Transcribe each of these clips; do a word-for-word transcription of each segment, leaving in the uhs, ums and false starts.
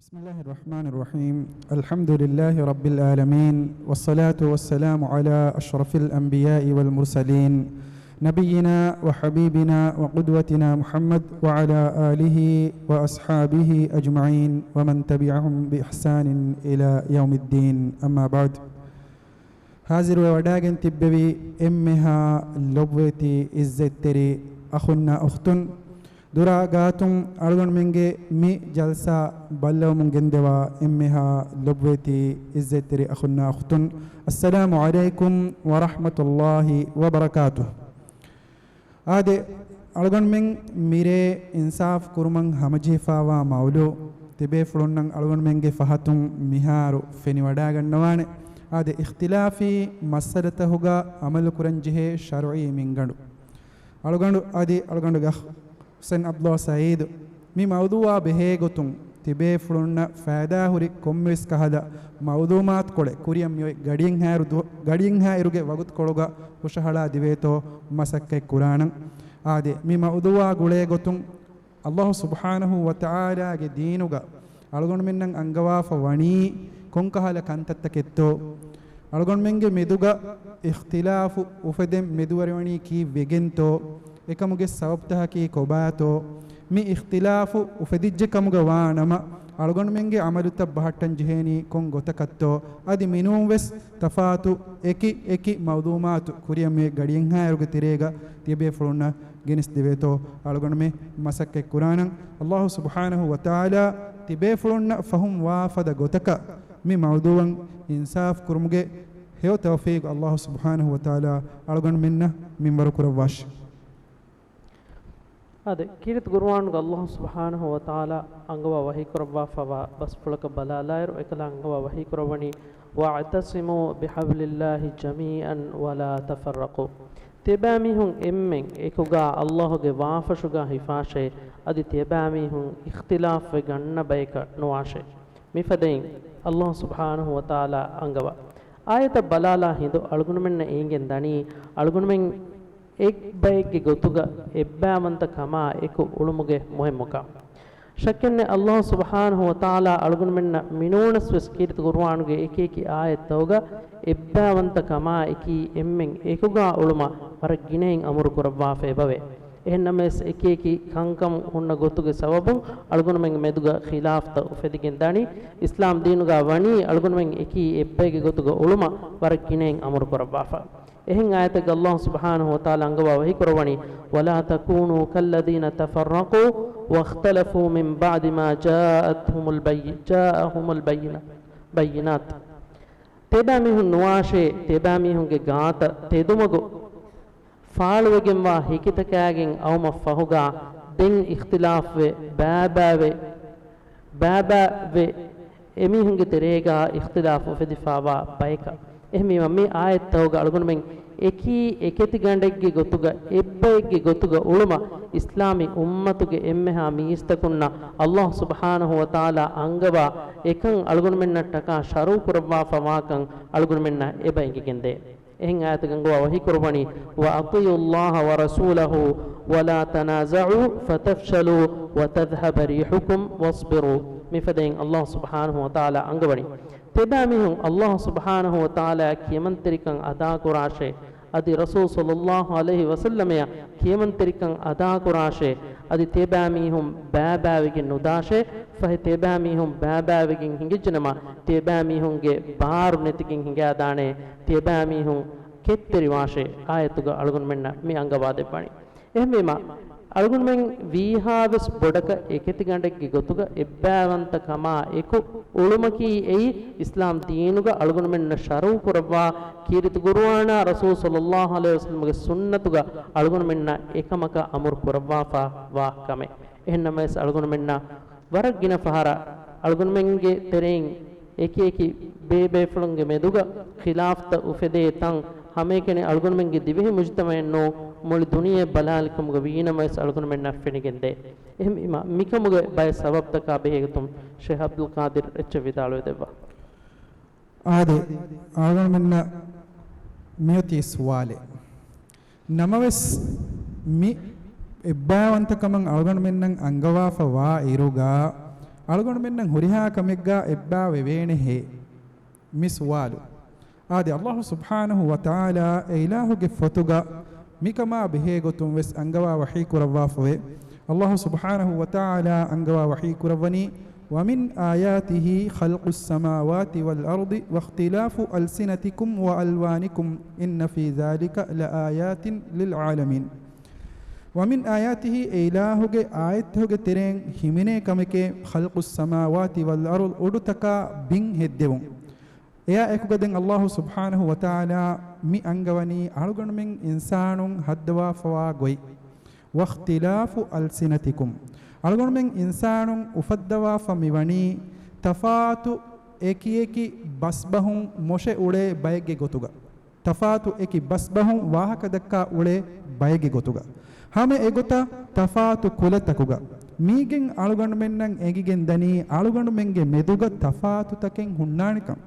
بسم الله الرحمن الرحيم. الحمد لله رب العالمين، والصلاة والسلام على أشرف الأنبياء والمرسلين، نبينا وحبيبنا وقدوتنا محمد وعلى آله وأصحابه أجمعين ومن تبعهم بإحسان إلى يوم الدين. أما بعد. ހާޒިރުވެ ވަޑާގެން ތިއްބެވި އެންމެހާ ލޮބުވެތި އިއްޒަތްތެރި އަޚުންނާ އުޚްތުން، ދުރާ ގާތުން އަޅުގަނޑުމެންގެ މި ޖަލްސާ ބައްލަވަމުން ގެންދަވާ އެންމެހާ ލޮބުވެތި އިއްޒަތްތެރި އަޚުންނާ އުޚްތުން، އައްސަލާމު ޢަލައިކުމް ވަރަޙްމަތުﷲި ވަބަރަކާތުހު. އާދެ، އަޅުގަނޑުމެން މިރޭ އިންސާފު ކުރުމަށް ހަމަޖެހިފާވާ މައުޟޫ ތިބޭފުޅުންނަށް އަޅުގަނޑުމެންގެ ފަހަތުން މިހާރު ފެނިވަޑާގަންނަވާނެ. އާދެ، އިޚްތިލާފީ މައްސަލަތަކުގަ އަމަލުކުރަންޖެހޭ ޝަރުޢީ މިންގަނޑު. އަޅުގަނޑު އަދި އަޅުގަނޑުގެ އަޚް ޙުސައިން ޢަބްދުﷲ ސަޢީދު މި މައުޟޫޢާ ބެހޭގޮތުން ތިބޭފުޅުންނަށް ފައިދާހުރި ކޮންމެވެސް ކަހަލަ މައުލޫމާތުކޮޅެއް ކުރިއަށް މިއޮތް ގަޑިއެއްހާއިރު ދު-، ގަޑިއެއްހާއިރުގެ ވަގުތުކޮޅުގަ ހުށަހަޅާ ދިވޭތޯ މަސައްކަތް ކުރާނަން. އާދެ، މި މައުޟޫޢާ ގުޅޭގޮތުން ﷲ ސުބްޙާނަހޫ ވަތަޢާލާގެ ދީނުގަ އަޅުގަނޑުމެންނަށް އަންގަވާފަ ވަނީ ކޮންކަހަލަ ކަންތައްތަކެއްތޯ؟ އަޅުގަނޑުމެންގެ މެދުގަ އިޚްތިލާފު އުފެދެން މެދުވެރިވަނީ ކީއްވެގެންތޯ؟ އެކަމުގެ ސަބަބުތަކަކީ ކޮބާތޯ؟ މި އިޚްތިލާފު އުފެދިއްޖެ ކަމުގަ ވާ ނަމަ، އަޅުގަނޑުމެންގެ ޢަމަލުތައް ބަހައްޓަން ޖެހޭނީ ކޮން ގޮތަކަށްތޯ؟ އަދި މިނޫންވެސް ތަފާތު އެކި އެކި މައުލޫމާތު ކުރިއަށް މި ގަޑިއެއްހާއިރުގެ ތެރޭގަ ތިޔަބޭފުޅުންނަށް ގެނެސްދެވޭތޯ އަޅުގަނޑުމެން މަސައްކަތް ކުރާނަން. ﷲ ސުބްޙާނަހޫ ވަތަޢާލާ ތިބޭފުޅުންނަށް ފަހުމް ވާ ފަދަ ގޮތަކަށް މި މައުޟޫޢަށް އިންސާފު ކުރުމުގެ ހެޔޮ ތައުފީޤު ﷲ ސުބްޙާނަހޫ ވަތަޢާލާ އަޅުގަނޑުމެންނަށް މިންވަރު ކުރައްވާށި. އާދެ، ކީރިތި ޤުރުއާނުގަ ﷲ ސުބްޙާނަހޫ ވަތަޢާލާ އަންގަވާ ވަޙީކުރައްވާފައިވާ ބަސްފުޅަކަށް ބަލާލާއިރު، އެކަލާ އަންގަވާ ވަޙީކުރައްވަނީ، "وَاعْتَصِمُوا بِحَبْلِ اللَّهِ جَمِيعًا وَلَا تَفَرَّقُوا." ތިޔަބައިމީހުން އެންމެން އެކުގަ ﷲގެ ވާފަށުގަ ހިފާށޭ، އަދި ތިޔަބައިމީހުން އިޚްތިލާފްވެ ގަންނަ ބަޔަކަށް ނުވާށޭ. މިފަދައިން ﷲ ސުބްޙާނަހޫ ވަތަޢާލާ އަންގަވާ އާޔަތަށް ބަލާލާ ހިނދު އަޅުގަނޑުމެންނަށް އެނގެން ދަނީ، އަޅުގަނޑުމެން އެއްބައެއްގެ ގޮތުގަ އެއްބައިވަންތަ ކަމާ އެކު އުޅުމުގެ މުހިއްމުކަން. ޝައްކެއްނެތް، ﷲ ސުބްޙާނަހޫ ވަތަޢާލާ އަޅުގަނޑުމެންނަށް މިނޫނަސް ވެސް ކީރިތި ޤުރުއާނުގެ އެކި އެކި އާޔަތްތަކުގަ އެއްބައިވަންތަ ކަމާ އެކީ އެންމެން އެކުގަ އުޅުމަށް ވަރަށް ގިނައިން އަމުރު ކުރައްވާފަ އެބަވޭ. އެހެންނަމަވެސް، އެކި އެކި ކަންކަން ހުންނަ ގޮތުގެ ސަބަބުން އަޅުގަނޑުމެންގެ މެދުގަ ޚިލާފްތައް އުފެދިގެން ދާނީ. އިސްލާމް ދީނުގަ ވަނީ އަޅުގަނޑުމެން އެކީ އެއްބައެއްގެ ގޮތުގަ އުޅުމަށް ވަރަށް ގިނައިން އަމުރު ކުރައްވާފަ. އެހެން އާޔަތެއްގަ ﷲ ސުބްޙާނަހޫ ވަތަޢާލާ އަންގަވާ ވަޙީކުރައްވަނީ، "وَلَا تَكُونُوا كَالَّذِينَ تَفَرَّقُوا وَاخْتَلَفُوا مِنْ بَعْدِ مَا جَاءَتْهُمُ الْبَيِّ-، جَاءَهُمُ الْبَيِّنَاتُ." ތިޔަބައިމީހުން ނުވާށޭ، ތިޔަބައިމީހުންގެ ގާތަށް ތެދުމަގު ފާޅުވެގެންވާ ހެކިތަކާގެން އައުމަށްފަހުގަ ދެން އިޚްތިލާފްވެ، ބައިބައިވެ، ބައިބައިވެ، އެމީހުންގެ ތެރޭގަ އިޚްތިލާފް އުފެދިފައިވާ ބަޔަކަށް. އެހެންވީމަ، މި އާޔަތްތަކުގަ އަޅުގަނޑުމެން އެކީ އެކެތިގަނޑެއްގެ ގޮތުގަ، އެއްބައެއްގެ ގޮތުގަ އުޅުމަށް އިސްލާމީ އުއްމަތުގެ އެންމެހާ މީސްތަކުންނަށް ﷲ ސުބްޙާނަހޫ ވަތަޢާލާ އަންގަވާ އެކަން އަޅުގަނޑުމެންނަށްޓަކާ ޝަރުޢު ކުރައްވާފަ ވާކަން އަޅުގަނޑުމެންނަށް އެބަ އެނގިގެންދޭ. އެހެން އާޔަތެއްގަ އަންގަވާ ވަޙީކުރައްވަނީ، "وَأَطِيعُوا اللَّهَ وَرَسُولَهُ وَلَا تَنَازَعُوا فَتَفْشَلُوا وَتَذْهَبَ رِيحُكُمْ وَاصْبِرُوا." މިފަދައިން ﷲ ސުބްޙާނަހޫ ވަތަޢާލާ އަންގަވަނީ، ތިޔަބައިމީހުން ﷲ ސުބްޙާނަހޫ ވަތަޢާލާ ކިޔަމަންތެރިކަން އަދާކުރާށޭ، އަދި ރަސޫލު ޞައްލައްލާހު ޢަލައިހި ވަސައްލަމައަށް ކިޔަމަންތެރިކަން އަދާކުރާށޭ، އަދި ތިޔަބައިމީހުން ބައިބައިވެގެން ނުދާށޭ، ފަހެ ތިޔަބައިމީހުން ބައިބައިވެގެން ހިނގިއްޖެނަމަ، ތިޔަބައިމީހުންގެ ބާރު ނެތިގެން ހިނގާދާނެ، ތިޔަބައިމީހުން ކެތްތެރިވާށޭ. އާޔަތުގަ އަޅުގަނޑުމެންނަށް މި އަންގަވާދެއްވަނީ. އެހެންވީމަ، އަޅުގަނޑުމެން ވީހާވެސް ބޮޑަކަށް އެކެތިގަނޑެއްގެ ގޮތުގަ އެއްބައިވަންތަ ކަމާ އެކު އުޅުމަކީ އެއީ، އިސްލާމް ދީނުގަ އަޅުގަނޑުމެންނަށް ޝަރުޢު ކުރައްވާ ކީރިތި ޤުރުއާނާ ރަސޫލު ޞައްލައްލާހު ޢަލައިހި ވަސައްލަމަގެ ސުންނަތުގަ އަޅުގަނޑުމެންނަށް އެކަމަކަށް އަމުރު ކުރައްވާފަ ވާ ކަމެއް. އެހެންނަމަވެސް، އަޅުގަނޑުމެންނަށް ވަރަށް ގިނަ ފަހަރަށް އަޅުގަނޑުމެންގެ ތެރެއިން އެކި އެކި ބޭބޭފުޅުންގެ މެދުގަ ޚިލާފްތައް އުފެދޭ ތަން ހަމައެކަނި އަޅުގަނޑުމެންގެ ދިވެހި މުޖުތަމަޢެއް ނޫން، މުޅި ދުނިޔެ ބަލާލިކަމުގަ ވީނަމަވެސް އަޅުގަނޑުމެންނަށް ފެނިގެންދޭ. އެހެންވީމަ، މިކަމުގެ ބައެއް ސަބަބުތަކާ ބެހޭގޮތުން ޝޭޚް ޢަބްދުލް ޤާދިރު އެއްޗެއް ވިދާޅުވެދެއްވާ. އާދެ، އަޅުގަނޑުމެންނަށް މިއޮތީ ސުވާލެއް. ނަމަވެސް، މި އެއްބައިވަންތަކަމަށް އަޅުގަނޑުމެންނަށް އަންގަވާފަ ވާ އިރުގަ، އަޅުގަނޑުމެންނަށް ހުރިހާ ކަމެއްގާ އެއްބާވެވޭނެހޭ މި ސުވާލު. އާދެ، އައްލާހު ސުބްޙާނަހު ވަތަޢާލާ އެ އިލާހުގެ ފޮތުގަ މިކަމާ ބެހޭ ގޮތުން ވެސް އަންގަވާ ވަޙީ ކުރައްވާފަވޭ. އައްލާހު ސުބްޙާނަހު ވަތަޢާލާ އަންގަވާ ވަޙީ ކުރައްވަނީ، وَمِنْ آيَاتِهِ خَلْقُ السَّمَاوَاتِ وَالْأَرْضِ وَاخْتِلَافُ أَلْسِنَتِكُمْ وَأَلْوَانِكُمْ إِنَّ فِي ذَلِكَ لَآيَاتٍ لِلْعَالَمِينَ. وَمِنْ آيَاتِهِ، އެ އިލާހުގެ އާޔަތްތަކުގެ ތެރެއިން ހިމެނޭ ކަމެކޭ، خَلْقُ السَّمَاوَاتِ وَالْأَرْضِ، އުޑުތަކާ ބިން ހެއްދެވުން. އެއާ އެކުގަ ދެން އައްލާހު ސުބްޙާނަހު ވަތަޢާލާ މި އަންގަވަނީ އަޅުގަނޑުމެން އިންސާނުން ހައްދަވާފަވާ ގޮތް. وَاخْتِلَافُ أَلْسِنَتِكُمْ، އަޅުގަނޑުމެން އިންސާނުން އުފައްދަވާފަ މިވަނީ ތަފާތު އެކިއެކި ބަސްބަހުން މޮށެ އުޅޭ ބައެއްގެ ގޮތުގަ. ތަފާތު އެކި ބަސްބަހުން ވާހަކަ ދައްކާ އުޅޭ ބައެއްގެ ގޮތުގަ. ހަމަ އެގޮތަށް ތަފާތު ކުލަތަކުގަ. މީގެން އަޅުގަނޑުމެންނަށް އެނގިގެން ދަނީ އަޅުގަނޑުމެންގެ މެދުގަ ތަފާތުތަކެއް ހުންނާނެކަން.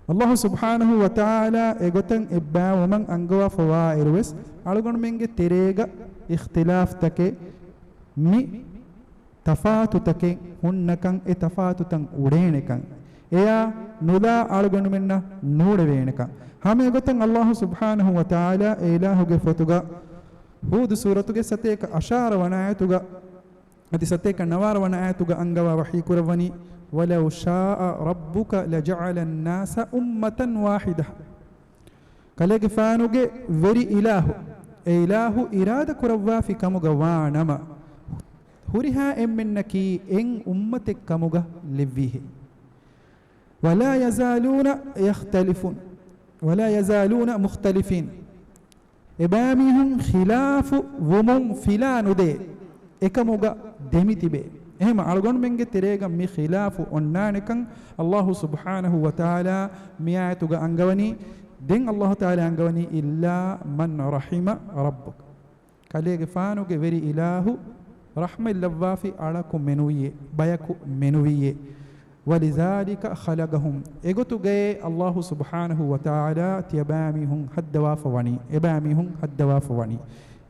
އައްލާހު ސުބްޙާނަހު ވަތަޢާލާ އެގޮތަށް އެއްބާވުމަށް އަންގަވާފަވާއިރުވެސް، އަޅުގަނޑުމެންގެ ތެރޭގަ އިޚްތިލާފްތަކެއް، މި ތަފާތުތަކެއް ހުންނަކަން، އެ ތަފާތުތައް އުޅޭނެކަން، އެޔާ ނުލާ އަޅުގަނޑުމެންނަށް ނޫޅެވޭނެކަން. ހަމަ އެގޮތަށް އައްލާހު ސުބްޙާނަހު ވަތަޢާލާ އެ އިލާހުގެ ފޮތުގަ ހޫދު ސޫރަތުގެ ސަތޭކަ އަށާރަ ވަނަ އާޔަތުގަ އަދި ސަތޭކަ ނަވާރަ ވަނަ އާޔަތުގަ އަންގަވާ ވަޙީ ކުރައްވަނީ، وَلَوْ شَاءَ رَبُّكَ لَجَعَلَ النَّاسَ أُمَّةً وَاحِدَةً. ކަލޭގެފާނުގެ ވެރި އިލާހު، އެ އިލާހު އިރާދަ ކުރައްވާފި ކަމުގަ ވާ ނަމަ، ހުރިހާ އެންމެންނަކީ އެއް އުއްމަތެއް ކަމުގަ ލެއްވީހޭ. وَلَا يَزَالُونَ يَخْتَلِفُونَ، وَلَا يَزَالُونَ مُخْتَلِفِينَ. އެބައިމީހުން ޚިލާފު ވުމުން ފިލާ ނުދޭ، އެކަމުގަ ދެމިތިބޭ. އެހެން އަޅުގަނޑުމެންގެ ތެރޭގަ މި ޚިލާފު އޮންނާނެކަން އައްލާހު ސުބްޙާނަހު ވަތަޢާލާ މި އާޔަތުގަ އަންގަވަނީ. ދެން އައްލާހު ތަޢާލާ އަންގަވަނީ، إِلَّا مَنْ رَحِمَ رَبُّكَ. ކަލޭގެފާނުގެ ވެރި އިލާހު ރަޙްމަތް ލައްވާފި އަޅަކު މެނުވިއޭ، ބަޔަކު މެނުވިއޭ. وَلِذَٰلِكَ خَلَقَهُمْ. އެގޮތުގައޭ އައްލާހު ސުބްޙާނަހު ވަތަޢާލާ ތިޔަބައިމީހުން ހައްދަވާފަ ވަނީ، އެބައިމީހުން ހައްދަވާފަ ވަނީ.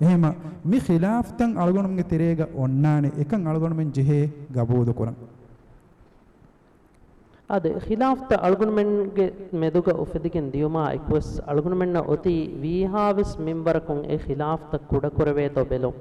އެހެމަ މި ޚިލާފްތައް އަޅުގަނޑުމެންގެ ތެރޭގަ އޮންނާނެ، އެކަން އަޅުގަނޑުމެން ޖެހޭ ގަބޫލުކުރަން. އާދެ، ޚިލާފްތައް އަޅުގަނޑުމެންގެ މެދުގަ އުފެދިގެން ދިޔުމާ އެކުވެސް، އަޅުގަނޑުމެންނަށް އޮތީ ވީހާވެސް މިންވަރަކުން އެ ޚިލާފްތައް ކުޑަކުރެވޭތޯ ބެލުން.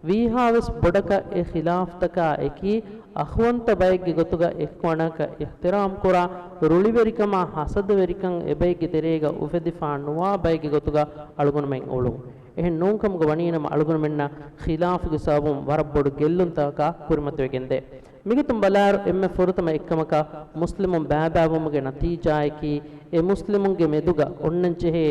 ވީހާވެސް ބޮޑަކަށް އެ ޚިލާފްތަކާ އެކީ، އަޚުވަންތަ ބައެއްގެ ގޮތުގަ އެއްކޮނަކަށް އިޙްތިރާމް ކުރާ، ރުޅިވެރިކަމާ ހަސަދަވެރިކަން އެބައެއްގެ ތެރޭގަ އުފެދިފާ ނުވާ ބައެއްގެ ގޮތުގަ އަޅުގަނޑުމެން އުޅުން. އެހެން ނޫންކަމުގަ ވަނީނަމަ، އަޅުގަނޑުމެންނަށް ޚިލާފުގެ ސަބަބުން ވަރަށް ބޮޑު ގެއްލުންތަކަކާ ކުރިމަތިވެގެންދޭ. މިގޮތުން ބަލާއިރު، އެންމެ ފުރަތަމަ އެއްކަމަކަށް މުސްލިމުން ބައިބައިވުމުގެ ނަތީޖާއަކީ، އެ މުސްލިމުންގެ މެދުގަ އޮންނަންޖެހޭ،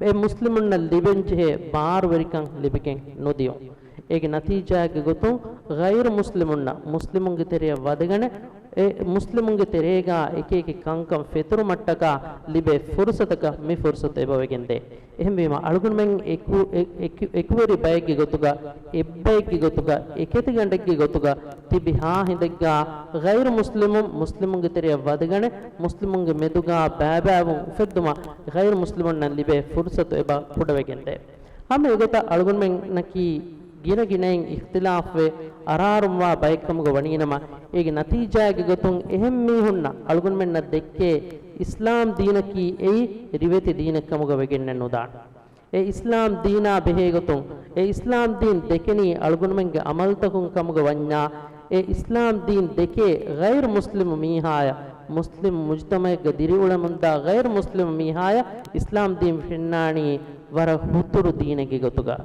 އެ މުސްލިމުންނަށް ލިބެންޖެހޭ ބާރުވެރިކަން ލިބިގެން ނުދިޔުން. އޭގެ ނަތީޖާއެއްގެ ގޮތުން، ޣައިރު މުސްލިމުންނަށް މުސްލިމުންގެ ތެރެއަށް ވަދެގަނެ، އެ މުސްލިމުންގެ ތެރޭގާ އެކިއެކި ކަންކަން ފެތުރުމަށްޓަކާ ލިބޭ ފުރުސަތަކަށް މި ފުރުސަތު އެބަވެގެންދޭ. އެހެންވީމަ، އަޅުގަނޑުމެން އެކު-، އެ-، އެކު-، އެކުވެރި ބައެއްގެ ގޮތުގަ، އެއްބައެއްގެ ގޮތުގަ، އެކެތިގަނޑެއްގެ ގޮތުގަ ތިބި ހާހިނދެއްގާ، ޣައިރު މުސްލިމުން މުސްލިމުންގެ ތެރެއަށް ވަދެގަނެ، މުސްލިމުންގެ މެދުގާ ބައިބައިވުން އުފެއްދުމަށް ޣައިރު މުސްލިމުންނަށް ލިބޭ ފުރުސަތު އެބަ ކުޑަވެގެންދޭ. ހަމަ އެގޮތަށް އަޅުގަނޑުމެންނަކީ ގިނަ ގިނައިން އިޚްތިލާފްވެ އަރާރުންވާ ބައެއްކަމުގަ ވަނީނަމަ، އޭގެ ނަތީޖާއެއްގެ ގޮތުން އެހެން މީހުންނަށް އަޅުގަނޑުމެންނަށް ދެއްކޭ އިސްލާމް ދީނަކީ އެއީ ރިވެތި ދީނެއްކަމުގަ ވެގެންނެއް ނުދާނެ. އެ އިސްލާމް ދީނާ ބެހޭގޮތުން، އެ އިސްލާމް ދީން ދެކެނީ އަޅުގަނޑުމެންގެ އަމަލުތަކުން ކަމުގަ ވަންޏާ، އެ އިސްލާމް ދީން ދެކޭ ޣައިރު މުސްލިމު މީހާޔަށް، މުސްލިމް މުޖްތަމަޢެއްގަ ދިރިއުޅެމުންދާ ޣައިރު މުސްލިމު މީހާޔަށް އިސްލާމް ދީން ފެންނާނީ ވަރަށް ހުތުރު ދީނެއްގެ ގޮތުގަ.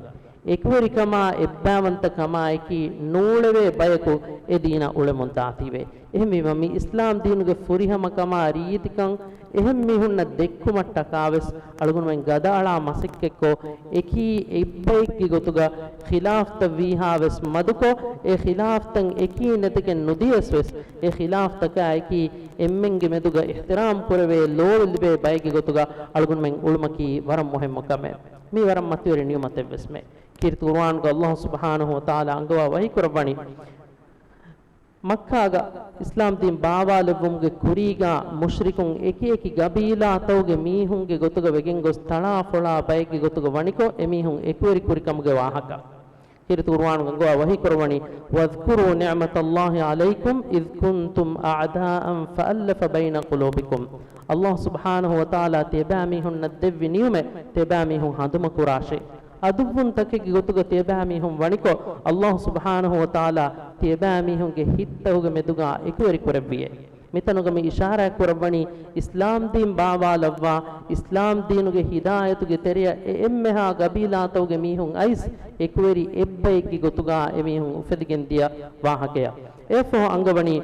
އެކުވެރިކަމާ އެއްބައިވަންތަކަމާއެކީ ނޫޅެވޭ ބަޔަކު އެ ދީނަށް އުޅެމުން ދާތީވެ. އެހެންވީމަ، މި އިސްލާމް ދީނުގެ ފުރިހަމަކަމާ ރީތިކަން އެހެން މީހުންނަށް ދެއްކުމަށްޓަކާވެސް އަޅުގަނޑުމެން ގަދައަޅާ މަސައްކަތްކޮށް، އެކީ އެއްބައެއްގެ ގޮތުގަ ޚިލާފްތައް ވީހާވެސް މަދުކޮށް، އެ ޚިލާފްތައް އެކީ ނެތިގެން ނުދިޔަސްވެސް، އެ ޚިލާފްތަކާއެކީ އެންމެންގެ މެދުގަ އިޙްތިރާމް ކުރެވޭ ލޯބި ލިބޭ ބައެއްގެ ގޮތުގަ އަޅުގަނޑުމެން އުޅުމަކީ ވަރަށް މުހިއްމު ކަމެއް. މީ ވަރަށް މަތިވެރި ނިޢުމަތެއްވެސްމެ. ކީރިތި ޤުރުއާންގަ ﷲ ސުބްޙާނަހޫ ވަތަޢާލާ އަންގަވާ ވަޙީ ކުރައްވަނީ، މައްކާގަ އިސްލާމް ދީން ބާވާލެއްވުމުގެ ކުރީގަ މުޝްރިކުން އެކި އެކި ގަބީލާތަކުގެ މީހުންގެ ގޮތުގަ ވެގެން ގޮސް ތަޅާ ފޮޅާ ބައެއްގެ ގޮތުގަ ވަނިކޮށް، އެމީހުން އެކުވެރި ކުރި ކަމުގެ ވާހަކަ. ކީރިތި ޤުރުއާނުގަ އަންގަވާ ވަޙީ ކުރައްވަނީ، "واذكروا نعمة الله عليكم إذ كنتم أعداء فألف بين قلوبكم." ﷲ ސުބްޙާނަހޫ ވަތަޢާލާ ތިޔަބައިމީހުންނަށް ދެއްވި ނިޢުމަތް ތިޔަބައިމީހުން ހަނދުމަކުރާށޭ. އަދުއްވުންތަކެއްގެ ގޮތުގަ ތިޔަބައިމީހުން ވަނިކޮށް، ﷲ ސުބްޙާނަހޫ ވަތަޢާލާ ތިޔަބައިމީހުންގެ ހިތްތަކުގެ މެދުގަ އެކުވެރި ކުރެއްވިއޭ. މިތަނުގަ މި އިޝާރާތް ކުރައްވަނީ، އިސްލާމް ދީން ބާވާލައްވާ، އިސްލާމް ދީނުގެ ހިދާޔަތުގެ ތެރެއަށް އެ އެންމެހާ ގަބީލާތަކުގެ މީހުން އައިސް، އެކުވެރި އެއްބައެއްގެ ގޮތުގަ އެމީހުން އުފެދިގެން ދިޔަ ވާހަކަޔަށް. އެއަށްފަހު އަންގަވަނީ،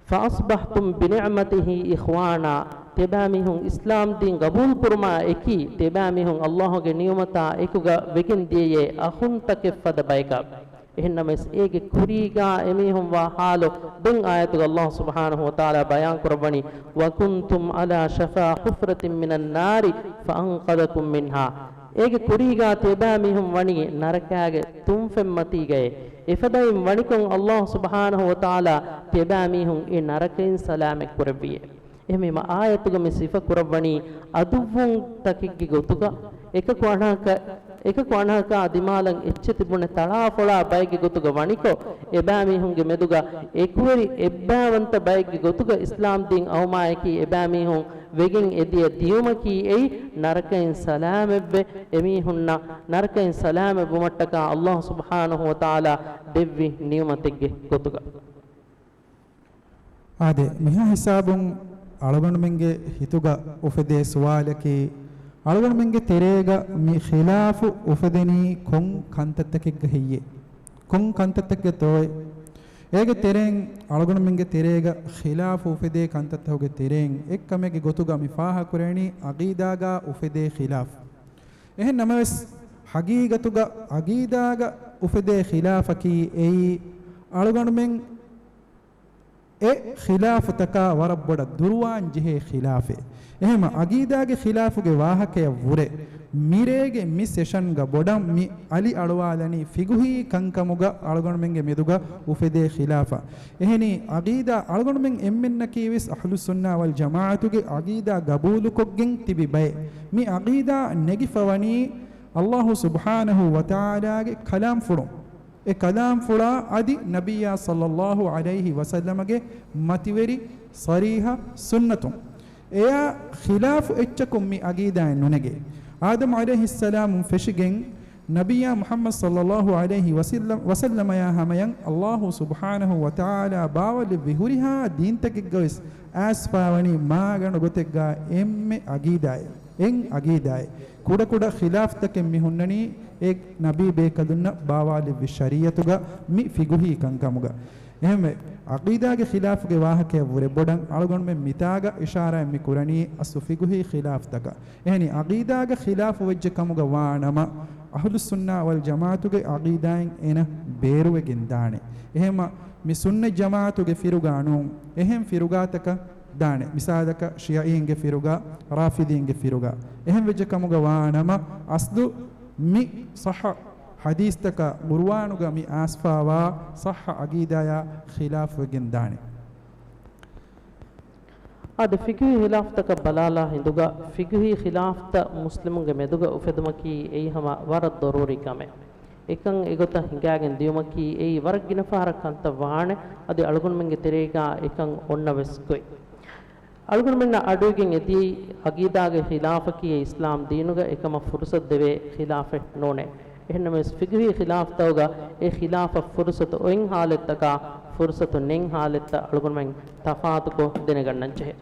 "فأصبحتم بنعمته إخوانا." ތިޔަބައިމީހުން އިސްލާމް ދީން ގަބޫލު ކުރުމާ އެކީ، ތިޔަބައިމީހުން ﷲ ގެ ނިޢުމަތާ އެކުގަ ވެގެން ދިޔައޭ އަޚުންތަކެއް ފަދަ ބަޔަކަށް. އެހެންނަމަވެސް، އޭގެ ކުރީގާ އެމީހުން ވާ ޙާލު ދެން އާޔަތުގަ ﷲ ސުބްޙާނަހޫ ވަތަޢާލާ ބަޔާން ކުރައްވަނީ، "وكنتم على شفا حفرة من النار فأنقذكم منها." އޭގެ ކުރީގާ ތިޔަބައިމީހުން ވަނީ ނަރަކާގެ ތުންފެންމަތީގައޭ. އެފަދައިން ވަނިކޮށް ﷲ ސުބްޙާނަހޫ ވަތަޢާލާ ތިޔަބައިމީހުން އެ ނަރަކައިން ސަލާމަތް ކުރެއްވިއޭ. އެހެންވީމަ، އާޔަތުގަ މި ސިފަ ކުރައްވަނީ އަދުއްވުންތަކެއްގެ ގޮތުގަ، އެކަކު އަނެކަކަށް، އެކަކު އަނެކަކާ ދިމާލަށް އެއްޗެތި ބުނެ ތަޅާފޮޅާ ބައެއްގެ ގޮތުގަ ވަނިކޮށް، އެބައިމީހުންގެ މެދުގަ އެކުވެރި އެއްބައިވަންތަ ބައެއްގެ ގޮތުގަ އިސްލާމް ދީން އައުމާއެކީ، އެބައިމީހުން ވެގެން އެދިޔަ ދިޔުމަކީ އެއީ، ނަރަކައިން ސަލާމަތްވެ، އެމީހުންނަށް ނަރަކައިން ސަލާމަތްވުމަށްޓަކާ ﷲ ސުބްޙާނަހޫ ވަތަޢާލާ ދެއްވި ނިޢުމަތެއްގެ ގޮތުގަ. އާދެ، މިހާ ހިސާބުން އަޅުގަނޑުމެންގެ ހިތުގަ އުފެދޭ ސުވާލަކީ، އަޅުގަނޑުމެންގެ ތެރޭގަ މި ޚިލާފު އުފެދެނީ ކޮން ކަންތައްތަކެއްގަ ހެއްޔޭ؟ ކޮން ކަންތައްތަކެއްގަތޯއޭ؟ އޭގެ ތެރެއިން، އަޅުގަނޑުމެންގެ ތެރޭގަ ޚިލާފު އުފެދޭ ކަންތައްތަކުގެ ތެރެއިން އެއްކަމެއްގެ ގޮތުގަ މި ފާހަގަކުރެވެނީ ޢަޤީދާގަ އުފެދޭ ޚިލާފު. އެހެން ނަމަވެސް، ޙަޤީޤަތުގަ ޢަޤީދާގަ އުފެދޭ ޚިލާފަކީ އެއީ، އަޅުގަނޑުމެން އެ ޚިލާފުތަކާ ވަރަށް ބޮޑަށް ދުރުވާން ޖެހޭ ޚިލާފެއް. އެހެމަ ޢަޤީދާގެ ޚިލާފުގެ ވާހަކަޔަށް ވުރެ، މިރޭގެ މި ސެޝަންގަ ބޮޑަށް މި އަލި އަޅުވާލަނީ ފިޤުހީ ކަންކަމުގަ އަޅުގަނޑުމެންގެ މެދުގަ އުފެދޭ ޚިލާފަށް. އެހެނީ، ޢަޤީދާ އަޅުގަނޑުމެން އެންމެންނަކީވެސް އަހްލުއްސުންނާ ވަލްޖަމާޢަތުގެ ޢަޤީދާ ގަބޫލުކޮށްގެން ތިބި ބައެއް. މި ޢަޤީދާ ނެގިފަވަނީ ﷲ ސުބްޙާނަހޫ ވަތަޢާލާގެ ކަލާމްފުޅުން. އެ ކަލާމްފުޅާ އަދި ނަބިއްޔާ ޞައްލައްލާހު ޢަލައިހި ވަސައްލަމަގެ މަތިވެރި ޞަރީޙަ ސުންނަތުން. އެޔާ ޚިލާފު އެއްޗަކުން މި ޢަޤީދާއެއް ނުނެގޭ. އާދަމް ޢަލައިހިއްސަލާމުން ފެށިގެން ނަބިއްޔާ މުޙައްމަދު ޞައްލައްލާހު ޢަލައިހި ވަސައްލަމަ، ވަސައްލަމަޔާ ހަމަޔަށް ﷲ ސުބްޙާނަހޫ ވަތަޢާލާ ބާވަލެއްވި ހުރިހާ ދީންތަކެއްގަވެސް އައިސްފާވަނީ މާގަނޑު ގޮތެއްގާ އެންމެ ޢަޤީދާއެއް. އެއް ޢަޤީދާއެއް. ކުޑަކުޑަ ޚިލާފުތަކެއް މި ހުންނަނީ އެ ނަބީ ބޭކަލުންނަށް ބާވާލެއްވި ޝަރީޢަތުގަ މި ފިޤުހީ ކަންކަމުގަ. އެހެންވެ، ޢަޤީދާގެ ޚިލާފުގެ ވާހަކަޔަށްވުރެ ބޮޑަށް އަޅުގަނޑުމެން މިތާގަ އިޝާރާތް މި ކުރަނީ އަސްލު ފިޤުހީ ޚިލާފުތަކަށް. އެހެނީ، ޢަޤީދާގަ ޚިލާފު ވެއްޖެ ކަމުގަ ވާނަމަ، އަހްލުއްސުންނާ ވަލްޖަމާޢަތުގެ ޢަޤީދާއިން އޭނަ ބޭރުވެގެން ދާނެ. އެހެމަ، މި ސުންނަތް ޖަމާޢަތުގެ ފިރުގާ ނޫން، އެހެން ފިރުގާތަކަށް ދާނެ. މިސާލަކަށް، ޝިޔަޢީންގެ ފިރުގާ، ރާފިޟީންގެ ފިރުގާ. އެހެން ވެއްޖެ ކަމުގަ ވާނަމަ، އަސްލު މި ޞައްޙަ ޙަދީޘްތަކާ ޤުރުއާނުގަ މި އައިސްފާވާ ޞައްޙަ ޢަޤީދާޔާ ޚިލާފުވެގެން ދާނެ. އާދެ، ފިޤުހީ ޚިލާފުތަކަށް ބަލާލާ ހިނދުގަ، ފިޤުހީ ޚިލާފުތައް މުސްލިމުންގެ މެދުގަ އުފެދުމަކީ އެއީ ހަމަ ވަރަށް ޟަރޫރީ ކަމެއް. އެކަން އެގޮތަށް ހިނގާގެން ދިޔުމަކީ އެއީ ވަރަށް ގިނަ ފަހަރަށް ކަންތައް ވާނެ. އަދި އަޅުގަނޑުމެންގެ ތެރޭގާ އެކަން އޮންނަ ވެސް ގޮތް. އަޅުގަނޑުމެންނަށް އަޑުއިގެން އެދިޔައީ ޢަޤީދާގެ ޚިލާފަކީ އިސްލާމް ދީނުގަ އެކަމަށް ފުރުޞަތު ދެވޭ ޚިލާފެއް ނޫނޭ. އެހެންނަމަވެސް، ފިޤުހީ ޚިލާފުތަކުގަ އެ ޚިލާފަށް ފުރުޞަތު އޮތް ޙާލަތްތަކާ، ފުރުޞަތު ނެތް ޙާލަތްތައް އަޅުގަނޑުމެން ތަފާތުކޮށް ދެނެގަންނަންޖެހޭ.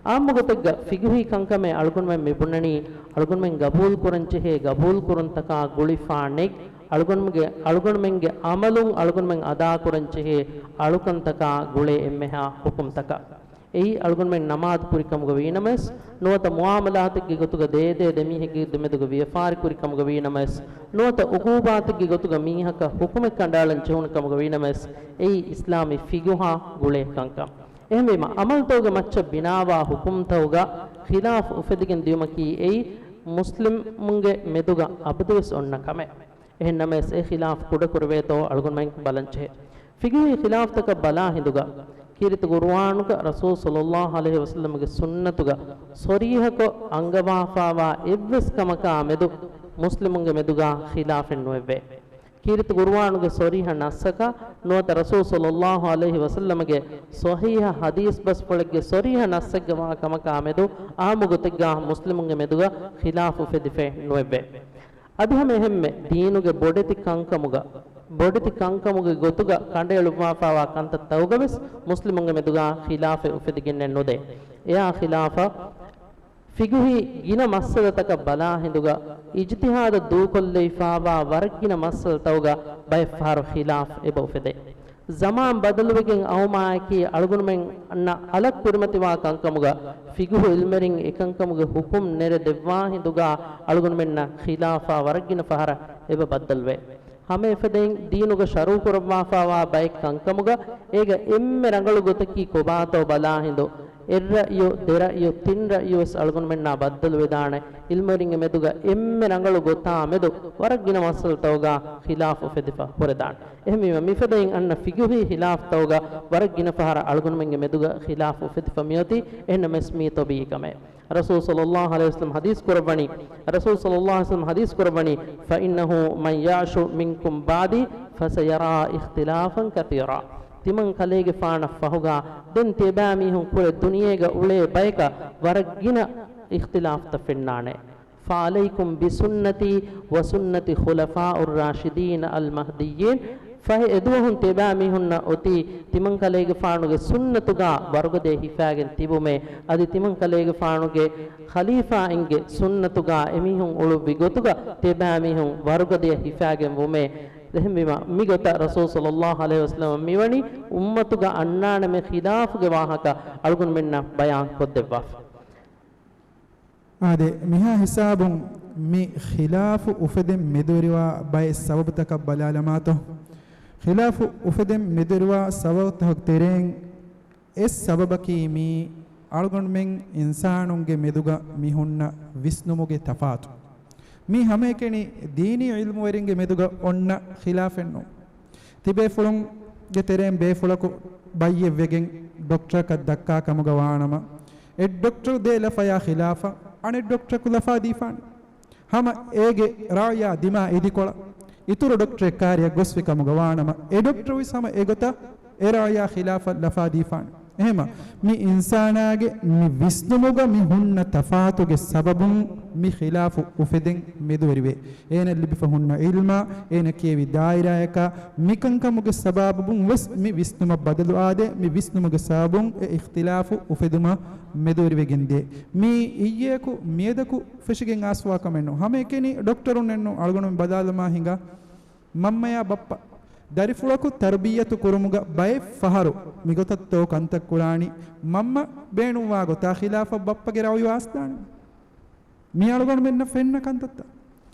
ޢާއްމު ގޮތެއްގަ ފިޤުހީ ކަންކަމެއް އަޅުގަނޑުމެން މި ބުނަނީ، އަޅުގަނޑުމެން ގަބޫލުކުރަންޖެހޭ ގަބޫލުކުރުންތަކާ ގުޅިފާނެތް، އަޅުގަނޑުމެންގެ، އަޅުގަނޑުމެންގެ ޢަމަލުން އަޅުގަނޑުމެން އަދާކުރަންޖެހޭ އަޅުކަންތަކާ ގުޅޭ އެންމެހާ ޙުކުމްތަކަށް. އެއީ އަޅުގަނޑުމެން ނަމާދު ކުރިކަމުގަ ވީނަމަވެސް، ނުވަތަ މުޢާމަލާތެއްގެ ގޮތުގަ ދޭދޭ ދެމީހެއްގެ ދެމެދުގަ ވިޔަފާރި ކުރިކަމުގަ ވީނަމަވެސް، ނުވަތަ ޢުޤޫބާތެއްގެ ގޮތުގަ މީހަކަށް ޙުކުމެއް ކަނޑައަޅަން ޖެހުނު ކަމުގަ ވީނަމަވެސް، އެއީ އިސްލާމީ ފިޤުހާ ގުޅޭ ކަންކަން. އެހެންވީމަ، ޢަމަލުތަކުގެ މައްޗަށް ބިނާވާ ޙުކުމްތަކުގަ ޚިލާފު އުފެދިގެން ދިޔުމަކީ އެއީ މުސްލިމުންގެ މެދުގަ އަބަދުވެސް އޮންނަ ކަމެއް. އެހެން ނަމަވެސް، އެ ޚިލާފު ކުޑަކުރެވޭތޯ އަޅުގަނޑުމެން ބަލަންޖެހޭ. ފިޤުހީ ޚިލާފުތަކަށް ބަލާ ހިނދުގަ، ކީރިތި ޤުރުއާނުގަ ރަސޫލު ޞައްލައްލާހު ޢަލައިހި ވަސައްލަމަގެ ސުންނަތުގަ ޞަރީޙަކޮށް އަންގަވާފާވާ އެއްވެސް ކަމަކާ މެދު މުސްލިމުންގެ މެދުގަ ޚިލާފެއް ނުވެއްވޭ. ކީރިތި ޤުރުއާނުގެ ޞަރީޙަ ނައްޞަކާ ނުވަތަ ރަސޫލު ޞައްލައްލާހު ޢަލައިހި ވަސައްލަމަގެ ޞަޙީޙަ ޙަދީޘް ބަސްފުޅެއްގެ ޞަރީޙަ ނައްޞެއްގަ ވާ ކަމަކާ މެދު ޢާއްމު ގޮތެއްގާ މުސްލިމުންގެ މެދުގަ ޚިލާފު އުފެދިފައެއް ނުވެއްވޭ. އަދި ހަމަ އެހެންމެ ދީނުގެ ބޮޑެތި ކަންކަމުގަ، ބޮޑެތި ކަންކަމުގެ ގޮތުގަ ކަނޑައެޅުއްވާފާވާ ކަންތައްތަކުގަވެސް މުސްލިމުންގެ މެދުގަ ޚިލާފެއް އުފެދިގެންނެއް ނުދޭ. އެއާ ޚިލާފަށް ފިޤުހީ ގިނަ މައްސަލަތަކަށް ބަލާ ހިނދުގަ، އިޖްތިހާދަށް ދޫކޮށްލެވިފާވާ ވަރަށް ގިނަ މައްސަލަތަކުގަ ބައެއް ފަހަރު ޚިލާފް އެބަ އުފެދޭ. ޒަމާން ބަދަލުވެގެން އައުމާއެކީ، އަޅުގަނޑުމެންނަށް އަލަށް ކުރިމަތިވާ ކަންކަމުގަ، ފިޤުހު ޢިލްމުވެރިން އެކަންކަމުގެ ޙުކުމް ނެރެ ދެއްވާ ހިނދުގަ، އަޅުގަނޑުމެންނަށް ޚިލާފާ ވަރަށް ގިނަ ފަހަރަށް އެބަ ބައްދަލުވޭ. ހަމައެފަދައިން ދީނުގަ ޝަރުޢު ކުރައްވާފާވާ ބައެއް ކަންކަމުގަ، އޭގަ އެންމެ ރަނގަޅު ގޮތަކީ ކޮބާތޯ ބަލާ ހިނދު، އެއްރައްޔު، ދެރައްޔު، ތިން ރައްޔުވެސް އަޅުގަނޑުމެންނާ ބައްދަލުވެދާނެ. ޢިލްމުވެރިންގެ މެދުގަ އެންމެ ރަނގަޅު ގޮތާ މެދު ވަރަށް ގިނަ މައްސަލަތަކުގަ ޚިލާފު އުފެދިފަ ހުރެދާނެ. އެހެންވީމަ، މިފަދައިން އަންނަ ފިޤުހީ ޚިލާފްތަކުގަ ވަރަށް ގިނަ ފަހަރަށް އަޅުގަނޑުމެންގެ މެދުގަ ޚިލާފު އުފެދިފަ މިއޮތީ، އެހެންނަމަވެސް މީ ޠަބީޢީ ކަމެއް. ރަސޫލު ޞައްލައްލާހު ޢަލައިހި ވަސައްލަމަ ޙަދީޘް ކުރައްވަނީ، ރަސޫލު ޞައްލައްލާހު ޢަލައިހި ވަސައްލަމަ ޙަދީޘް ކުރައްވަނީ، "فإنه من يعش منكم بعدي فسيرى اختلافا كثيرا." ތިމަން ކަލޭގެފާނަށް ފަހުގަ ދެން ތިޔަބައިމީހުން ކުރެ ދުނިޔޭގަ އުޅޭ ބަޔަކަށް ވަރަށް ގިނަ އިޚްތިލާފްތައް ފެންނާނެ. "فعليكم بسنتي وسنة الخلفاء الراشدين المهديين." ފަހެ އެދުވަހުން ތިޔަބައިމީހުންނަށް އޮތީ ތިމަން ކަލޭގެފާނުގެ ސުންނަތުގަ ވަރުގަދަޔަށް ހިފާގެން ތިބުމޭ، އަދި ތިމަން ކަލޭގެފާނުގެ ޚަލީފާއިންގެ ސުންނަތުގަ އެމީހުން އުޅުއްވި ގޮތުގަ ތިޔަބައިމީހުން ވަރުގަދަޔަށް ހިފާގެން ވުމޭ. އެހެންވީމަ، މިގޮތަށް ރަސޫލު ޞައްލައްލާހު ޢަލައިހި ވަސައްލަމަ މިވަނީ އުއްމަތުގަ އަންނާނެމޭ ޚިލާފުގެ ވާހަކަ އަޅުގަނޑުމެންނަށް ބަޔާން ކޮށްދެއްވާފަ. އާދެ، މިހާ ހިސާބުން މި ޚިލާފު އުފެދެން މެދުވެރިވާ ބައެއް ސަބަބުތަކަށް ބަލާލަމާތޯ؟ ޚިލާފު އުފެދެން މެދުވެރިވާ ސަބަބުތަކުގެ ތެރެއިން އެއް ސަބަބަކީ މީ އަޅުގަނޑުމެން އިންސާނުންގެ މެދުގަ މި ހުންނަ ވިސްނުމުގެ ތަފާތު. މީ ހަމައެކަނި ދީނީ ޢިލްމުވެރިންގެ މެދުގަ އޮންނަ ޚިލާފެއްނޫން. ތިބޭފުޅުންގެ ތެރެއިން ބޭފުޅަކު ބައްޔެއްވެގެން ޑޮކްޓަރަކަށް ދައްކާ ކަމުގަ ވާނަމަ، އެއް ޑޮކްޓަރު ދޭ ލަފަޔާ ޚިލާފަށް އަނެއް ޑޮކްޓަރަކު ލަފާ ދީފާނެ. ހަމަ އޭގެ ރާޔާ ދިމާ އިދިކޮޅަށް އިތުރު ޑޮކްޓަރެއް ކާރިއަށް ގޮސްފި ކަމުގަ ވާނަމަ، އެ ޑޮކްޓަރުވެސް ހަމަ އެގޮތަށް އެ ރާޔާ ޚިލާފަށް ލަފާ ދީފާނެ. އެހެމަ، މި އިންސާނާގެ މި ވިސްނުމުގަ މި ހުންނަ ތަފާތުގެ ސަބަބުން މި ޚިލާފު އުފެދެން މެދުވެރިވޭ. އޭނަ ލިބިފަ ހުންނަ ޢިލްމާ، އޭނަ ކިޔެވި ދާއިރާޔަކާ، މިކަންކަމުގެ ސަބަބުން ވެސް މި ވިސްނުމަށް ބަދަލު އާދޭ، މި ވިސްނުމުގެ ސަބަބުން އެ އިޚްތިލާފު އުފެދުމަށް މެދުވެރިވެގެން ދޭ. މީ އިއްޔެއަކު މިއަދަކު ފެށިގެން އާސްވާ ކަމެއް ނޫން. ހަމައެކަނި ޑޮކްޓަރުންނެއްނު އަޅުގަނޑުމެން ބަލާލަމާ ހިނގާ، މަންމަޔާ ބައްޕަ ދަރިފުޅަކު ތަރުބިއްޔަތު ކުރުމުގަ ބައެއް ފަހަރު މިގޮތަށްތޯ ކަންތައް ކުރާނީ، މަންމަ ބޭނުންވާ ގޮތާ ޚިލާފަށް ބައްޕަގެ ރައުޔު އާސްދާނެ. މި އަޅުގަނޑުމެންނަށް ފެންނަ ކަންތައްތައް.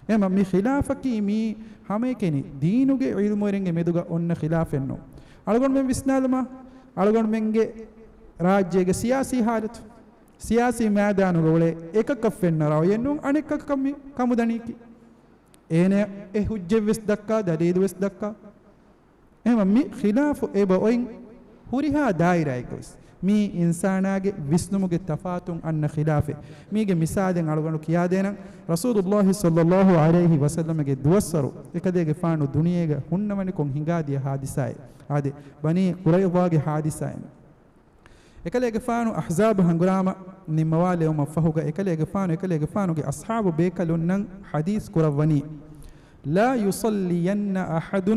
އެމަ މި ޚިލާފަކީ މީ ހަމައެކަނި ދީނުގެ ޢިލްމުވެރިންގެ މެދުގަ އޮންނަ ޚިލާފެއްނޫން. އަޅުގަނޑުމެން ވިސްނާލަމާ، އަޅުގަނޑުމެންގެ ރާއްޖޭގެ ސިޔާސީ ޙާލަތު، ސިޔާސީ މައިދާނުގަ އުޅޭ އެކަކަށް ފެންނަ ރައުޔެއްނޫން އަނެއްކަކަށް ކަމު، ކަމުދަނީކީ. އޭނަ އެ ޙުއްޖަތްވެސް ދައްކާ، ދަލީލުވެސް ދައްކާ. އެހެމަ މި ޚިލާފު އެބަ އޮތް ހުރިހާ ދާއިރާއެއްގަވެސް. މީ އިންސާނާގެ ވިސްނުމުގެ ތަފާތުން އަންނަ ޚިލާފެއް. މީގެ މިސާލެއް އަޅުގަނޑު ކިޔާދޭނަން. ރަސޫލުﷲ ޞައްލައްލާހު ޢަލައިހި ވަސައްލަމަގެ ދުވަސްވަރު އެކަލޭގެފާނު ދުނިޔޭގަ ހުންނަވަނިކޮށް ހިނގާދިޔަ ޙާދިސާއެއް. އާދެ، ބަނީ ޤުރައިޟާގެ ޙާދިސާއެއް. އެކަލޭގެފާނު އަޙްޒާބު ހަނގުރާމަ ނިންމަވާލެވުމަށްފަހުގަ އެކަލޭގެފާނު، އެކަލޭގެފާނުގެ އަޞްޙާބު ބޭކަލުންނަށް ޙަދީޘް ކުރައްވަނީ، "لا يصلين أحد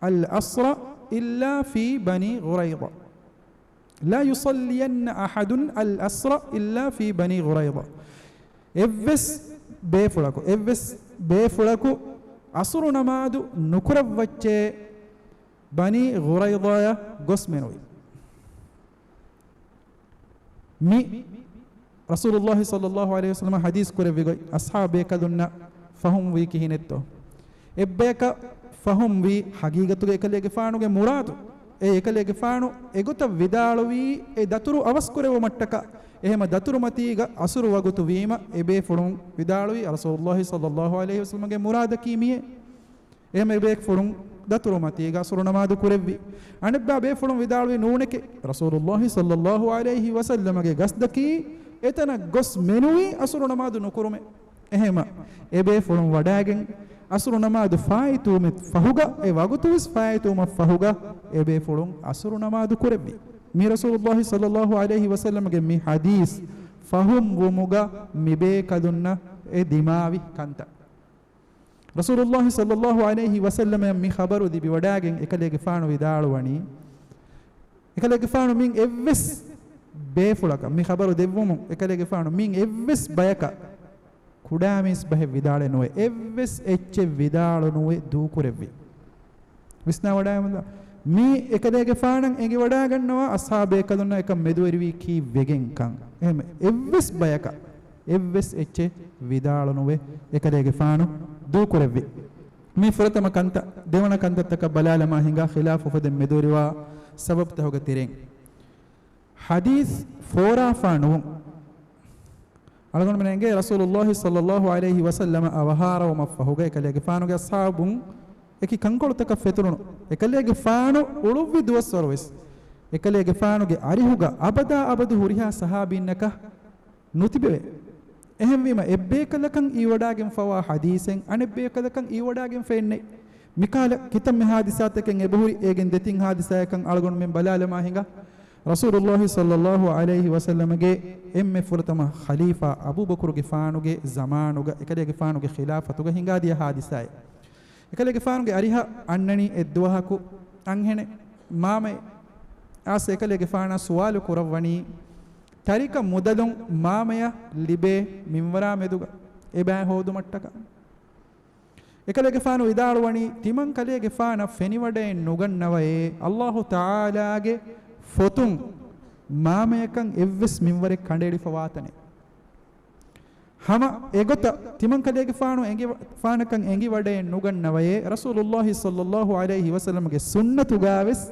العصر إلا في بني قريظة. لا يصلين أحد العصر إلا في بني قريظة." އެއްވެސް ބޭފުޅަކު، އެއްވެސް ބޭފުޅަކު ޢަޞުރު ނަމާދު ނުކުރައްވައްޗޭ، ބަނީ ޤުރައިޟާޔަށް ގޮސް މެނުވީ. މި ރަސޫލުﷲ ޞައްލައްލާހު ޢަލައިހި ވަސައްލަމަ ޙަދީޘް ކުރެއްވި ގޮތް އަޞްޙާބޭކަލުންނަށް ފަހުމް ވީ ކިހިނެއްތޯ؟ އެއްބަޔަކަށް ފަހުމް ވީ ޙަޤީޤަތުގަ އެކަލޭގެފާނުގެ މުރާދު. އެ އެކަލޭގެފާނު އެގޮތަށް ވިދާޅުވީ އެ ދަތުރު އަވަސްކުރެވުމަށްޓަކާ. އެހެމަ ދަތުރުމަތީގަ ޢަޞުރު ވަގުތު ވީމަ އެ ބޭފުޅުން ވިދާޅުވީ ރަސޫލުﷲ ޞައްލައްލާހު ޢަލައިހި ވަސައްލަމަގެ މުރާދަކީ މިއޭ. އެހެން އެބޭފުޅުން ދަތުރުމަތީގަ ޢަޞުރު ނަމާދު ކުރެއްވި. އަނެއްބާ ބޭފުޅުން ވިދާޅުވީ ނޫނެކޭ. ރަސޫލުﷲ ޞައްލައްލާހު ޢަލައިހި ވަސައްލަމަގެ ގަސްދަކީ އެތަނަށް ގޮސް މެނުވީ ޢަޞުރު ނަމާދު ނުކުރުމޭ. އެހެމަ އެބޭފުޅުން ވަޑައިގެން އަސުރު ނަމާދު ފާއިތުވުމަށް ފަހުގަ، އެ ވަގުތުވެސް ފާއިތުވުމަށް ފަހުގަ އެބޭފުޅުން އަސުރު ނަމާދު ކުރެއްވި. މީ ރަސޫލުﷲ ޞައްލަﷲ ޢަލައިހި ވަސައްލަމްގެ މި ޙަދީޘް ފަހުމް ވުމުގަ މިބޭކަލުންނަށް އެ ދިމާވި ކަންތައް. ރަސޫލުﷲ ޞައްލަﷲ ޢަލައިހި ވަސައްލަމަށް މި ޚަބަރު ލިބިވަޑާގެން އެކަލޭގެފާނު ވިދާޅުވަނީ، އެކަލޭގެފާނު މިން އެއްވެސް ބޭފުޅަކަށް މި ޚަބަރު ދެއްވުމުން، އެކަލޭގެފާނު މިން އެއްވެސް ބަޔަކަށް ކުޑަމީސް ބަހެއް ވިދާޅެއް ނުވޭ. އެއްވެސް އެއްޗެއް ވިދާޅު ނުވެ ދޫކުރެއްވި. ވިސްނާވަޑާއިމަލާ، މީ އެކަލޭގެފާނަށް އެނގިވަޑާގަންނަވާ އަޞްޙާބޭކަލުންނަށް އެކަން މެދުވެރިވީ ކީއްވެގެންކަން. އެހެން އެއްވެސް ބަޔަކަށް އެއްވެސް އެއްޗެއް ވިދާޅު ނުވެ އެކަލޭގެފާނު ދޫކުރެއްވި. މީ ފުރަތަމަ ކަންތައް. ދެވަނަ ކަންތައްތަކަށް ބަލާލަމާ ހިނގާ ޚިލާފު އުފެދެން މެދުވެރިވާ ސަބަބުތަކުގެ ތެރެއިން ޙަދީޘް ފޯރާފާ ނުވުން. އަޅުގަނޑުމެން އެނގޭ ރަސޫލުﷲ ޞައްލަﷲ ޢަލައިހި ވަސައްލަމަ އަވަހާރަވުމަށް ފަހުގަ އެކަލޭގެފާނުގެ އަޞްޙާބުން އެކި ކަންކޮޅުތަކަށް ފެތުރުނު. އެކަލޭގެފާނު އުޅުއްވި ދުވަސްވަރުވެސް އެކަލޭގެފާނުގެ އަރިހުގަ އަބަދާ އަބަދު ހުރިހާ ޞަޙާބީންނަކަށް ނުތިބެވޭ. އެހެންވީމަ، އެއްބޭކަލަކަށް އިވިވަޑާގެންފަވާ ޙަދީޘެއް އަނެއްބޭކަލަކަށް އިވިވަޑާގެންފައެއް ނެތް. މިކަހަލަ ކިތަންމެ ޙާދިސާތަކެއް އެބަހުރި، އޭގެން ދެތިން ޙާދިސާއަކަށް އަޅުގަނޑުމެން ބަލާލަމާ ހިނގާ. ރަސޫލުﷲ ޞައްލަﷲ ޢަލައިހި ވަސައްލަމަގެ އެންމެ ފުރަތަމަ ޚަލީފާ އަބޫބަކުރުގެފާނުގެ ޒަމާނުގަ އެކަލޭގެފާނުގެ ޚިލާފަތުގަ ހިނގާދިޔަ ޙާދިސާއެއް. އެކަލޭގެފާނުގެ އަރިހަށް އަންނަނީ އެއްދުވަހަކު އަންހެނެއް މާމައެއް އައިސް އެކަލޭގެފާނާ ސުވާލު ކުރައްވަނީ، ތަރިކަ މުދަލުން މާމަޔަށް ލިބޭ މިންވަރާ މެދުގަ އެބައި ހޯދުމަށްޓަކާ. އެކަލޭގެފާނު ވިދާޅުވަނީ، ތިމަން ކަލޭގެފާނަށް ފެނިވަޑައެއް ނުގަންނަވައޭ، ﷲ ތަޢާލާގެ ފޮތުން މާމަޔަކަށް އެއްވެސް މިންވަރެއް ކަނޑައެޅިފަވާތަނެއް. ހަމަ އެގޮތަށް ތިމަން ކަލޭގެފާނު އެނގި، ފާނަކަށް އެނގިވަޑައެއް ނުގަންނަވައޭ، ރަސޫލުﷲ ޞައްލަﷲ ޢަލައިހި ވަސައްލަމަގެ ސުންނަތުގާވެސް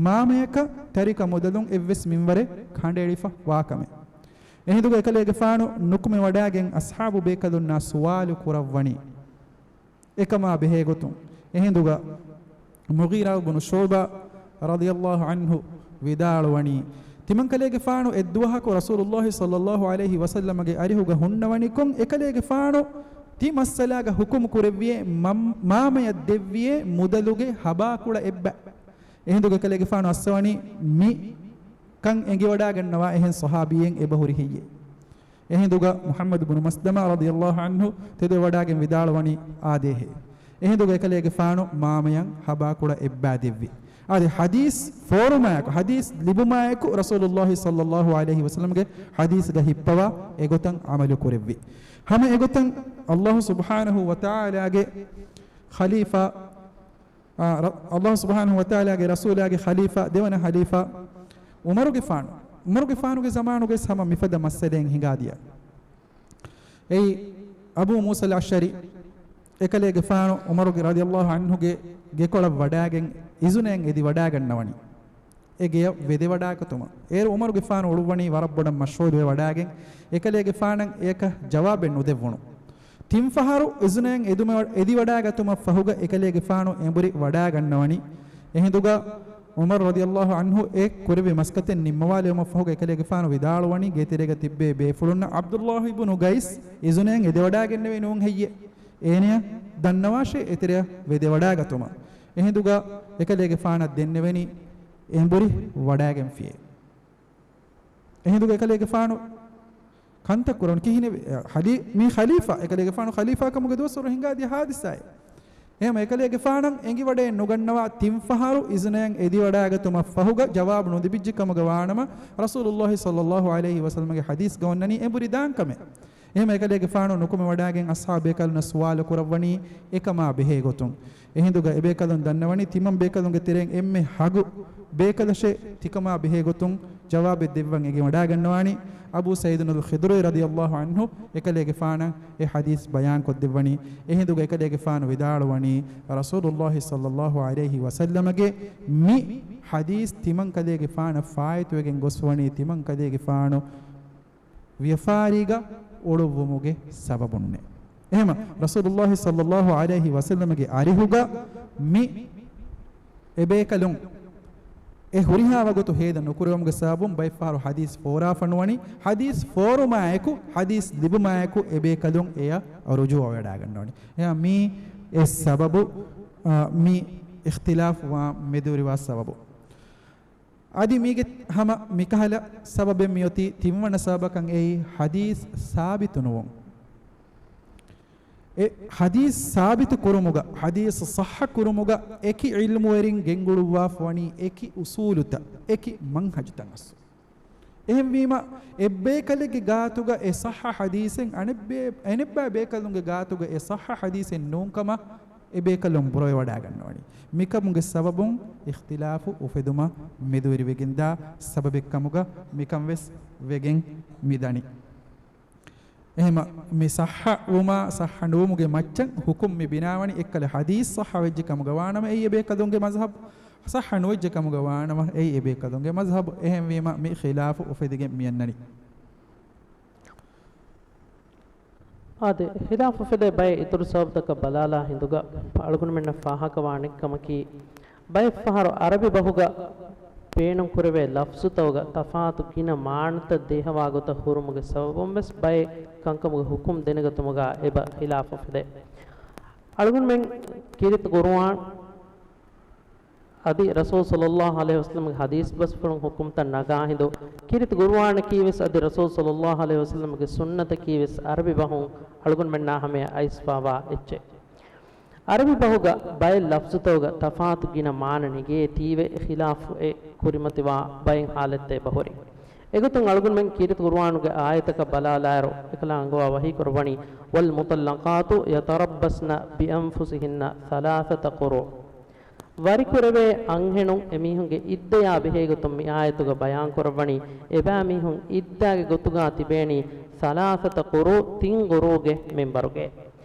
މާމަޔަކަށް ތަރިކަ މުދަލުން އެއްވެސް މިންވަރެއް ކަނޑައެޅިފަ ވާކަމެއް. އެހިނދުގަ އެކަލޭގެފާނު ނުކުމެވަޑާގެން އަޞްޙާބު ބޭކަލުންނާ ސުވާލު ކުރައްވަނީ. އެކަމާ ބެހޭގޮތުން. އެހިނދުގަ މުޣީރާ ބުނު ޝުޢުބާ ރަޟިޔަﷲ ޢަންހު ވިދާޅުވަނީ، ތިމަންކަލޭގެފާނު އެއްދުވަހަކު ރަސޫލުﷲ ޞައްލަﷲ ޢަލައިހި ވަސައްލަމަގެ އަރިހުގަ ހުންނަވަނިކޮށް، އެކަލޭގެފާނު ތި މައްސަލާގަ ޙުކުމް ކުރެއްވިޔޭ، މަ-، މާމަޔަށް ދެއްވިޔޭ މުދަލުގެ ހަބާކުޅަ އެއްބަ. އެހިނދުގަ އެކަލޭގެފާނު އައްސަވަނީ މި ކަން އެނގިވަޑާގަންނަވާ އެހެން ޞަޙާބީއެއް އެބަހުރި ހެއްޔޭ؟ އެހިނދުގަ މުޙައްމަދު ބުނު މަސްލަމާ ރަޟިޔަﷲ ޢަންހު ތެދުވެވަޑާގެން ވިދާޅުވަނީ އާދޭހޭ. އެހިނދުގަ އެކަލޭގެފާނު މާމަޔަށް ހަބާކުޅަ އެއްބަ ދެއްވި. އާދެ، ޙަދީޘް ފޯރުމާއެކު، ޙަދީޘް ލިބުމާއެކު ރަސޫލުﷲ ޞައްލަﷲ ޢަލައިހި ވަސައްލަމަގެ ޙަދީޘްގަ ހިއްޕަވާ އެގޮތަށް ޢަމަލު ކުރެއްވި. ހަމަ އެގޮތަށް ﷲ ސުބްޙާނަހޫ ވަތަޢާލާގެ ޚަލީފާ އާ، ރަ-، ﷲ ސުބްޙާނަހޫ ވަތަޢާލާގެ ރަސޫލާގެ ޚަލީފާ، ދެވަނަ ޚަލީފާ ޢުމަރުގެފާނު، ޢުމަރުގެފާނުގެ ޒަމާނުގައި ހަމަ މިފަދަ މައްސަލައެއް ހިނގާދިޔަ. އެއީ، އަބޫ މޫސަލް އަޝްޢަރީ އެކަލޭގެފާނު ޢުމަރުގެ ރަޟިޔަﷲ ޢަންހުގެ ގެކޮޅަށް ވަޑާގެން އިޒުނައެއް އެދި ވަޑާގަންނަވަނީ. އެ ގެޔަށް ވެދެވަޑާގަތުމަށް. އޭރު ޢުމަރުގެފާނު އުޅުއްވަނީ ވަރަށް ބޮޑަށް މަޝްޣޫލުވެ ވަޑާގެން، އެކަލޭގެފާނަށް އެޔަކަށް ޖަވާބެއް ނުދެއްވުނު. ތިން ފަހަރު އިޒުނައެއް އެދުމެ-، އެދިވަޑާގަތުމަށް ފަހުގަ އެކަލޭގެފާނު އެނބުރި ވަޑާގަންނަވަނީ. އެހިނދުގަ ޢުމަރު ރަޟިޔަﷲ ޢަންހު އެ ކުރެއްވި މަސައްކަތެއް ނިންމަވާލެވުމަށް ފަހުގަ އެކަލޭގެފާނު ވިދާޅުވަނީ، ގޭތެރޭގަ ތިއްބޭ ބޭފުޅުންނަށް ޢަބްދުﷲ ބުނު ޤައިސް އިޒުނައެއް އެދިވަޑާގެންނެވީ ނޫން ހެއްޔޭ؟ އޭނަޔަށް ދަންނަވާށޭ އެތެރެއަށް ވެދެވަޑާގަތުމަށް. އެހިނދުގަ އެކަލޭގެފާނަށް ދެންނެވެނީ އެނބުރި ވަޑާގެންފިޔޭ. އެހިނދުގަ އެކަލޭގެފާނު ކަންތައް ކުރަން ކިހިނެއް ވެ-، ޙަލީ-، މީ ޚަލީފާ، އެކަލޭގެފާނު ޚަލީފާ ކަމުގެ ދުވަސްވަރު ހިނގާދިޔަ ޙާދިސާއެއް. އެހެން އެކަލޭގެފާނަށް އެނގިވަޑައެއް ނުގަންނަވާ ތިން ފަހަރު އިޒުނައެއް އެދިވަޑާގަތުމަށް ފަހުގަ ޖަވާބު ނުލިބިއްޖެ ކަމުގަ ވާނަމަ، ރަސޫލުﷲ ޞައްލަﷲ ޢަލައިހި ވަސައްލަމަގެ ޙަދީޘްގަ އޮންނަނީ އެނބުރި ދާން ކަމެއް. އެހެން އެކަލޭގެފާނު ނުކުމެވަޑާގެން އަޞްޙާބު ބޭކަލުންނަށް ސުވާލު ކުރައްވަނީ އެކަމާ ބެހޭ ގޮތުން. އެހިނދުގަ އެބޭކަލުން ދަންނަވަނީ ތިމަން ބޭކަލުންގެ ތެރެއިން އެންމެ ހަގު ބޭކަލަށޭ ތިކަމާ ބެހޭ ގޮތުން ޖަވާބެއް ދެއްވަން އެނގިވަޑާގަންނަވާނީ. އަބޫ ސަޢީދުން އަލްޚިދްރީ ރަޟިޔަﷲ ޢަންހު އެކަލޭގެފާނަށް އެ ޙަދީޘް ބަޔާންކޮށްދެއްވަނީ. އެހިނދުގަ އެކަލޭގެފާނު ވިދާޅުވަނީ، ރަސޫލުﷲ ޞައްލަﷲ ޢަލައިހި ވަސައްލަމަގެ މި ޙަދީޘް ތިމަން ކަލޭގެފާނަށް ފާއިތުވެގެން ގޮސްވަނީ ތިމަން ކަލޭގެފާނު ވިޔަފާރީގަ އުޅުއްވުމުގެ ސަބަބުންނޭ. އެހެމަ ރަސޫލުﷲ ޞައްލަﷲ ޢަލައިހި ވަސައްލަމަގެ އަރިހުގަ މި އެބޭކަލުން އެ ހުރިހާ ވަގުތު ހޭދަ ނުކުރެވުމުގެ ސަބަބުން ބައެއްފަހަރު ޙަދީޘް ފޯރާފަ ނުވަނީ، ޙަދީޘް ފޯރުމާއެކު، ޙަދީޘް ލިބުމާއެކު އެބޭކަލުން އެޔަށް ރުޖޫޢަވެވަޑާގަންނަވަނީ. އެހެމަ މީ އެއް ސަބަބު، އާ، މި އިޚްތިލާފު ވާ މެދުވެރިވާ ސަބަބު. އަދި މީގެ ހަމަ މިކަހަލަ ސަބަބެއް މިއޮތީ ތިންވަނަ ސަބަބަކަށް އެއީ ޙަދީޘް ސާބިތު ނުވުން. އެ ޙަދީޘް ސާބިތު ކުރުމުގަ، ޙަދީޘް ޞައްޙަ ކުރުމުގަ އެކި ޢިލްމުވެރިން ގެންގުޅުއްވާފަ ވަނީ އެކި އުޞޫލުތައް، އެކި މަންހަޖުތައް އަސްލު. އެހެންވީމަ، އެއްބޭކަލެއްގެ ގާތުގަ އެ ޞައްޙަ ޙަދީޘެއް އަނެއްބޭ-، އަނެއްބައި ބޭކަލުންގެ ގާތުގަ އެ ޞައްޙަ ޙަދީޘެއް ނޫންކަމަށް އެބޭކަލުން ބުރަވެވަޑައިގަންނަވަނީ. މިކަމުގެ ސަބަބުން އިޚްތިލާފު އުފެދުމަށް މެދުވެރިވެގެންދާ ސަބަބެއްކަމުގަ މިކަން ވެސް ވެގެން މިދަނީ. އެހެމަ މި ޞައްޙަ ވުމާ ޞައްޙަ ނުވުމުގެ މައްޗަށް ޙުކުމް މި ބިނާވަނީ އެއްކަލަ ޙަދީޘް ޞައްޙަ ވެއްޖެ ކަމުގަ ވާނަމަ އެއީ އެބޭކަލުންގެ މަޒްހަބް، ޞައްޙަ ނުވެއްޖެ ކަމުގަ ވާނަމަ އެއީ އެބޭކަލުންގެ މަޒްހަބް. އެހެންވީމަ މި ޚިލާފު އުފެދިގެން މިއަންނަނީ. އާދެ، ޚިލާފު އުފެދޭ ބައެއް އިތުރު ސަބަބުތަކަށް ބަލާލާ ހިނދުގަ އަޅުގަނޑުމެންނަށް ފާހަގަވާނެ ކަމަކީ، ބައެއްފަހަރު ޢަރަބި ބަހުގަ ބޭނުންކުރެވޭ ލަފްޒުތަކުގަ ތަފާތު ގިނަ މާނަތައް ދޭހަވާ ގޮތަށް ހުރުމުގެ ސަބަބުން ވެސް ބައެއް ކަންކަމުގެ ޙުކުމް ދެނެގަތުމުގަ އެބަ ޚިލާފު އުފެދޭ. އަޅުގަނޑުމެން ކީރިތި ޤުރުއާން އަދި ރަސޫލު ޞައްލައްލާހު ޢަލައިހި ވަސައްލަމްގެ ޙަދީޘް ބަސްފުޅުން ޙުކުމްތައް ނަގާ ހިނދު، ކީރިތި ޤުރުއާނަކީ ވެސް އަދި ރަސޫލު ޞައްލައްލާހު ޢަލައިހި ވަސައްލަމްގެ ސުންނަތަކީ ވެސް ޢަރަބި ބަހުން އަޅުގަނޑުމެންނާ ހަމަޔަށް އައިސްފާވާ އެއްޗެއް. ޢަރަބި ބަހުގަ ބައެއް ލަފްޒުތަކުގަ ތަފާތު ގިނަ މާނަ ނެގޭތީވެ، ޚިލާފު އެ ކުރިމަތިވާ ބައެއް ޙާލަތްތައް އެބަހުރި. އެގޮތުން އަޅުގަނޑުމެން ކީރިތި ޤުރުއާނުގެ އާޔަތަކަށް ބަލާލާއިރު، އެކަލާނގުވާ ވަޙީ ކުރައްވަނީ، "وَالْمُطَلَّقَاتُ يَتَرَبَّصْنَ بِأَنْفُسِهِنَّ ثَلَاثَةَ قُرُوءٍ." ވަރިކުރެވޭ އަންހެނުން އެމީހުންގެ އިއްދަޔާ ބެހޭގޮތުން މި އާޔަތުގަ ބަޔާންކުރައްވަނީ، އެބައިމީހުން އިއްދާގެ ގޮތުގަ ތިބޭނީ ސަލާސަތަ ޤުރޫ، ތިން ޤުރޫގެ މިންވަރުގައި.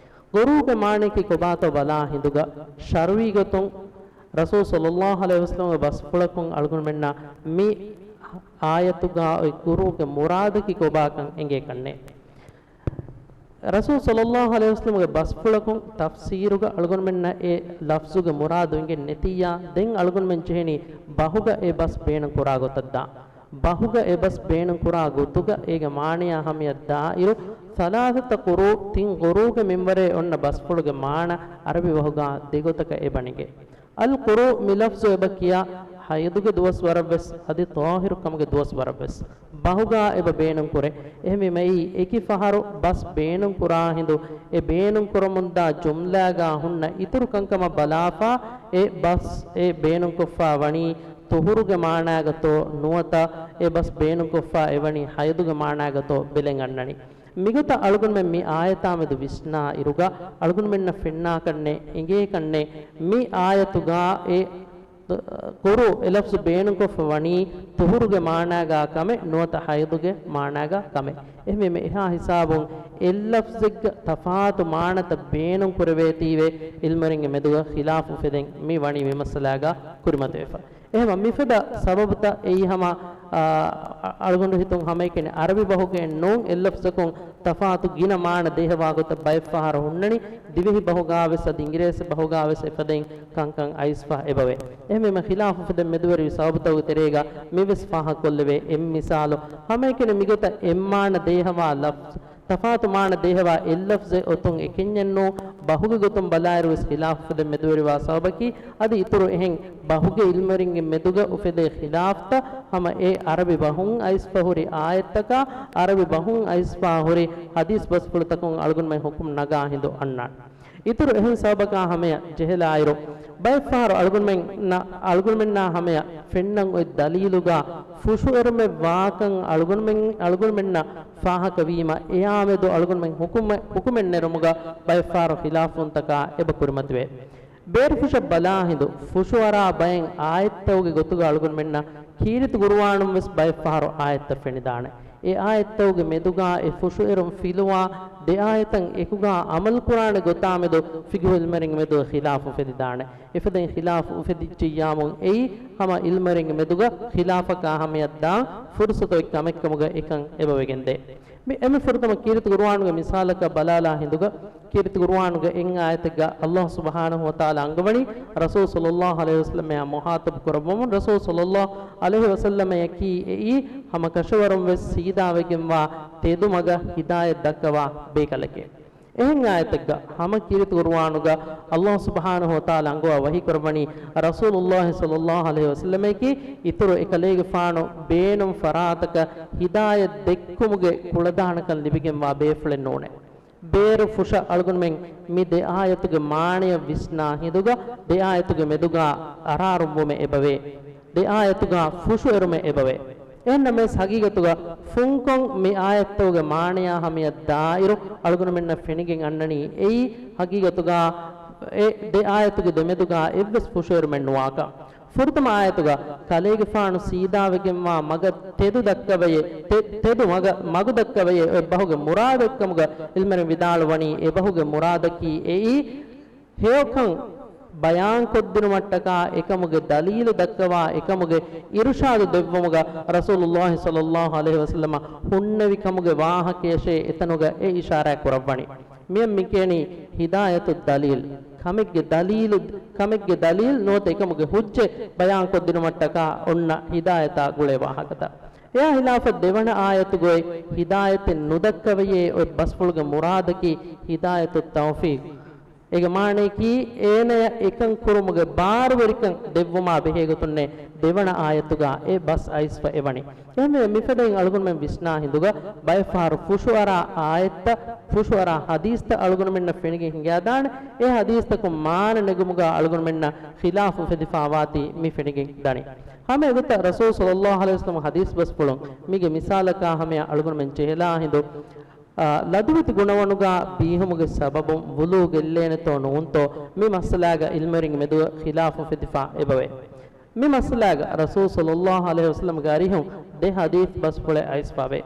ޤުރޫގެ މާނަޔަކީ ކޮބާތޯ ބަލާ ހިނދުގަ، ޝަރުޢީގޮތުން ރަސޫލު ޞައްލައްލާހު ޢަލައިހި ވަސައްލަމްގެ ބަސްފުޅަކުން އަޅުގަނޑުމެންނަށް މި އާޔަތުގަ އޮތް ޤުރޫގެ މުރާދަކީ ކޮބާކަން އެނގޭ ކަންނޭ. ރަސޫލު ޞައްލައްލާހު ޢަލައިހި ވަސައްލަމްގެ ބަސްފުޅަކުން ތަފްސީރުގަ އަޅުގަނޑުމެންނަށް އެ ލަފްޒުގެ މުރާދު އެނގެން ނެތިއްޔާ، ދެން އަޅުގަނޑުމެން ޖެހެނީ ބަހުގަ އެ ބަސް ބޭނުން ކުރާ ގޮތަށްދާ. ބަހުގަ އެ ބަސް ބޭނުން ކުރާ ގޮތުގަ އޭގެ މާނަޔާ ހަމަޔަށް ދާއިރު، ސަލާސަތަ ޤުރޫ، ތިން ޤުރޫގެ މިންވަރޭ އޮންނަ ބަސްފުޅުގެ މާނަ ޢަރަބި ބަހުގަ ދެގޮތަކަށް އެބަ ނެގޭ. އަލް ޤުރޫ މި ލަފްޒު އެބަ ކިޔާ ޙައިޟުގެ ދުވަސްވަރަށްވެސް އަދި ޠާހިރުކަމުގެ ދުވަސްވަރަށްވެސް ބަހުގަ އެބަ ބޭނުން ކުރޭ. އެހެންވީމަ އެއީ އެކި ފަހަރު ބަސް ބޭނުން ކުރާ ހިނދު، އެ ބޭނުން ކުރަމުންދާ ޖުމްލާގަ ހުންނަ އިތުރު ކަންކަމަށް ބަލާފަ، އެ ބަސް އެ ބޭނުންކޮށްފަ ވަނީ ޠުހުރުގެ މާނާގަތޯ ނުވަތަ އެ ބަސް ބޭނުންކޮށްފަ އެވަނީ ޙައިޟުގެ މާނާގަތޯ ބެލެން އަންނަނީ. މިގޮތަށް އަޅުގަނޑުމެން މި އާޔަތާމެދު ވިސްނާ އިރުގަ އަޅުގަނޑުމެންނަށް ފެންނާކަންނޭ، އެނގޭކަންނޭ، މި އާޔަތުގަ އެ ޤުރޫ އެ ލަފްޒު ބޭނުންކޮށްފަ ވަނީ ޠުހުރުގެ މާނާގަ ކަމެއް ނުވަތަ ޙައިޟުގެ މާނާގަ ކަމެއް. އެހެންވީމަ އެހާ ހިސާބުން އެއް ލަފްޒެއްގަ ތަފާތު މާނަތައް ބޭނުން ކުރެވޭތީވެ ޢިލްމުވެރިންގެ މެދުގަ ޚިލާފު އުފެދެން މި ވަނީ މި މައްސަލާގަ ކުރިމަތިވެފަ. އެހެންވީމަ މިފަދަ ސަބަބުތައް އެއީ ހަމަ، އާ، އަޅުގަނޑު ހިތުން ހަމައެކަނި ޢަރަބި ބަހުގައެއް ނޫން އެއް ލަފްޒަކުން ތަފާތު ގިނަ މާނަ ދޭހަވާ ގޮތަށް ބައެއްފަހަރު ހުންނަނީ، ދިވެހި ބަހުގަވެސް އަދި އިނގިރޭސި ބަހުގަވެސް އެފަދައިން ކަންކަން އައިސްފަ އެބަވޭ. އެހެންވީމަ ޚިލާފު އުފެދެން މެދުވެރިވި ސަބަބުތަކުގެ ތެރޭގަ މިވެސް ފާހަގަކޮށްލެވޭ. އެއް މިސާލު، ހަމައެކަނި މިގޮތަށް އެއްމާނަ ދޭހަވާ ލަފްޒު، ތަފާތު މާނަ ދޭހަވާ އެއް ލަފްޒެއް އޮތުން އެކެންޏެއްނޫ، ބަހުގެ ގޮތުން ބަލާއިރުވެސް ޚިލާފު އުފެދެން މެދުވެރިވާ ސަބަބަކީ، އަދި އިތުރު އެހެން ބަހުގެ ޢިލްމުވެރިންގެ މެދުގަ އުފެދޭ ޚިލާފްތައް ހަމަ އެ ޢަރަބި ބަހުން އައިސްފަ ހުރި އާޔަތްތަކާ، ޢަރަބި ބަހުން އައިސްފަ ހުރި ޙަދީޘް ބަސްފުޅުތަކުން އަޅުގަނޑުމެން ޙުކުމް ނަގާ ހިނދު އަންނާނެ. އިތުރު އެހެން ސަބަބަކާ ހަމަޔަށް ޖެހިލާއިރު، ބައެއްފަހަރު އަޅުގަނޑުމެން ނަ-، އަޅުގަނޑުމެންނާ ހަމަޔަށް ފެންނަން އޮތް ދަލީލުގަ ފުށުއެރުމެއް ވާކަން އަޅުގަނޑުމެން، އަޅުގަނޑުމެންނަށް ފާހަގަވީމަ، އެއާމެދު އަޅުގަނޑުމެން ޙުކުމެއް، ޙުކުމެއް ނެރުމުގަ ބައެއްފަހަރު ޚިލާފުވުންތަކާ އެބަ ކުރިމަތިވޭ. ބޭރުފުށަށް ބަލާ ހިނދު، ފުށުއަރާ ބައެއް އާޔަތްތަކުގެ ގޮތުގަ އަޅުގަނޑުމެންނަށް ކީރިތި ޤުރުއާނުން ވެސް ބައެއްފަހަރު އާޔަތްތައް ފެނިދާނެ. އެ އާޔަތްތަކުގެ މެދުގަ އެ ފުށުއެރުން ފިލުވާ ދެ އާޔަތަށް އެކުގަ ޢަމަލުކުރާނެ ގޮތާމެދު ފިޤުހު ޢިލްމުވެރިންގެ މެދުގަ ޚިލާފު އުފެދިދާނެ. އެފަދައިން ޚިލާފު އުފެދިއްޖެއްޔާމުން އެއީ ހަމަ ޢިލްމުވެރިންގެ މެދުގަ ޚިލާފަކާ ހަމަޔަށްދާން ފުރުޞަތު އޮތް ކަމެއްކަމުގަ އެކަން އެބަވެގެންދޭ. މި އެންމެ ފުރަތަމަ ކީރިތި ޤުރުއާނުގެ މިސާލަކަށް ބަލާލާ ހިނދުގަ، ކީރިތި ޤުރުއާނުގެ އެއް އާޔަތެއްގަ ﷲ ސުބްޙާނަހޫ ވަތަޢާލާ އަންގަވަނީ ރަސޫލު ޞައްލައްލާހު ޢަލައިހި ވަސައްލަމައާ މުޚާޠަބު ކުރައްވަމުން، ރަސޫލު ޞައްލައްލާހު ޢަލައިހި ވަސައްލަމަޔަކީ އެއީ ހަމަ ކަށަވަރުން ވެސް ސީދާވެގެންވާ ތެދުމަގަށް ހިދާޔަތް ދައްކަވާ ބޭކަލެކޭ. އެހެން އާޔަތެއްގަ ހަމަ ކީރިތި ޤުރުއާނުގަ ﷲ ސުބްޙާނަހޫ ވަތަޢާލާ އަންގަވާ ވަޙީ ކުރައްވަނީ ރަސޫލުﷲ ޞައްލަﷲ ޢަލައިހި ވަސައްލަމައަކީ އިތުރު އެކަލޭގެފާނު ބޭނުން ފަރާތަކަށް ހިދާޔަތް ދެއްކުމުގެ ކުޅަދާނަކަން ލިބިގެންވާ ބޭފުޅެއް ނޫނޭ. ބޭރު ފުށަށް އަޅުގަނޑުމެން މި ދެ އާޔަތުގެ މާނަޔަށް ވިސްނާ ހިނދުގަ، ދެ އާޔަތުގެ މެދުގަ އަރާރުންވުމެއް އެބަވޭ. ދެ އާޔަތުގަ ފުށުއެރުމެއް އެބަވޭ. އެހެންނަމަވެސް ހަގީގަތުގަ ފުންކޮށް މި އާޔަތްތަކުގެ މާނަޔާ ހަމަޔަށް ދާއިރު އަޅުގަނޑުމެންނަށް ފެނިގެން އަންނަނީ އެއީ ހަގީގަތުގަ އެ ދެ އާޔަތުގެ ދެމެދުގަ އެއްވެސް ފުށުއެރުމެއް ނުވާކަން. ފުރަތަމަ އާޔަތުގަ ކަލޭގެފާނު ސީދާވެގެންވާ މަގަށް ތެދު ދައްކަވައޭ، ތެ-، ތެދު މަގަށް، މަގު ދައްކަވައޭ އެއްބަހުގެ މުރާދެއްކަމުގަ ޢިލްމުވެރިން ވިދާޅުވަނީ އެބަހުގެ މުރާދަކީ އެއީ ހެޔޮކަން ބަޔާންކޮށްދިނުމަށްޓަކާ އެކަމުގެ ދަލީލު ދައްކަވާ އެކަމުގެ އިރުޝާދު ދެއްވުމުގަ ރަސޫލުﷲ ޞައްލަﷲ ޢަލައިހި ވަސައްލަމަ ހުންނެވި ކަމުގެ ވާހަކަޔަށޭ އެތަނުގަ އެ އިޝާރާތް ކުރައްވަނީ. މިއަށް މިކިޔަނީ ހިދާޔަތު ދަލީލް. ކަމެއްގެ ދަލީލު، ކަމެއްގެ ދަލީލް ނުވަތަ އެކަމުގެ ޙުއްޖަތް ބަޔާންކޮށްދިނުމަށްޓަކާ އޮންނަ ހިދާޔަތާ ގުޅޭ ވާހަކަތައް. އެއާ ހިލާފަށް ދެވަނަ އާޔަތުގައި ހިދާޔަތެއް ނުދައްކަވަޔޭ އޮތް ބަސްފުޅުގެ މުރާދަކީ ހިދާޔަތު ތައުފީޤް. އޭގެ މާނަޔަކީ އޭނަޔަށް އެކަން ކުރުމުގެ ބާރުވެރިކަން ދެއްވުމާ ބެހޭގޮތުންނޭ ދެވަނަ އާޔަތުގަ އެ ބަސް އައިސްފަ އެވަނީ. އެހެންވެ، މިފަދައިން އަޅުގަނޑުމެން ވިސްނާ ހިނދުގަ ބައެއްފަހަރު ފުށުއަރާ އާޔަތްތައް، ފުށުއަރާ ޙަދީޘްތައް އަޅުގަނޑުމެންނަށް ފެނިގެން ހިނގާދާނެ. އެ ޙަދީޘްތަކުން މާނަ ނެގުމުގަ އަޅުގަނޑުމެންނަށް ޚިލާފު އުފެދިފާވާތީ މި ފެނިގެން ދަނީ. ހަމަ އެގޮތަށް ރަސޫލު ޞައްލަﷲ ޢަލައިހި ވަސައްލަމަ ޙަދީޘް ބަސްފުޅުން މީގެ މިސާލަކާ ހަމަޔަށް އަޅުގަނޑުމެން ޖެހިލާ ހިނދު، އާ، ލަދުވެތި ގުނަވަނުގަ ބީހުމުގެ ސަބަބުން ވުޟޫ ގެއްލޭނެތޯ ނޫންތޯ މި މައްސަލާގަ ޢިލްމުވެރިންގެ މެދުގަ ޚިލާފު އުފެދިފާ އެބަވޭ. މި މައްސަލާގަ ރަސޫލު ޞައްލަﷲ ޢަލައިހި ވަސައްލަމްގެ އަރިހުން ދެ ޙަދީޘް ބަސްފުޅެއް އައިސްފަވޭ.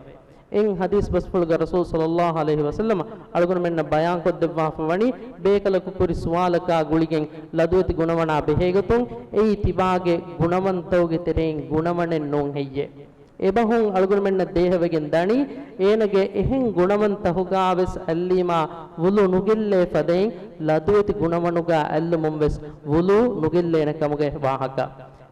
އެއް ޙަދީޘް ބަސްފުޅުގަ ރަސޫލު ޞައްލަﷲ ޢަލައިހި ވަސައްލަމަ އަޅުގަނޑުމެންނަށް ބަޔާންކޮށްދެއްވާފަ ވަނީ، ބޭކަލަކު ކުރި ސުވާލަކާ ގުޅިގެން ލަދުވެތި ގުނަވަނާ ބެހޭގޮތުން، އެއީ ތިބާގެ ގުނަވަންތަކުގެ ތެރެއިން ގުނަވަނެއް ނޫން ހެއްޔޭ؟ އެބަހުން އަޅުގަނޑުމެންނަށް ދޭހަވެގެން ދަނީ، އޭނަގެ އެހެން ގުނަވަންތަކުގަވެސް އައްލީމާ ވުޟޫ ނުގެއްލޭ ފަދައިން، ލަދުވެތި ގުނަވަނުގަ އައްލުމުންވެސް ވުޟޫ ނުގެއްލޭނެ ކަމުގެ ވާހަކަ.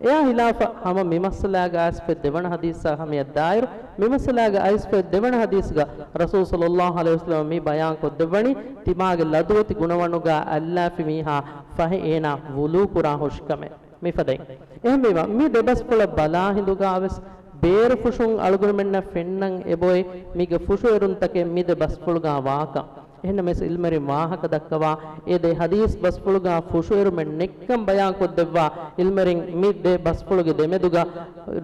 އެއާ ހިލާފަށް ހަމަ މި މައްސަލާގަ އައިސްފައި ދެވަނަ ޙަދީޘާ ހަމަޔަށް ދާއިރު، މި މައްސަލާގަ އައިސްފައި ދެވަނަ ޙަދީޘްގަ ރަސޫލު ޞައްލަﷲ ޢަލައިހި ވަސައްލަމަ މި ބަޔާން ކޮށްދެއްވަނީ، ތިމާގެ ލަދުވެތި ގުނަވަނުގަ އައްލާފި މީހާ ފަހެ އޭނާ ވުޟޫ ކުރާ ހުށިކަމެއް. މިފަދައިން. އެހެންވީމަ، މި ދެ ބަސްފުޅަށް ބަލާ ހިނދުގަވެސް، ބޭރު ފުށުން އަޅުގަނޑުމެންނަށް ފެންނަން އެބައޮތް މީގެ ފުށުއެރުންތަކެއް މި ދެ ބަސްފުޅުގަ ވާކަން. އެހެންނަމަވެސް، ޢިލްމުވެރިން ވާހަކަ ދައްކަވާ، އެ ދެ ޙަދީޘް ބަސްފުޅުގަ ފުށުއެރުމެއް ނެތްކަން ބަޔާންކޮށްދެއްވާ ޢިލްމުވެރިން މި ދެ ބަސްފުޅުގެ ދެމެދުގަ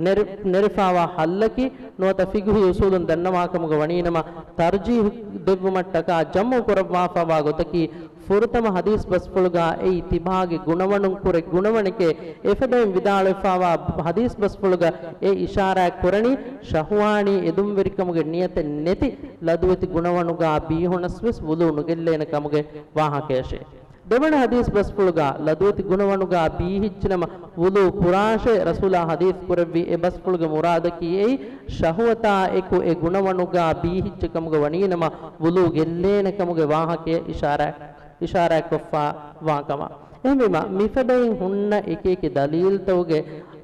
ނެރެ-، ނެރެފާވާ ޙައްލަކީ، ނުވަތަ ފިޤުހީ އުޞޫލުން ދަންނަވާކަމުގަ ވަނީނަމަ، ތަރްޖީޙު ދެއްވުމަށްޓަކާ ޖަމްޢު ކުރައްވާފަވާ ގޮތަކީ، ފުރަތަމަ ޙަދީޘް ބަސްފުޅުގަ އެއީ ތިބާގެ ގުނަވަނުން ކުރެ ގުނަވަނެކޭ. އެފަދައިން ވިދާޅުވެފާވާ ޙަދީޘް ބަސްފުޅުގަ އެ އިޝާރާތް ކުރަނީ، ޝަހުވާނީ އެދުންވެރިކަމުގެ ނިޔަތެއް ނެތި ލަދުވެތި ގުނަވަނުގަ ބީހުނަސްވެސް ވުޟޫ ނުގެއްލޭނެ ކަމުގެ ވާހަކަޔަށޭ. ދެވަނަ ޙަދީޘް ބަސްފުޅުގަ ލަދުވެތި ގުނަވަނުގަ ބީހިއްޖެނަމަ ވުޟޫ ކުރާށޭ ރަސޫލާ ޙަދީޘް ކުރެއްވި އެ ބަސްފުޅުގެ މުރާދަކީ އެއީ، ޝަހުވަތާ އެކު އެ ގުނަވަނުގަ ބީހިއްޖެ ކަމުގަ ވަނީނަމަ ވުޟޫ ގެއްލޭނެ ކަމުގެ ވާހަކަޔަށް އިޝާރާތް، އިޝާރާތްކޮށްފަ ވާކަމަށް. އެހެންވީމަ، މިފަދައިން ހުންނަ އެކިއެކި ދަލީލްތަކުގެ،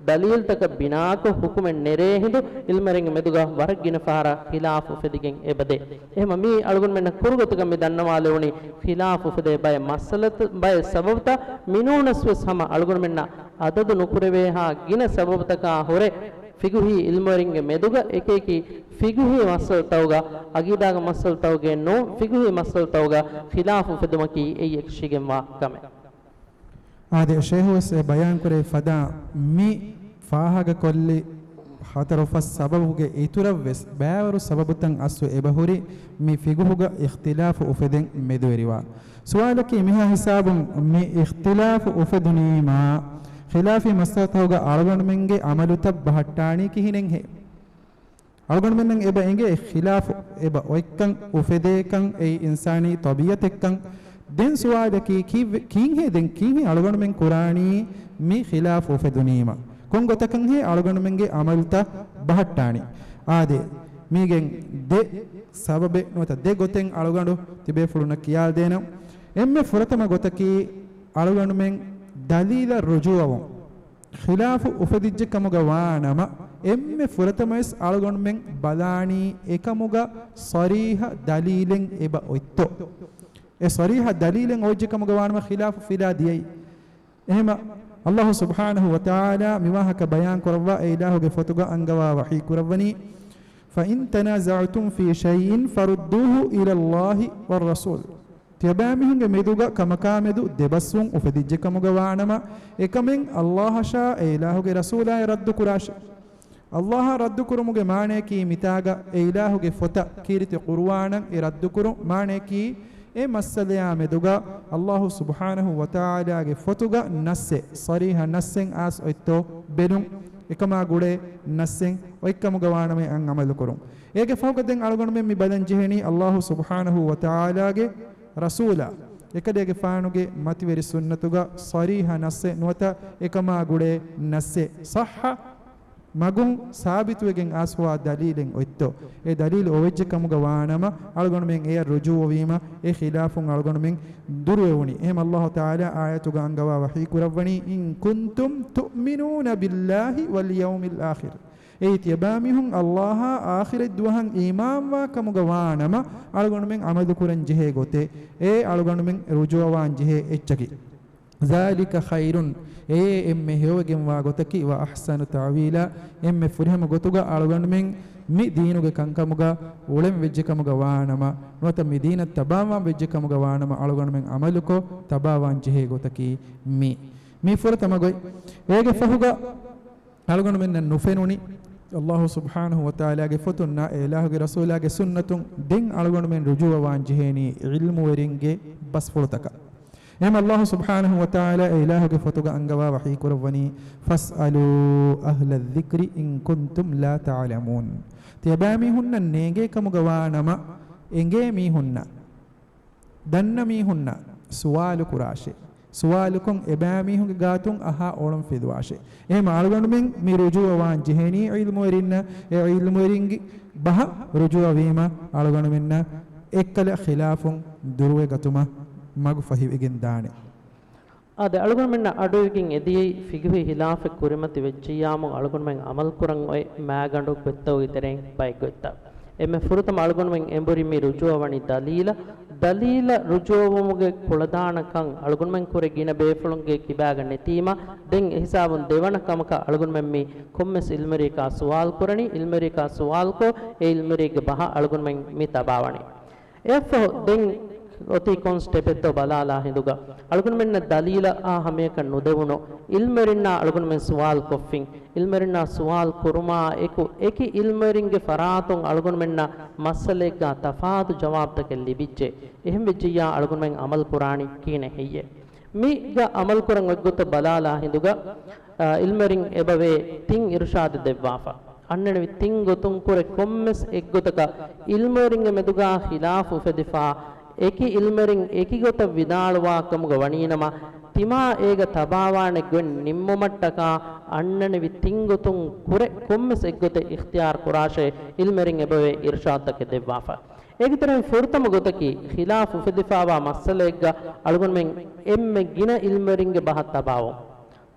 ދަލީލްތަކަށް ބިނާކޮށް ޙުކުމެއް ނެރޭ ހިނދު، ޢިލްމުވެރިންގެ މެދުގަ ވަރަށް ގިނަ ފަހަރަށް ޚިލާފު އުފެދިގެން އެބަދޭ. އެހެންވީމަ، މީ އަޅުގަނޑުމެންނަށް ކުރުގޮތުގަ މި ދަންނަވާލެވުނީ، ޚިލާފު އުފެދޭ ބައެއް މައްސަލަތައް، ބައެއް ސަބަބުތައް، މިނޫނަސްވެސް ހަމަ އަޅުގަނޑުމެންނަށް އަދަދު ނުކުރެވޭހާ ގިނަ ސަބަބުތަކާ ހުރެ، ފިޤުހީ ޢިލްމުވެރިންގެ މެދުގަ އެކިއެކި ފިޤުހީ މައްސަލަތަކުގަ، ޢަޤީދާގެ މައްސަލަތަކުގައެއް ނޫން، ފިޤުހީ މައްސަލަތަކުގަ ޚިލާފު އުފެދުމަކީ އެއީ އެކަށީގެންވާ ކަމެއް. އާދެ، ޝޭޚުވެސް އެ ބަޔާންކުރެއްވި ފަދަ މި ފާހަގަކޮށްލި ހަތަރު ފަސް ސަބަބުގެ އިތުރަށްވެސް ބައިވަރު ސަބަބުތައް އަސްލު އެބަހުރި މި ފިޤުހުގަ އިޚްތިލާފު އުފެދެން މެދުވެރިވާ. ސުވާލަކީ މިހާ ހިސާބުން މި އިޚްތިލާފު އުފެދުނީމާ، ޚިލާފީ މައްސަލަތަކުގަ އަޅުގަނޑުމެންގެ ޢަމަލުތައް ބަހައްޓާނީ ކިހިނެއްހޭ؟ އަޅުގަނޑުމެންނަށް އެބަ އެނގޭ ޚިލާފު އެބަ އޮތްކަން، އުފެދޭކަން، އެއީ އިންސާނީ ޠަބީޢަތެއްކަން. ދެން ސުވާލަކީ ކީއްވެ-، ކީއްހޭ ދެން ކީއްހޭ އަޅުގަނޑުމެން ކުރާނީ މި ޚިލާފު އުފެދުނީމަ؟ ކޮން ގޮތަކަށްހޭ އަޅުގަނޑުމެންގެ ޢަމަލުތައް ބަހައްޓާނީ؟ އާދެ، މީގެން ދެ ސަބަބެއް ނުވަތަ ދެ ގޮތެއް އަޅުގަނޑު ތިބޭފުޅުންނަށް ކިޔާދޭނަން. އެންމެ ފުރަތަމަ ގޮތަކީ އަޅުގަނޑުމެން ދަލީލަށް ރުޖޫޢަވުން. ޚިލާފު އުފެދިއްޖެ ކަމުގަ ވާނަމަ، އެންމެ ފުރަތަމަވެސް އަޅުގަނޑުމެން ބަލާނީ އެކަމުގަ ޞަރީޙަ ދަލީލެއް އެބަ އޮތްތޯ. އެ ޞަރީޙަ ދަލީލެއް އޮވެއްޖެ ކަމުގަ ވާނަމަ ޚިލާފު ފިލާ ދިޔައީ. އެހެމަ އައްލާހު ސުބްޙާނަހު ވަތަޢާލާ މިވާހަކަ ބަޔާން ކުރައްވާ އެ އިލާހުގެ ފޮތުގަ އަންގަވާ ވަޙީ ކުރައްވަނީ، فَإِن تَنَازَعْتُمْ فِي شَيْءٍ فَرُدُّوهُ إِلَى اللَّهِ وَالرَّسُولِ. ތިޔަބައިމީހުންގެ މެދުގަ ކަމަކާމެދު ދެބަސްވުން އުފެދިއްޖެ ކަމުގަ ވާނަމަ، އެކަމެން އައްލާހަށާ އެ އިލާހުގެ ރަސޫލާއަށް ރައްދު ކުރާށޭ. އައްލާހަށް ރައްދުކުރުމުގެ މާނަޔަކީ މިތާގަ އެ އިލާހުގެ ފޮތަށް ކީރިތި ޤުރުއާނަށް އެ ރައްދުކުރުން. މާނަޔަކީ އެ މައްސަލަޔާ މެދުގަ އައްލާހު ސުބްޙާނަހު ވަތަޢާލާގެ ފޮތުގަ ނައްސެއް، ޞަރީޙަ ނައްސެއް އައިސް އޮތްތޯ ބެލުން. އެކަމާ ގުޅޭ ނައްސެއް އޮތްކަމުގަ ވާނަމަ އެއަށް ޢަމަލުކުރުން. އޭގެ ފަހުގަ ދެން އަޅުގަނޑުމެން މި ބަލަން ޖެހެނީ އައްލާހު ސުބްޙާނަހު ވަތަޢާލާގެ ރަސޫލާ އެކަލޭގެފާނުގެ މަތިވެރި ސުންނަތުގަ ޞަރީޙަ ނައްސެއް ނުވަތަ އެކަމާ ގުޅޭ ނައްސެއް ޞައްޙަ މަގުން ސާބިތުވެގެން އައިސްފަވާ ދަލީލެއް އޮތްތޯ، އެ ދަލީލު އޮވެއްޖެ ކަމުގަ ވާނަމަ، އަޅުގަނޑުމެން އެޔަށް ރުޖޫޢަވީމަ، އެ ޚިލާފުން އަޅުގަނޑުމެން ދުރުވެވުނީ. އެހެމަ އައްލާހު ތަޢާލާ އާޔަތުގަ އަންގަވާ ވަޙީ ކުރައްވަނީ، إِن كُنتُمْ تُؤْمِنُونَ بِاللَّهِ وَالْيَوْمِ الْآخِرِ. އެއީ ތިޔަބައިމީހުން އައްލާހާ އާޚިރަތް ދުވަހަށް އީމާންވާ ކަމުގަ ވާނަމަ، އަޅުގަނޑުމެން ޢަމަލު ކުރަން ޖެހޭ ގޮތެއް، އެ އަޅުގަނޑުމެން ރުޖޫޢަވާން ޖެހޭ އެއްޗަކީ. ذَٰلِكَ خَيْرٌ، އެއޭ އެންމެ ހެޔޮވެގެންވާ ގޮތަކީ، وَأَحْسَنُ تَأْوِيلًا، އެންމެ ފުރިހަމަ ގޮތުގަ އަޅުގަނޑުމެން މި ދީނުގެ ކަންކަމުގަ އުޅެން ވެއްޖެ ކަމުގަ ވާނަމަ، ނުވަތަ މި ދީނަށް ތަބާވާން ވެއްޖެ ކަމުގަ ވާނަމަ، އަޅުގަނޑުމެން ޢަމަލުކޮށް ތަބާވާން ޖެހޭ ގޮތަކީ މި، މީ ފުރަތަމަ ގޮތް. އޭގެ ފަހުގަ އަޅުގަނޑުމެންނަށް ނުފެނުނީ، އައްލާހު ސުބްޙާނަހު ވަތަޢާލާގެ ފޮތުންނާ އެ އިލާހުގެ ރަސޫލާގެ ސުންނަތުން ދެން އަޅުގަނޑުމެން ރުޖޫޢަވާން ޖެހޭނީ ޢިލްމުވެރިންގެ ބަސްފުޅުތަކަށް. އެހެމަ އައްލާހު ސުބްޙާނަހު ވަތަޢާލާ އެ އިލާހުގެ ފޮތުގަ އަންގަވާ ވަޙީ ކުރައްވަނީ، فَاسْأَلُوا أَهْلَ الذِّكْرِ إِن كُنتُمْ لَا تَعْلَمُونَ. ތިޔަބައިމީހުންނަށް ނޭނގޭ ކަމުގަ ވާނަމަ، އެނގޭ މީހުންނަށް، ދަންނަ މީހުންނަށް ސުވާލު ކުރާށޭ. ސުވާލުކޮށް އެބައިމީހުންގެ ގާތުން އަހާ އޮޅުން ފެދުވާށޭ. އެހެމަ އަޅުގަނޑުމެން މި ރުޖޫޢަވާން ޖެހޭނީ ޢިލްމުވެރިންނަށް، އެ ޢިލްމުވެރިންގެ ބަހަށް ރުޖޫޢަވީމަ، އަޅުގަނޑުމެންނަށް އެއްކަލަ ޚިލާފުން ދުރުވެގަތުމަށް މަގު ފަހިވެގެން ދާނެ. އާދެ، އަޅުގަނޑުމެންނަށް އަޑުއިވިގެން އެދިޔައީ ފިޤުހީ ޚިލާފެއް ކުރިމަތި ވެއްޖިއްޔާމު އަޅުގަނޑުމެން ޢަމަލު ކުރަން އޮތް މައިގަނޑު ގޮތްތަކުގެ ތެރެއިން ބައެއް ގޮތްތައް. އެންމެ ފުރަތަމަ އަޅުގަނޑުމެން އެނބުރި މި ރުޖޫޢަވަނީ ދަލީލަށް، ދަލީލަށް ރުޖޫޢަވުމުގެ ކުޅަދާނަކަން އަޅުގަނޑުމެން ކުރެ ގިނަ ބޭފުޅުންގެ ކިބާގަ ނެތީމަ، ދެން އެހިސާބުން ދެވަނަ ކަމަކަށް އަޅުގަނޑުމެން މި ކޮންމެސް ޢިލްމުވެރިޔަކާ ސުވާލު ކުރަނީ، ޢިލްމުވެރިޔަކާ ސުވާލުކޮށް، އެ ޢިލްމުވެރިއެއްގެ ބަހަށް އަޅުގަނޑުމެން މި ތަބާވަނީ. އެއަށްފަހު ދެން އޮތީ ކޮން ސްޓެޕެއްތޯ ބަލާލާ ހިނދުގަ، އަޅުގަނޑުމެންނަށް ދަލީލަށް އާ ހަމަޔަކަށް ނުދެވުނު ޢިލްމުވެރިންނާ އަޅުގަނޑުމެން ސުވާލު ކޮށްފިން، ޢިލްމުވެރިންނާ ސުވާލު ކުރުމާ އެކު، އެކި ޢިލްމުވެރިންގެ ފަރާތުން އަޅުގަނޑުމެންނަށް މައްސަލައެއްގަ ތަފާތު ޖަވާބުތަކެއް ލިބިއްޖެ. އެހެން ވެއްޖިއްޔާ އަޅުގަނޑުމެން ޢަމަލު ކުރާނީ ކިހިނެއް ހެއްޔޭ؟ މީގަ ޢަމަލު ކުރަން އޮތްގޮތަށް ބަލާލާ ހިނދުގަ، އާ، ޢިލްމުވެރިން އެބަވޭ ތިން އިރުޝާދެއް ދެއްވާފަ. އަންނަނިވި ތިން ގޮތުން ކުރެ ކޮންމެސް އެއްގޮތަކަށް ޢިލްމުވެރިންގެ މެދުގާ ޚިލާފު އުފެދިފާ، އެކި ޢިލްމުވެރިން އެކި ގޮތަށް ވިދާޅުވާ ކަމުގަ ވަނީނަމަ، ތިމާ އޭގަ ތަބާވާނެ ގޮތް ނިންމުމަށްޓަކާ އަންނަނިވި ތިން ގޮތުން ކުރެ ކޮންމެސް އެއްގޮތެއް އިޚްތިޔާރު ކުރާށޭ ޢިލްމުވެރިން އެބަވޭ އިރުޝާދުތަކެއް ދެއްވާފަ. އޭގެ ތެރެއިން ފުރަތަމަ ގޮތަކީ، ޚިލާފު އުފެދިފާވާ މައްސަލައެއްގަ އަޅުގަނޑުމެން އެންމެ ގިނަ ޢިލްމުވެރިންގެ ބަހަށް ތަބާވުން.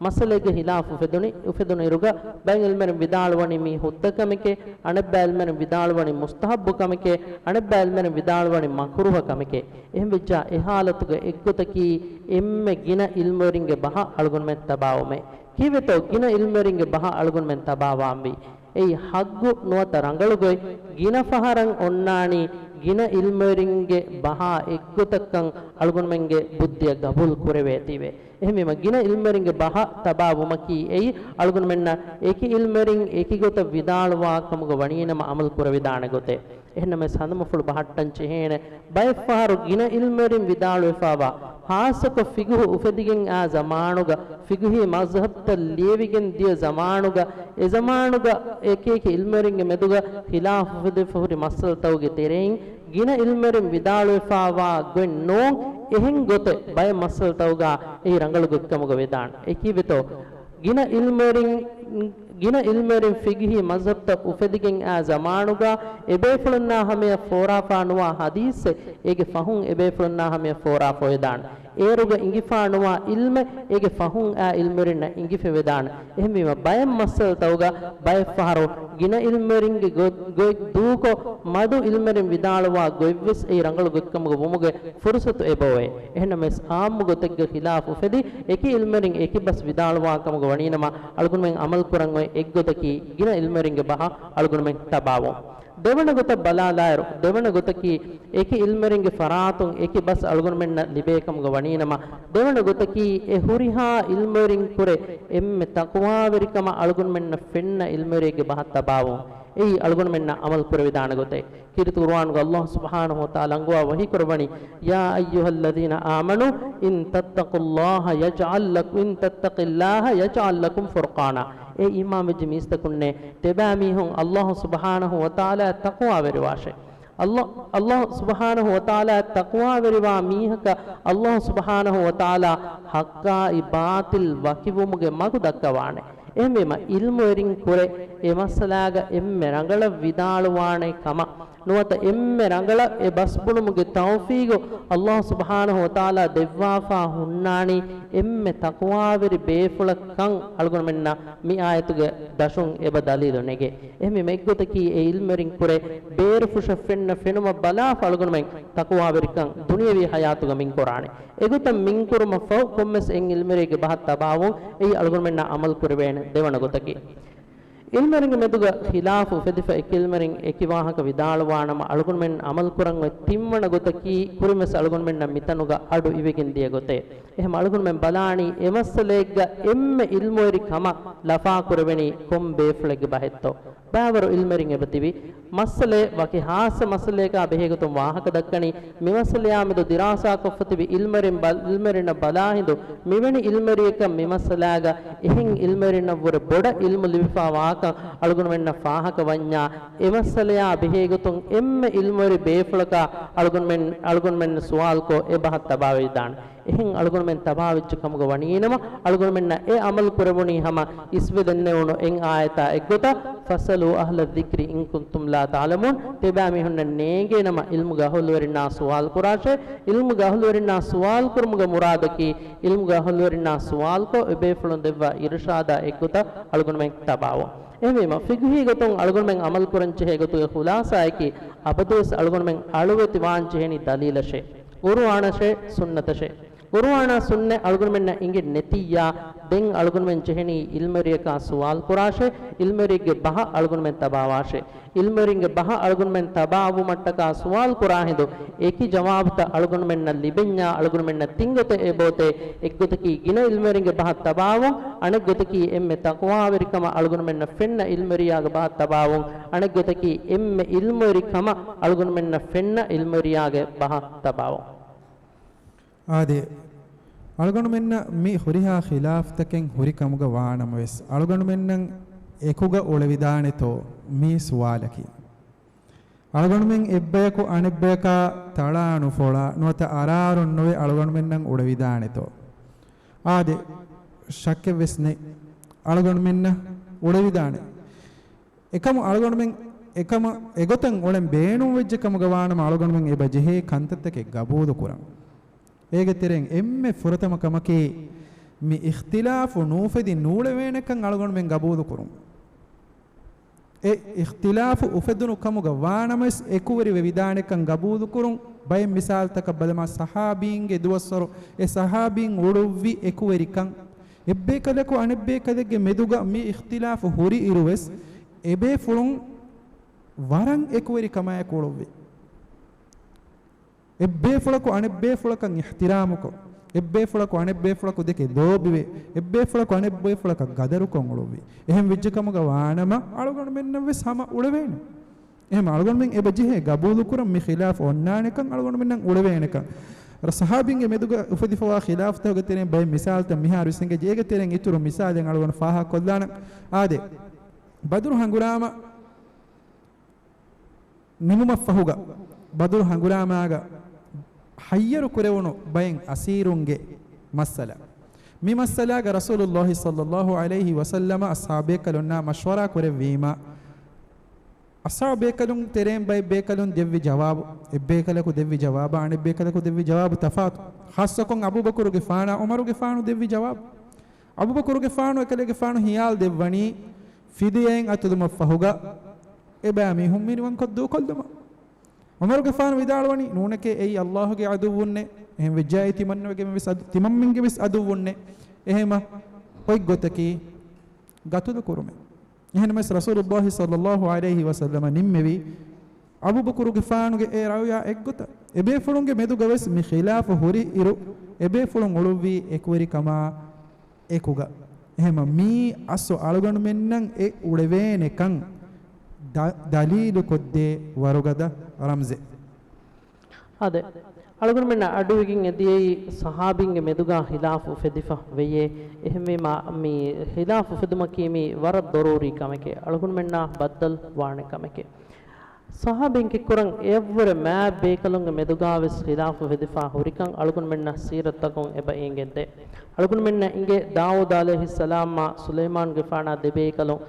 މައްސަލައެއްގަ ޚިލާފު އުފެދުނި، އުފެދުނު އިރުގަ ބައެއް ޢިލްމުވެރިން ވިދާޅުވަނީ މީ ހުއްދަ ކަމެކޭ، އަނެއް ބައި ޢިލްމުވެރިން ވިދާޅުވަނީ މުސްތަޙައްބު ކަމެކޭ، އަނެއް ބައި ޢިލްމުވެރިން ވިދާޅުވަނީ މަކުރޫހަ ކަމެކޭ. އެހެން ވެއްޖާ އެ ޙާލަތުގަ އެއްގޮތަކީ އެންމެ ގިނަ ޢިލްމުވެރިންގެ ބަހަށް އަޅުގަނޑުމެން ތަބާވުމޭ. ކީއްވެތޯ ގިނަ ޢިލްމުވެރިންގެ ބަހަށް އަޅުގަނޑުމެން ތަބާވާންވީ؟ އެއީ ޙައްޤު ނުވަތަ ރަނގަޅު ގޮތް. ގިނަ ފަހަރަށް އޮންނާނީ ގިނަ ޢިލްމުވެރިންގެ ބަހާ އެއްގޮތަށްކަން އަޅުގަނޑުމެންގެ ބުއްދިއަށް ގަބޫލު ކުރެވޭތީވެ. އެހެންވީމަ، ގިނަ ޢިލްމުވެރިންގެ ބަހަށް ތަބާވުމަކީ އެއީ، އަޅުގަނޑުމެންނަށް އެކި ޢިލްމުވެރިން އެކި ގޮތަށް ވިދާޅުވާ ކަމުގަ ވަނީނަމަ ޢަމަލު ކުރެވިދާނެ ގޮތެއް. އެހެންނަމަވެސް ހަނދުމަފުޅު ބަހައްޓަން ޖެހޭނެ، ބައެއްފަހަރު ގިނަ ޢިލްމުވެރިން ވިދާޅުވެފާވާ، ޚާއްޞަކޮށް ފިޤުހު އުފެދިގެން އާ ޒަމާނުގަ، ފިޤުހީ މަޒްހަބްތައް ލިޔެވިގެން ދިޔަ ޒަމާނުގަ، އެ ޒަމާނުގަ އެކި އެކި ޢިލްމުވެރިންގެ މެދުގަ ޚިލާފު އުފެދިފަ ހުރި މައްސަލަތަކުގެ ތެރެއިން، ގިނަ ޢިލްމުވެރިން ވިދާޅުވެފާވާ ގޮތް ނޫން، އެހެން ގޮތެއް ބައެއް މައްސަލަތަކުގަ އެއީ ރަނގަޅު ގޮތްކަމުގަ ވެދާނެ. އެކީވެތޯ؟ ގިނަ ޢިލްމުވެރިން، ގިނަ ޢިލްމުވެރިން ފިޤުހީ މަޒްހަބްތައް އުފެދިގެން އާ ޒަމާނުގަ އެބޭފުޅުންނާ ހަމަޔަށް ފޯރާފާ ނުވާ ޙަދީޘެއް އޭގެ ފަހުން އެބޭފުޅުންނާ ހަމަޔަށް ފޯރާފަ އޮވެދާނެ. އޭރުގަ އިނގިފާނުވާ އިލްމެއް އޭގެ ފަހުން އާ އިލްމުވެރިންނަށް އިނގިފަވެދާނެ. އެހެންވީމަ ބައެއް މައްސަލަތަކުގަ ބައެއްފަހަރު ގިނަ އިލްމުވެރިންގެ ގޮ-، ގޮތް ދޫކޮށް މަދު އިލްމުވެރިން ވިދާޅުވާ ގޮތްވެސް އެއީ ރަނގަޅު ގޮތްކަމުގަ ވުމުގެ ފުރުސަތު އެބައޮވޭ. އެހެންނަމަވެސް އާއްމު ގޮތެއްގަ ޚިލާފު އުފެދި އެކި އިލްމުވެރިން އެކި ބަސް ވިދާޅުވާ ކަމުގަ ވަނީނަމަ އަޅުގަނޑުމެން ޢަމަލު ކުރަން އޮތް އެއްގޮތަކީ ގިނަ އިލްމުވެރިންގެ ބަހަށް އަޅުގަނޑުމެން ތަބާވުން. ދެވަނަ ގޮތަށް ބަލާލާއިރު، ދެވަނަ ގޮތަކީ އެކި އިލްމުވެރިންގެ ފަރާތުން އެކި ބަސް އަޅުގަނޑުމެންނަށް ލިބޭ ކަމުގަ ވަނީނަމަ، ދެވަނަ ގޮތަކީ އެ ހުރިހާ އިލްމުވެރިން ކުރެ އެންމެ ތަޤްވާވެރިކަމަށް އަޅުގަނޑުމެންނަށް ފެންނަ އިލްމުވެރިއެއްގެ ބަހަށް ތަބާވުން. އެއީ އަޅުގަނޑުމެންނަށް ޢަމަލު ކުރެވިދާނެ ގޮތެއް. ކީރިތި ޤުރުއާނުގަ ﷲ ސުބްޙާނަހޫ ވަތަޢާލާ އަންގަވާ ވަޙީ ކުރައްވަނީ، يا أيها الذين آمنوا إن تتقوا الله يجعل لكم، إن تتق الله يجعل لكم فرقانا. އޭ އީމާންވެއްޖެ މީސްތަކުންނޭ، ތިބާމީހުން ﷲ ސުބްޙާނަހޫ ވަތަޢާލާއަށް ތަޤްވާވެރިވާށޭ. ﷲ، ﷲ ސުބްޙާނަހޫ ވަތަޢާލާއަށް ތަޤްވާވެރިވާ މީހަކަށް ﷲ ސުބްޙާނަހޫ ވަތަޢާލާ ޙައްޤާއި ބާޠިލް ވަކިވުމުގެ މަގު ދައްކަވާނެ. އެހެންވީމަ، އިލްމުވެރިން ކުރެ އެ މައްސަލާގަ އެންމެ ރަނގަޅަށް ވިދާޅުވާނެ ކަމަށް، ނުވަތަ އެންމެ ރަނގަޅަށް އެ ބަސް ބުނުމުގެ ތައުފީގު ﷲ ސުބްޙާނަހޫ ވަތަޢާލާ ދެއްވާފާ ހުންނާނީ އެންމެ ތަޤްވާވެރި ބޭފުޅަކަން އަޅުގަނޑުމެންނަށް މި އާޔަތުގެ ދަށުން އެބަ ދަލީލު ނެގޭ. އެހެންވީމަ އެއްގޮތަކީ އެ އިލްމުވެރިން ކުރެ ބޭރުފުށަށް ފެންނަ ފެނުމަށް ބަލާފަ އަޅުގަނޑުމެން ތަޤްވާވެރިކަން ދުނިޔަވީ ޙަޔާތުގަ މިންކުރާނެ. އެގޮތަށް މިންކުރުމަށް ފަހު ކޮންމެސް އެއް އިލްމުވެރިއެއްގެ ބަހަށް ތަބާވުން އެއީ އަޅުގަނޑުމެންނަށް ޢަމަލު ކުރެވޭނެ ދެވަނަ ގޮތަކީ. އިލްމުވެރިންގެ މެދުގަ ޚިލާފު އުފެދިފަ އެކި އިލްމުވެރިން އެކި ވާހަކަ ވިދާޅުވާނަމަ އަޅުގަނޑުމެން ޢަމަލު ކުރަން އޮތް ތިންވަނަ ގޮތަކީ ކުރިންވެސް އަޅުގަނޑުމެންނަށް މިތަނުގަ އަޑު އިވިގެން ދިޔަ ގޮތެއް. އެހެން އަޅުގަނޑުމެން ބަލާނީ އެ މައްސަލައެއްގަ އެންމެ އިލްމުވެރި ކަމަށް ލަފާ ކުރެވެނީ ކޮން ބޭފުޅެއްގެ ބަހެއްތޯ؟ ބައިވަރު އިލްމުވެރިން އެބަތިބި މައްސަލައެއް ވަކި ޚާއްޞަ މައްސަލައެއްގާ ބެހޭގޮތުން ވާހަކަ ދައްކަނީ، މި މައްސަލަޔާ މެދު ދިރާސާކޮށްފަ ތިބި އިލްމުވެރިން ބަ-، އިލްމުވެރިންނަށް ބަލާ ހިނދު، މިވެނި އިލްމުވެރިޔަކަށް މި މައްސަލާގަ އެހެން އިލްމުވެރިންނަށްވުރެ ބޮޑަށް އިލްމު ލިބިފާ ވާކަން އަޅުގަނޑުމެންނަށް ފާހަގަ ވަންޏާ، އެ މައްސަލަޔާ ބެހޭގޮތުން އެންމެ އިލްމުވެރި ބޭފުޅަކާ އަޅުގަނޑުމެން، އަޅުގަނޑުމެން ސުވާލުކޮށް އެ ބަހަށް ތަބާވެވިދާނެ. އެހެން އަޅުގަނޑުމެން ތަބާވެއްޖެ ކަމުގަ ވަނީނަމަ، އަޅުގަނޑުމެންނަށް އެ ޢަމަލު ކުރެވުނީ ހަމަ އިސްވެ ދެންނެވުނު އެއް އާޔަތާ އެއްގޮތަށް، فاسألوا أهل الذكر إن كنتم لا تعلمون، ތިބާމީހުންނަށް ނޭނގޭނަމަ ޢިލްމުގެ އަހުލުވެރިންނާ ސުވާލު ކުރާށޭ، ޢިލްމުގެ އަހުލުވެރިންނާ ސުވާލު ކުރުމުގެ މުރާދަކީ، ޢިލްމުގެ އަހުލުވެރިންނާ ސުވާލުކޮށް، އެބޭފުޅުން ދެއްވާ އިރުޝާދާ އެއްގޮތަށް އަޅުގަނޑުމެން ތަބާވުން. އެހެންވީމަ، ފިޤުހީ ގޮތުން އަޅުގަނޑުމެން ޢަމަލު ކުރަން ޖެހޭ ގޮތުގެ ޚުލާޞާއަކީ، އަބަދުވެސް އަޅުގަނޑުމެން އަޅުވެތި ވާން ޖެހެނީ ދަލީލަށޭ. ޤުރުއާނަށޭ، ސުންނަތަށޭ. ޤުރުއާނާ ސުންނަތް އަޅުގަނޑުމެންނަށް އިނގެން ނެތިއްޔާ، ދެން އަޅުގަނޑުމެން ޖެހެނީ ޢިލްމުވެރިޔަކާ ސުވާލު ކުރާށޭ، ޢިލްމުވެރިއެއްގެ ބަހަށް އަޅުގަނޑުމެން ތަބާވާށޭ. ޢިލްމުވެރިންގެ ބަހަށް އަޅުގަނޑުމެން ތަބާވުމަށްޓަކާ ސުވާލު ކުރާ ހިނދު، އެކި ޖަވާބުތައް އަޅުގަނޑުމެންނަށް ލިބެންޏާ، އަޅުގަނޑުމެންނަށް ތިން ގޮތެއް އެބައޮތޭ. އެއްގޮތަކީ ގިނަ ޢިލްމުވެރިންގެ ބަހަށް ތަބާވުން، އަނެއްގޮތަކީ އެންމެ ތަޤްވާވެރިކަމަށް އަޅުގަނޑުމެންނަށް ފެންނަ ޢިލްމުވެރިޔާގެ ބަހަށް ތަބާވުން، އަނެއްގޮތަކީ އެންމެ ޢިލްމުވެރި ކަމަށް އަޅުގަނޑުމެންނަށް ފެންނަ ޢިލްމުވެރިޔާގެ ބަހަށް ތަބާވުން. އާދެ، އަޅުގަނޑުމެންނަށް މި ހުރިހާ ޚިލާފްތަކެއް ހުރި ކަމުގަ ވާނަމަވެސް، އަޅުގަނޑުމެންނަށް އެކުގަ އުޅެވިދާނެތޯ މީ ސުވާލަކީ. އަޅުގަނޑުމެން އެއްބަޔަކު އަނެއްބަޔަކާ ތަޅާ ނުފޮޅާ ނުވަތަ އަރާރުން ނުވެ އަޅުގަނޑުމެންނަށް އުޅެވިދާނެތޯ؟ އާދެ، ޝައްކެއްވެސް ނެތް. އަޅުގަނޑުމެންނަށް އުޅެވިދާނެ. އެކަމު އަޅުގަނޑުމެން އެކަމަށް އެގޮތަށް އުޅެން ބޭނުންވެއްޖެ ކަމުގަ ވާނަމަ އަޅުގަނޑުމެން އެބަ ޖެހޭ ކަންތައްތަކެއް ގަބޫލު ކުރަން. އޭގެ ތެރެއިން އެންމެ ފުރަތަމަ ކަމަކީ، މި އިޚްތިލާފު ނޫފެދި ނޫޅެވޭނެކަން އަޅުގަނޑުމެން ގަބޫލު ކުރުން. އެ އިޚްތިލާފު އުފެދުނު ކަމުގަ ވާނަމަވެސް، އެކުވެރިވެވިދާނެކަން ގަބޫލުކުރުން. ބައެއް މިސާލްތަކަށް ބަލަމާ، ޞަޙާބީންގެ ދުވަސްވަރު އެ ޞަޙާބީން އުޅުއްވި އެކުވެރިކަން. އެއްބޭކަލަކު އަނެއްބޭކަލެއްގެ މެދުގަ މި އިޚްތިލާފު ހުރި އިރުވެސް، އެބޭފުޅުން ވަރަށް އެކުވެރިކަމާއެކު އުޅުއްވި. އެއްބޭފުޅަކު އަނެއްބޭފުޅަކަށް އިޙްތިރާމުކޮށް، އެއްބޭފުޅަކު އަނެއްބޭފުޅަކު ދެކެ ލޯބިވެ، އެއްބޭފުޅަކު އަނެއްބޭފުޅަކަށް ގަދަރުކޮށް އުޅުއްވި. އެހެން ވެއްޖެ ކަމުގަ ވާނަމަ، އަޅުގަނޑުމެންނަށް ވެސް ހަމަ އުޅެވޭނެ. އެހެން އަޅުގަނޑުމެން އެބަ ޖެހޭ ގަބޫލުކުރަން، މި ޚިލާފު އޮންނާނެކަން، އަޅުގަނޑުމެންނަށް އުޅެވޭނެކަން. ޞަޙާބީންގެ މެދުގަ އުފެދިފަވާ ޚިލާފުތަކުގެ ތެރެއިން ބައެއް މިސާލްތައް މިހާރު އިސްނގެ، އޭގެ ތެރެއިން އިތުރު މިސާލެއް އަޅުގަނޑު ފާހަގަކޮށްލާނަން. އާދެ، ބަދުރު ހަނގުރާމަ ނިމުމަށްފަހުގަ، ބަދުރު ހަނގުރާމާގަ ހައްޔަރު ކުރެވުނު ބައެއް އަސީރުންގެ މައްސަލަ. މި މައްސަލާގަ ރަސޫލުﷲ ޞައްލަﷲ ޢަލައިހި ވަސައްލަމަ އަޞްޙާބޭކަލުންނާ މަޝްވަރާ ކުރެއްވީމަ، އަސްހާބު ބޭކަލުން ތެރޭން ބައެއް ބޭކަލުން ދެއްވި ޖަވާބު، އެއްބޭކަލަކު ދެއްވި ޖަވާބާ އަނެއްބޭކަލަކު ދެއްވި ޖަވާބު ތަފާތު. ޚާއްޞަކޮށް އަބޫބަކުރުގެފާނާ ޢުމަރުގެފާނު ދެއްވި ޖަވާބު. އަބޫބަކުރުގެފާނު އެކަލޭގެފާނު ހިޔާލު ދެއްވަނީ ފިދިޔައިން އަތުލުމަށްފަހުގަ އެބައިމީހުން މިނިވަންކޮށް ދޫކޮށްލުމަށް. ޢުމަރުގެފާނު ވިދާޅުވަނީ، ނޫނެކޭ، އެއީ ﷲ ގެ ޢަދުއްވުންނޭ، އެހެން ވެއްޖާއީ ތިމަންނަމެންގެ ވެސް ޢަދު-، ތިމަންމެންގެ ވެސް ޢަދުއްވުންނޭ. އެހެމަ އޮތް ގޮތަކީ ގަތުލު ކުރުމޭ. އެހެންނަމަވެސް ރަސޫލުﷲ ޞައްލަﷲ ޢަލައިހި ވަސައްލަމަ ނިންމެވީ އަބޫބަކުރުގެފާނުގެ އެ ރައުޔާ އެއްގޮތަށް. އެބޭފުޅުންގެ މެދުގަ ވެސް މި ޚިލާފު ހުރި އިރު، އެބޭފުޅުން އުޅުއްވީ އެކުވެރިކަމާ އެކުގަ. އެހެމަ މީ އަސްލު އަޅުގަނޑުމެންނަށް އެ އުޅެވޭނެކަން ދަ-، ދަލީލުކޮށްދޭ ވަރުގަދަ ރަމްޒެއް. އާދެ، އަޅުގަނޑުމެންނަށް އަޑުއިވިގެން އެދިޔައީ ޞަޙާބީންގެ މެދުގަ ޚިލާފު އުފެދިފަ ވެޔޭ. އެހެންވީމަ، މި ޚިލާފު އުފެދުމަކީ މީ ވަރަށް ޟަރޫރީ ކަމެކޭ. އަޅުގަނޑުމެންނާ ބައްދަލު ވާނެ ކަމެކޭ. ޞަޙާބީން ކެއްކުރަން އެއަށްވުރެ މާތް ބޭކަލުންގެ މެދުގަ ވެސް ޚިލާފު އުފެދިފަ ހުރިކަން އަޅުގަނޑުމެންނަށް ސީރަތުތަކުން އެބަ އެނގެންދޭ. އަޅުގަނޑުމެންނަށް އިނގޭ ދާއޫދު ޢަލައިހިއްސަލާމާ ސުލައިމާނުގެފާނާ ދެބޭކަލުން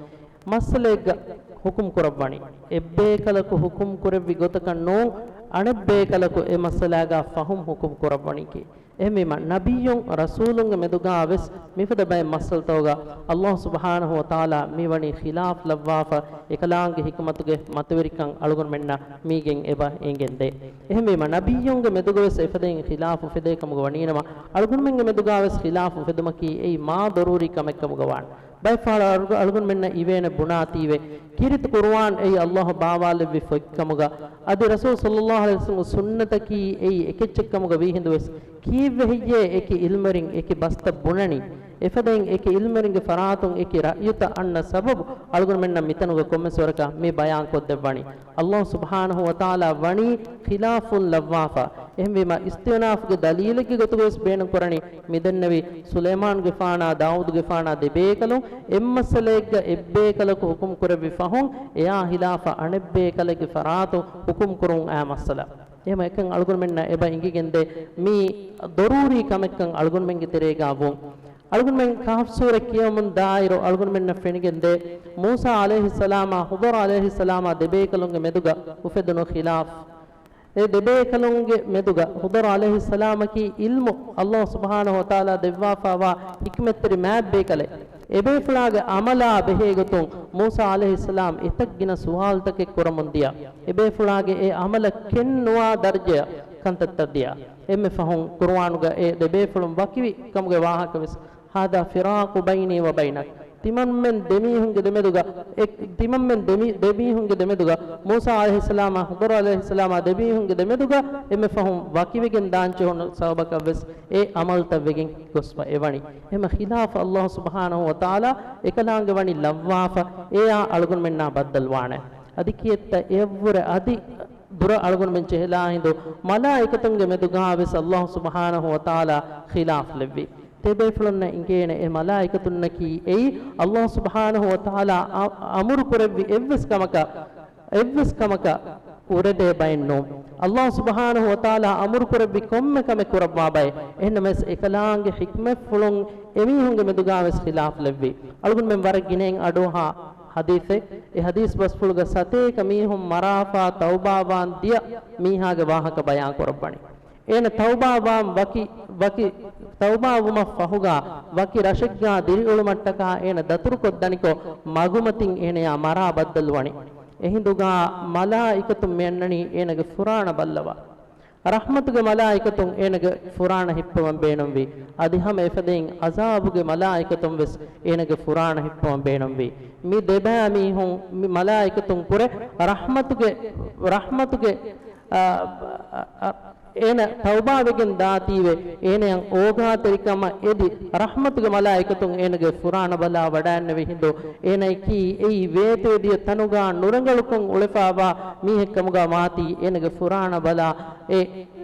މައްސަލައެއްގަ ޙުކުމް ކުރައްވަނީ. އެއްބޭކަލަކު ޙުކުމް ކުރެއްވި ގޮތަކަށް ނޫން، އަނެއްބޭކަލަކު އެ މައްސަލާގަ ފަހުމް ޙުކުމް ކުރައްވަނީކީ. އެހެންވީމަ، ނަބިއްޔުން ރަސޫލުންގެ މެދުގަ ވެސް މިފަދަ ބައެއް މައްސަލަތަކުގަ ﷲ ސުބްޙާނަހޫ ވަތަޢާލާ މިވަނީ ޚިލާފް ލައްވާފަ، އެކަލާނގެ ޙިކުމަތުގެ މަތިވެރިކަން އަޅުގަނޑުމެންނަށް މީގެން އެބަ އެނގެންދޭ. އެހެންވީމަ، ނަބިއްޔުންގެ މެދުގަ ވެސް އެފަދައިން ޚިލާފް އުފެދޭ ކަމުގަ ވަނީނަމަ، އަޅުގަނޑުމެންގެ މެދުގަ ވެސް ޚިލާފް އުފެދުމަކީ އެއީ މާ ޟަރޫރީ ކަމެއް ކަމުގަ ވާނެ. ބައެއް ފަހަރަށް އަޅުގަ-، އަޅުގަނޑުމެންނަށް އިވޭނެ ބުނާތީވެ، ކީރިތި ޤުރުއާން އެއީ ﷲ ބާވާލެއްވި ފޮތްކަމުގަ، އަދި ރަސޫލު ޞައްލަﷲ ޢަލައިހި ވަސައްލަމްގެ ސުންނަތަކީ އެއީ އެކެއްޗެއްކަމުގަ ވީހިނދުވެސް، ކީއްވެ ހެއްޔޭ އެކި ޢިލްމުވެރިން އެކި ބަސްތައް ބުނަނީ؟ އެފަދައިން އެކި ޢިލްމުވެރިންގެ ފަރާތުން އެކި ރައްޔުތައް އަންނަ ސަބަބު އަޅުގަނޑުމެންނަށް މިތަނުގަ ކޮންމެސް ވަރަކަށް މި ބަޔާންކޮށްދެއްވަނީ. ﷲ ސުބްޙާނަހޫ ވަތަޢާލާ ވަނީ ޚިލާފުން ލައްވާފަ. އެހެންވީމަ، އިސްތިއުނާފުގެ ދަލީލެއްގެ ގޮތުގަވެސް ބޭނުންކުރަނީ މިދެންނެވި ސުލައިމާނުގެފާނާ ދާއޫދުގެފާނާ ދެބޭކަލުން އެއްމައްސަލައެއްގަ އެއްބޭކަލަކު ޙުކުމް ކުރެއްވި ފަހުން، އެއާ ޚިލާފަށް އަނެއްބޭކަލެއްގެ ފަރާތުން ޙުކުމް ކުރުން އާ މައްސަލަ. އެހެމަ އެކަން އަޅުގަނޑުމެންނަށް އެބަ އެނގިގެންދޭ މީ ޟަރޫރީ ކަމެއްކަން އަޅުގަނޑުމެންގެ ތެރޭގަ ވުން. އަޅުގަނޑުމެން ކަހަފް ސޫރަ ކިޔަވަމުން ދާއިރު އަޅުގަނޑުމެންނަށް ފެނިގެންދޭ، މޫސާ ޢަލައިހިއްސަލާމާ ޚުޟަރު ޢަލައިހިއްސަލާމާ ދެބޭކަލުންގެ މެދުގަ އުފެދުނު ޚިލާފް. އެ ދެބޭކަލުންގެ މެދުގަ ޚުޟަރު ޢަލައިހިއްސަލާމަކީ ޢިލްމު ﷲ ސުބްޙާނަހޫ ވަތަޢާލާ ދެއްވާފައިވާ ޙިކްމަތްތެރި މާތް ބޭކަލެއް. އެބޭފުޅާގެ ޢަމަލާ ބެހޭގޮތުން މޫސާ ޢަލައިހިއްސަލާމް އެތައް ގިނަ ސުވާލުތަކެއް ކުރަމުން ދިޔަ. އެބޭފުޅާގެ އެ ޢަމަލަށް ކެތްނުވާ ދަރަޖަޔަށް ކަންތައްތައް ދިޔަ. އެންމެ ފަހުން ޤުރުއާނުގަ އެ ދެބޭފުޅުން ވަކިވި ކަމުގެ ވާހަކަވެސް، هذا فراق بيني وبينك. ތިމަންމެން ދެމީހުންގެ ދެމެދުގަ، އެ، ތިމަންމެން ދެމި-، ދެމީހުންގެ ދެމެދުގަ، މޫސާ ޢަލައިހިއްސަލާމާ ޚުޟަރު ޢަލައިހިއްސަލާމާ ދެމީހުންގެ ދެމެދުގަ އެންމެ ފަހުން ވަކިވެގެން ދާންޖެހުނު ސަބަބަކަށްވެސް އެ ޢަމަލުތައް ވެގެން ގޮސްފަ އެވަނީ. އެހެމަ ޚިލާފަށް ﷲ ސުބްޙާނަހޫ ވަތަޢާލާ އެކަލާނގެ ވަނީ ލައްވާފަ، އެއާ އަޅުގަނޑުމެންނާ ބައްދަލުވާނެ. އަދި ކިއެއްތަ އެއަށްވުރެ އަދި ދުރަށް އަޅުގަނޑުމެން ޖެހިލާ ހިނދު، މަލާއިކަތުންގެ މެދުގަ ވެސް ﷲ ސުބްޙާނަހޫ ވަތަޢާލާ ޚިލާފް ލެއްވި. ތިބޭފުޅުންނަށް އިނގޭނެ އެ މަލާއިކަތުންނަކީ އެއީ ﷲ ސުބްޙާނަހޫ ވަތަޢާލާ އަ-، އަމުރު ކުރެއްވި އެއްވެސް ކަމަކަށް، އެއްވެސް ކަމަކަށް އުރެދޭ ބައެއް ނޫން. ﷲ ސުބްޙާނަހޫ ވަތަޢާލާ އަމުރު ކުރެއްވި ކޮންމެ ކަމެއް ކުރައްވާ ބައެއް. އެހެންނަމަވެސް އެކަލާނގެ ޙިކްމަތްފުޅުން އެމީހުންގެ މެދުގަ ވެސް ޚިލާފް ލެއްވި. އަޅުގަނޑުމެން ވަރަށް ގިނައިން އަޑުއަހާ ޙަދީޘެއް. އެ ޙަދީޘް ބަސްފުޅުގަ ސަތޭކަ މީހުން މަރާފަ ތައުބާވާން ދިޔަ މީހާގެ ވާހަކަ ބަޔާން ކުރައްވަނީ. އޭނަ ތައުބާވާން ވަކި، ވަކި، ތައުބާވުމަށް ފަހުގަ ވަކި ރަށެއްގަ ދިރިއުޅުމަށްޓަކާ އޭނަ ދަތުރުކޮށްދަނިކޮށް، މަގުމަތިން އޭނަޔާ މަރާ ބައްދަލުވަނީ. އެހިނދުގަ މަލާއިކަތުން މިއަންނަނީ އޭނަގެ ފުރާނަ ބައްލަވާ. ރަޙްމަތުގެ މަލާއިކަތުން އޭނަގެ ފުރާނަ ހިއްޕަވަން ބޭނުންވީ. އަދި ހަމަ އެފަދައިން ޢަޒާބުގެ މަލާއިކަތުން ވެސް އޭނަގެ ފުރާނަ ހިއްޕަވަން ބޭނުންވީ. މި ދެބައިމީހުން މި މަލާއިކަތުން ކުރެ ރަޙްމަތުގެ، ރަޙްމަތުގެ، އަ، އަ، އަ، އޭނަ ތައުބާވެގެން ދާތީވެ، އޭނަޔަށް އޯގާތެރިކަމަށް އެދި، ރަޙްމަތުގެ މަލާއިކަތުން އޭނަގެ ފުރާނަ ބަލާ ވަޑައިންނެވި ހިނދު، އޭނައަކީ އެއީ ވޭތުވެދިޔަ ތަނުގަ ނުރަނގަޅުކޮށް އުޅެފައިވާ މީހެއްކަމުގަ މާތީ، އޭނަގެ ފުރާނަ ބަލާ، އެ،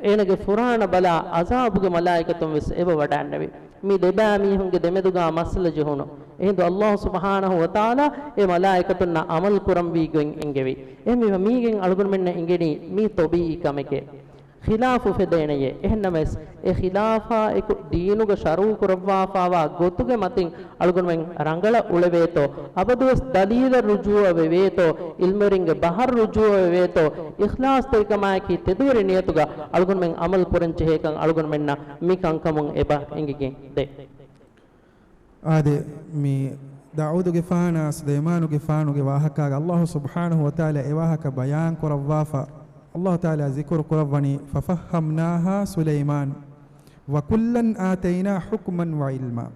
އޭނަގެ ފުރާނަ ބަލާ ޢަޒާބުގެ މަލާއިކަތުން ވެސް އެބަ ވަޑައިންނެވި. މި ދެބައިމީހުންގެ ދެމެދުގަ މައްސަލަ ޖެހުނު. އެހިނދު ﷲ ސުބްޙާނަހޫ ވަތަޢާލާ އެ މަލާއިކަތުންނަށް ޢަމަލު ކުރަންވީ ގޮތް އެންގެވި. އެހެންވީމަ މީގެން އަޅުގަނޑުމެންނަށް އެނގެނީ މީ ޠަބީޢީ ކަމެކޭ. ޚިލާފު އުފެދޭނެޔޭ. އެހެންނަމަވެސް، އެ ޚިލާފާ އެކު ދީނުގަ ޝަރުޢު ކުރައްވާފާވާ ގޮތުގެ މަތިން އަޅުގަނޑުމެން ރަނގަޅަށް އުޅެވޭތޯ، އަބަދުވެސް ދަލީލަށް ރުޖޫޢަވެވޭތޯ، ޢިލްމުވެރިންގެ ބަހަށް ރުޖޫޢަވެވޭތޯ، އިޚްލާޞްތެރިކަމާއެކީ ތެދުވެރި ނިޔަތުގަ އަޅުގަނޑުމެން ޢަމަލު ކުރަން ޖެހޭކަން އަޅުގަނޑުމެންނަށް މި ކަންކަމުން އެބަ އެނގިގެން ދޭ. އާދެ، މި ދާއޫދުގެފާނާ ސުލައިމާނުގެފާނުގެ ވާހަކާގަ ﷲ ސުބްޙާނަހޫ ވަތަޢާލާ އެ ވާހަކަ ބަޔާން ކުރައްވާފަ، ﷲ ތަޢާލާ ޒިކުރު ކުރައްވަނީ، فَفَهَّمْنَاهَا سُلَيْمَانَ وَكُلًّا آتَيْنَا حُكْمًا وَعِلْمًا.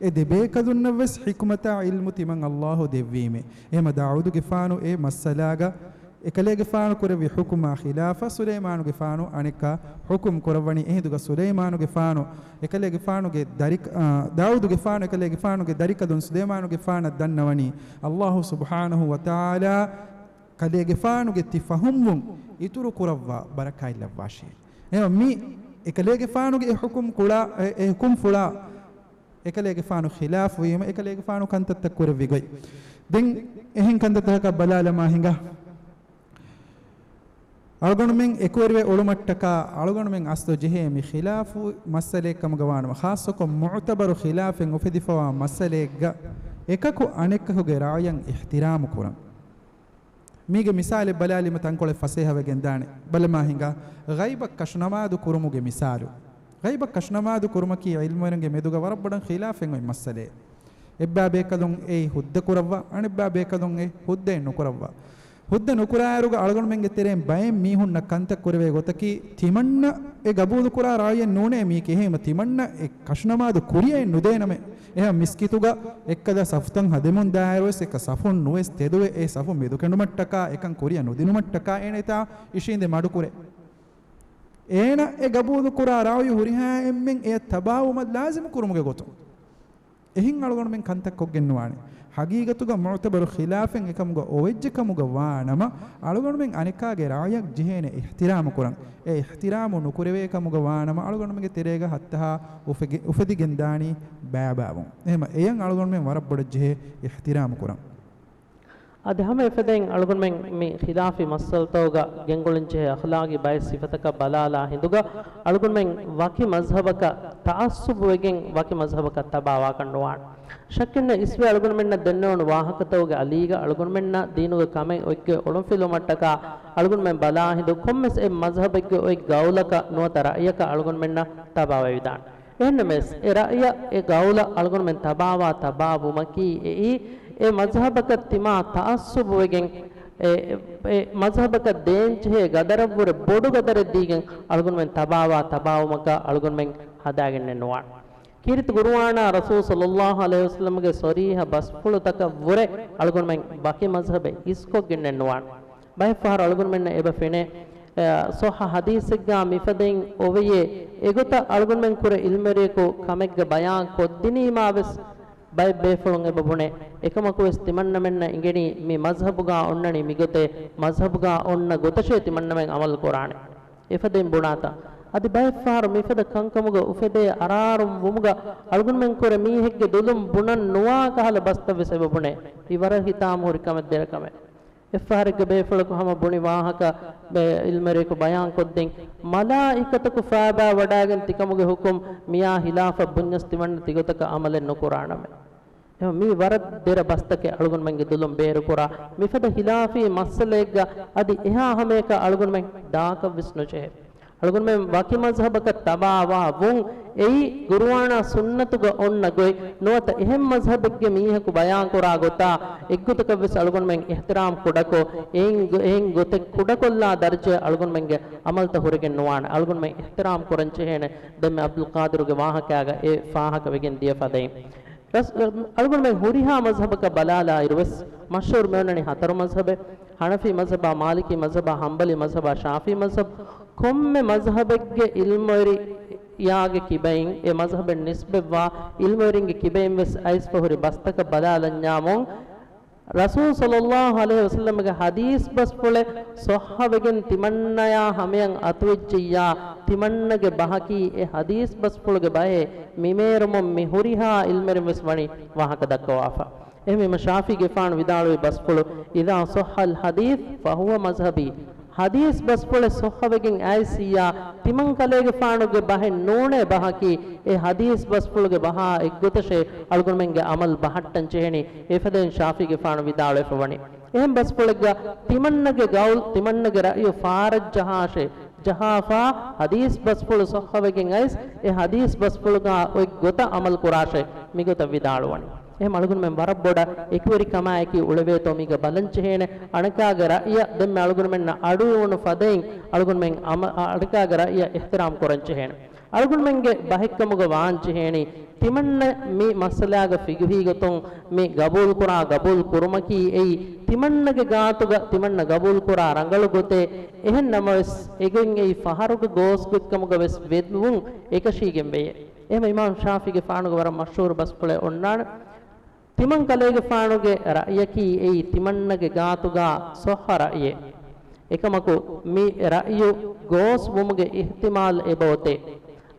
އެ ދެބޭކަލުންނަށް ވެސް ޙިކުމަތާ ޢިލްމު ތިމަން ﷲ ދެއްވީމޭ. އެހެމަ ދާއޫދުގެފާނު އެ މައްސަލާގަ އެކަލޭގެފާނު ކުރެއްވި ޙުކުމާ ޚިލާފަށް ސުލައިމާނުގެފާނު އަނެއްކާ ޙުކުމް ކުރައްވަނީ. އެހިނދުގަ ސުލައިމާނުގެފާނު އެކަލޭގެފާނުގެ ދަރިކަ-، އާ، ދާއޫދުގެފާނު އެކަލޭގެފާނުގެ ދަރިކަލުން ސުލައިމާނުގެފާނަށް ދަންނަވަނީ، ﷲ ސުބްޙާނަހޫ ވަތަޢާލާ ކަލޭގެފާނުގެ ތި ފަހުމްވުން އިތުރު ކުރައްވާ ބަރަކާތްލައްވާށޭ. އެހެން މި އެކަލޭގެފާނުގެ އެ ޙުކުމް ކުޅާ-، އެ، އެ ޙުކުމްފުޅާ އެކަލޭގެފާނު ޚިލާފުވީމަ، އެކަލޭގެފާނު ކަންތައްތައް ކުރެއްވި ގޮތް. ދެން އެހެން ކަންތައްތަކަކަށް ބަލާލަމާ ހިނގާ، އަޅުގަނޑުމެން އެކުވެރިވެ އުޅުމަށްޓަކާ، އަޅުގަނޑުމެން އަސްލު ޖެހޭ މި ޚިލާފު މައްސަލައެއް ކަމުގަ ވާނަމަ، ޚާއްޞަކޮށް މުޢުތަބަރު ޚިލާފެއް އުފެދިފަވާ މައްސަލައެއްގަ، އެކަކު އަނެއްކަކުގެ ރާޔަށް އިޙްތިރާމު ކުރަން. މީގެ މިސާލެއް ބަލާލީމަ ތަންކޮޅެއް ފަސޭހަވެގެން ދާނެ. ބަލަމާ ހިނގާ، ޣައިބަށް ކަށުނަމާދު ކުރުމުގެ މިސާލު. ޣައިބަށް ކަށުނަމާދު ކުރުމަކީ ޢިލްމުވެރިންގެ މެދުގަ ވަރަށް ބޮޑަށް ޚިލާފެއް އޮތް މައްސަލައެއް. އެއްބާ ބޭކަލުން އެއީ ހުއްދަ ކުރައްވާ، އަނެއްބާ ބޭކަލުން އެ ހުއްދައެއް ނުކުރައްވާ. ހުއްދަ ނުކުރާއިރުގަ އަޅުގަނޑުމެންގެ ތެރެއިން ބައެއް މީހުންނަށް ކަންތައް ކުރެވޭ ގޮތަކީ، ތިމަންނަ އެ ގަބޫލު ކުރާ ރާއްޔެއް ނޫނޭ މީކީ. އެހެންވީމަ ތިމަންނަ އެ ކަށުނަމާދު ކުރިޔައެއް ނުދޭނަމޭ. އެހެން މިސްކިތުގަ އެއްކަލަ ސަފުތައް ހަދަމުން ދާއިރުވެސް އެކަ ސަފުން ނުވެސް ތެދުވެ އެ ސަފު މެދުކެނޑުމަށްޓަކާ އެކަން ކުރިޔަ ނުދިނުމަށްޓަކާ އޭނަ އެތާ އިށީނދެ މަޑުކުރޭ. އޭނަ އެ ގަބޫލު ކުރާ ރާއި ހުރިހާ އެންމެން އެ ތަބާވުމަށް ލާޒިމު ކުރުމުގެ ގޮތުން. އެހެން އަޅުގަނޑުމެން ކަންތައް ކޮށްގެން ނުވާނެ. ހަގީގަތުގަ މުޢުތަބަރު ޚިލާފެއް އެކަމުގަ އޮވެއްޖެ ކަމުގަ ވާނަމަ، އަޅުގަނޑުމެން އަނެކާގެ ރާޔަށް ޖެހޭނެ އިޙްތިރާމު ކުރަން. އެ އިޙްތިރާމު ނުކުރެވޭ ކަމުގަ ވާނަމަ، އަޅުގަނޑުމެންގެ ތެރޭގަ ހައްތަހާ އުފެގެ-، އުފެދިގެންދާނީ ބާބާވުން. އެހެމަ އެޔަށް އަޅުގަނޑުމެން ވަރަށް ބޮޑަށް ޖެހޭ އިޙްތިރާމު ކުރަން. އަދި ހަމަ އެފަދައިން އަޅުގަނޑުމެން މި ޚިލާފީ މައްސަލަތަކުގަ ގެންގުޅެން ޖެހޭ އަޚްލާގީ ބައެއް ސިފަތަކަށް ބަލާލާ ހިނދުގަ، އަޅުގަނޑުމެން ވަކި މަޒްހަބަކަށް ތަޢައްޞުބުވެގެން ވަކި މަޒްހަބަކަށް ތަބާވާކަށް ނުވާނެ. ޝައްކެއްނެތް، އިސްވެ އަޅުގަނޑުމެންނަށް ދެންނެވުނު ވާހަކަތަކުގެ އަލީގަ އަޅުގަނޑުމެންނަށް ދީނުގެ ކަމެއް އޮތްގޮތް އޮޅުންފިލުވުމަށްޓަކާ އަޅުގަނޑުމެން ބަލާ ހިނދު ކޮންމެސް އެއް މަޒްހަބެއްގެ އޮތް ގައުލަކަށް ނުވަތަ ރައްޔަކަށް އަޅުގަނޑުމެންނަށް ތަބާވެވިދާނެ. އެހެންނަމަވެސް، އެ ރައްޔަށް އެ ގައުލަށް އަޅުގަނޑުމެން ތަބާވާ ތަބާވުމަކީ އެއީ، އެ މަޒްހަބަކަށް ތިމާ ތަޢައްޞުބުވެގެން، އެ، އެ މަޒްހަބަކަށް ދޭންޖެހޭ ގަދަރަށްވުރެ ބޮޑު ގަދަރެއް ދީގެން އަޅުގަނޑުމެން ތަބާވާ ތަބާވުމަކަށް އަޅުގަނޑުމެން ހަދާގެންނެއް ނުވާނެ. ކީރިތި ޤުރުއާނާ ރަސޫލު ޞައްލައްލާހު ޢަލައިހި ވަސައްލަމްގެ ޞަރީޙަ ބަސްފުޅުތަކަށްވުރެ އަޅުގަނޑުމެން ވަކި މަޒްހަބެއް ހިސްކޮށްގެންނެއް ނުވާނެ. ބައެއްފަހަރު އަޅުގަނޑުމެންނަށް އެބަ ފެނޭ، އަ، ޞައްޙަ ޙަދީޘެއްގާ މިފަދައިން އޮވެޔޭ، އެގޮތަށް އަޅުގަނޑުމެން ކުރެ ޢިލްމުވެރިޔަކު ކަމެއްގެ ބަޔާން ކޮށްދިނީމާވެސް، ބައެއް ބޭފުޅުން އެބަ ބުނޭ، އެކަމަކުވެސް ތިމަންނަމެންނަށް އިނގެނީ މި މަޒްހަބުގާ އޮންނަނީ މިގޮތޭ، މަޒްހަބުގާ އޮންނަ ގޮތަށޭ ތިމަންނަމެން ޢަމަލު ކުރާނެ. އެފަދައިން ބުނާތާ. އަދި ބައެއްފަހަރު މިފަދަ ކަންކަމުގަ އުފެދޭ އަރާރުން ވުމުގަ އަޅުގަނޑުމެން ކުރެ މީހެއްގެ ދުލުން ބުނަން ނުވާ ކަހަލަ ބަސްތައްވެސް އެބަ ބުނޭ. މި ވަރަށް ހިތާމަހުރި ކަމެއް ދެރަ ކަމެއް. އެއްފަހަރެއްގެ ބޭފުޅަކު ހަމަ ބުނި ވާހަކަ ބެ-، ޢިލްމުވެރިޔަކު ބަޔާން ކޮށްދިން، މަލާއިކަތަކު ފައިބާ ވަޑައިގެން ތިކަމުގެ ޙުކުމް މިއާ ހިލާފަށް ބުންޏަސް ތިމަންނަ ތިގޮތަކަށް ޢަމަލެއް ނުކުރާނަމޭ. އެހެން މީ ވަރަށް ދެރަ ބަސްތަކެއް އަޅުގަނޑުމެންގެ ދުލުން ބޭރުކުރާ، މިފަދަ ޚިލާފީ މައްސަލައެއްގަ އަދި އެހާ ހަމަޔަކަށް އަޅުގަނޑުމެން ދާކަށްވެސް ނުޖެހޭ. އަޅުގަނޑުމެން ވަކި މަޒްހަބަކަށް ތަބާވާ ވުން އެއީ ޤުރުއާނާ ސުންނަތުގަ އޮންނަ ގޮތް ނުވަތަ އެހެން މަޒްހަބެއްގެ މީހަކު ބަޔާންކުރާ ގޮތާ އެއްގޮތަކަށްވެސް އަޅުގަނޑުމެން އިޙްތިރާމް ކުޑަކޮށް، އެއިން ގޮ-، އެއިން ގޮތެއް ކުޑަކޮށްލާ ދަރަޖައަށް އަޅުގަނޑުމެންގެ ޢަމަލުތައް ހުރެގެން ނުވާނެ. އަޅުގަނޑުމެން އިޙްތިރާމް ކުރަން ޖެހޭނެ ދެންމެ ޢަބްދުލް ޤާދިރުގެ ވާހަކައިގަ އެ ފާހަގަވެގެން ދިޔަ ފަދައިން. ރަސް-، އަޅުގަނޑުމެން ހުރިހާ މަޒްހަބަކަށް ބަލާލާއިރުވެސް، މަޝްހޫރު މިއޮންނަނީ ހަތަރު މަޒްހަބެއް، ޙަނަފީ މަޒްހަބާ، މާލިކީ މަޒްހަބާ، ޙަންބަލީ މަޒްހަބާ، ޝާފިޢީ މަޒްހަބް، ކޮންމެ މަޒްހަބެއްގެ ޢިލްމުވެރިޔާގެ ކިބައިން، އެ މަޒްހަބަށް ނިސްބަތްވާ ޢިލްމުވެރިންގެ ކިބައިން ވެސް އައިސްފަ ހުރި ބަސްތަކަށް ބަލާލަންޏާމުން، ރަސޫލު ޞައްލައްލާހު ޢަލައިހި ވަސައްލަމްގެ ޙަދީޘް ބަސްފުޅެއް ޞައްޙަވެގެން ތިމަންނަޔާ ހަމަޔަށް އަތުވެއްޖިއްޔާ، ތިމަންނަގެ ބަހަކީ އެ ޙަދީޘް ބަސްފުޅުގެ ބަހޭ. މިމޭރުމުން މި ހުރިހާ ޢިލްމުވެރިން ވެސް ވަނީ ވާހަކަ ދައްކަވާފަ. އެހެންވީމަ ޝާފިޢީގެފާނު ވިދާޅުވި ބަސްފުޅު، إذا صح الحديث فهو مذهبي، ޙަދީޘް ބަސްފުޅެއް ޞައްޙަވެގެން އައިސް އިއްޔާ، ތިމަން ކަލޭގެފާނުގެ ބަހެއް ނޫނޭ ބަހަކީ، އެ ޙަދީޘް ބަސްފުޅުގެ ބަހާ އެއްގޮތަށޭ އަޅުގަނޑުމެންގެ ޢަމަލު ބަހައްޓަން ޖެހެނީ. އެފަދައިން ޝާފިޢީގެފާނު ވިދާޅުވެފަ ވަނީ. އެހެން ބަސްފުޅެއްގަ ތިމަންނަގެ ގައުލް، ތިމަންނަގެ ރައްޔު ފާރަށްޖަހާށޭ، ޖަހާފާ ޙަދީޘް ބަސްފުޅު ޞައްޙަވެގެން އައިސް، އެ ޙަދީޘް ބަސްފުޅުގަ އޮތް ގޮތަށް ޢަމަލު ކުރާށޭ، މިގޮތަށް ވިދާޅުވަނީ. އެހެން އަޅުގަނޑުމެން ވަރަށް ބޮޑަށް އެކުވެރިކަމާއެކީ އުޅެވޭތޯ މީގަ ބަލަން ޖެހޭނެ. އަނެކާގެ ރައްޔަށް ދެންމެ އަޅުގަނޑުމެންނަށް އަޑުއިވުނު ފަދައިން އަޅުގަނޑުމެން އަމަ-، އަނެކާގެ ރައްޔަށް އިޙްތިރާމް ކުރަން ޖެހޭނެ. އަޅުގަނޑުމެންގެ ބަހެއްކަމުގަ ވާން ޖެހޭނީ، ތިމަންނަ މި މައްސަލާގަ ފިގުހީގޮތުން މި ގަބޫލުކުރާ ގަބޫލު ކުރުމަކީ އެއީ، ތިމަންނަގެ ގާތުގަ ތިމަންނަ ގަބޫލުކުރާ ރަނގަޅު ގޮތޭ. އެހެން ނަމަވެސް، އެގޮތް އެއީ ފަހަރުގެ ގޯސްގޮތްކަމުގަ ވެސް ވެދުވުން އެކަށީގެން ވެޔޭ. އެހެމަ އިމާމް ޝާފިޢީގެފާނުގެ ވަރަށް މަޝްހޫރު ބަސްފުޅެއް އޮންނާނެ. ތިމަން ކަލޭގެފާނުގެ ރައްޔަކީ އެއީ ތިމަންނަގެ ގާތުގާ ޞައްޙަ ރައްޔެއް. އެކަމަކު، މި ރައްޔު ގޯސް ވުމުގެ އިޙްތިމާލް އެބައޮތޭ.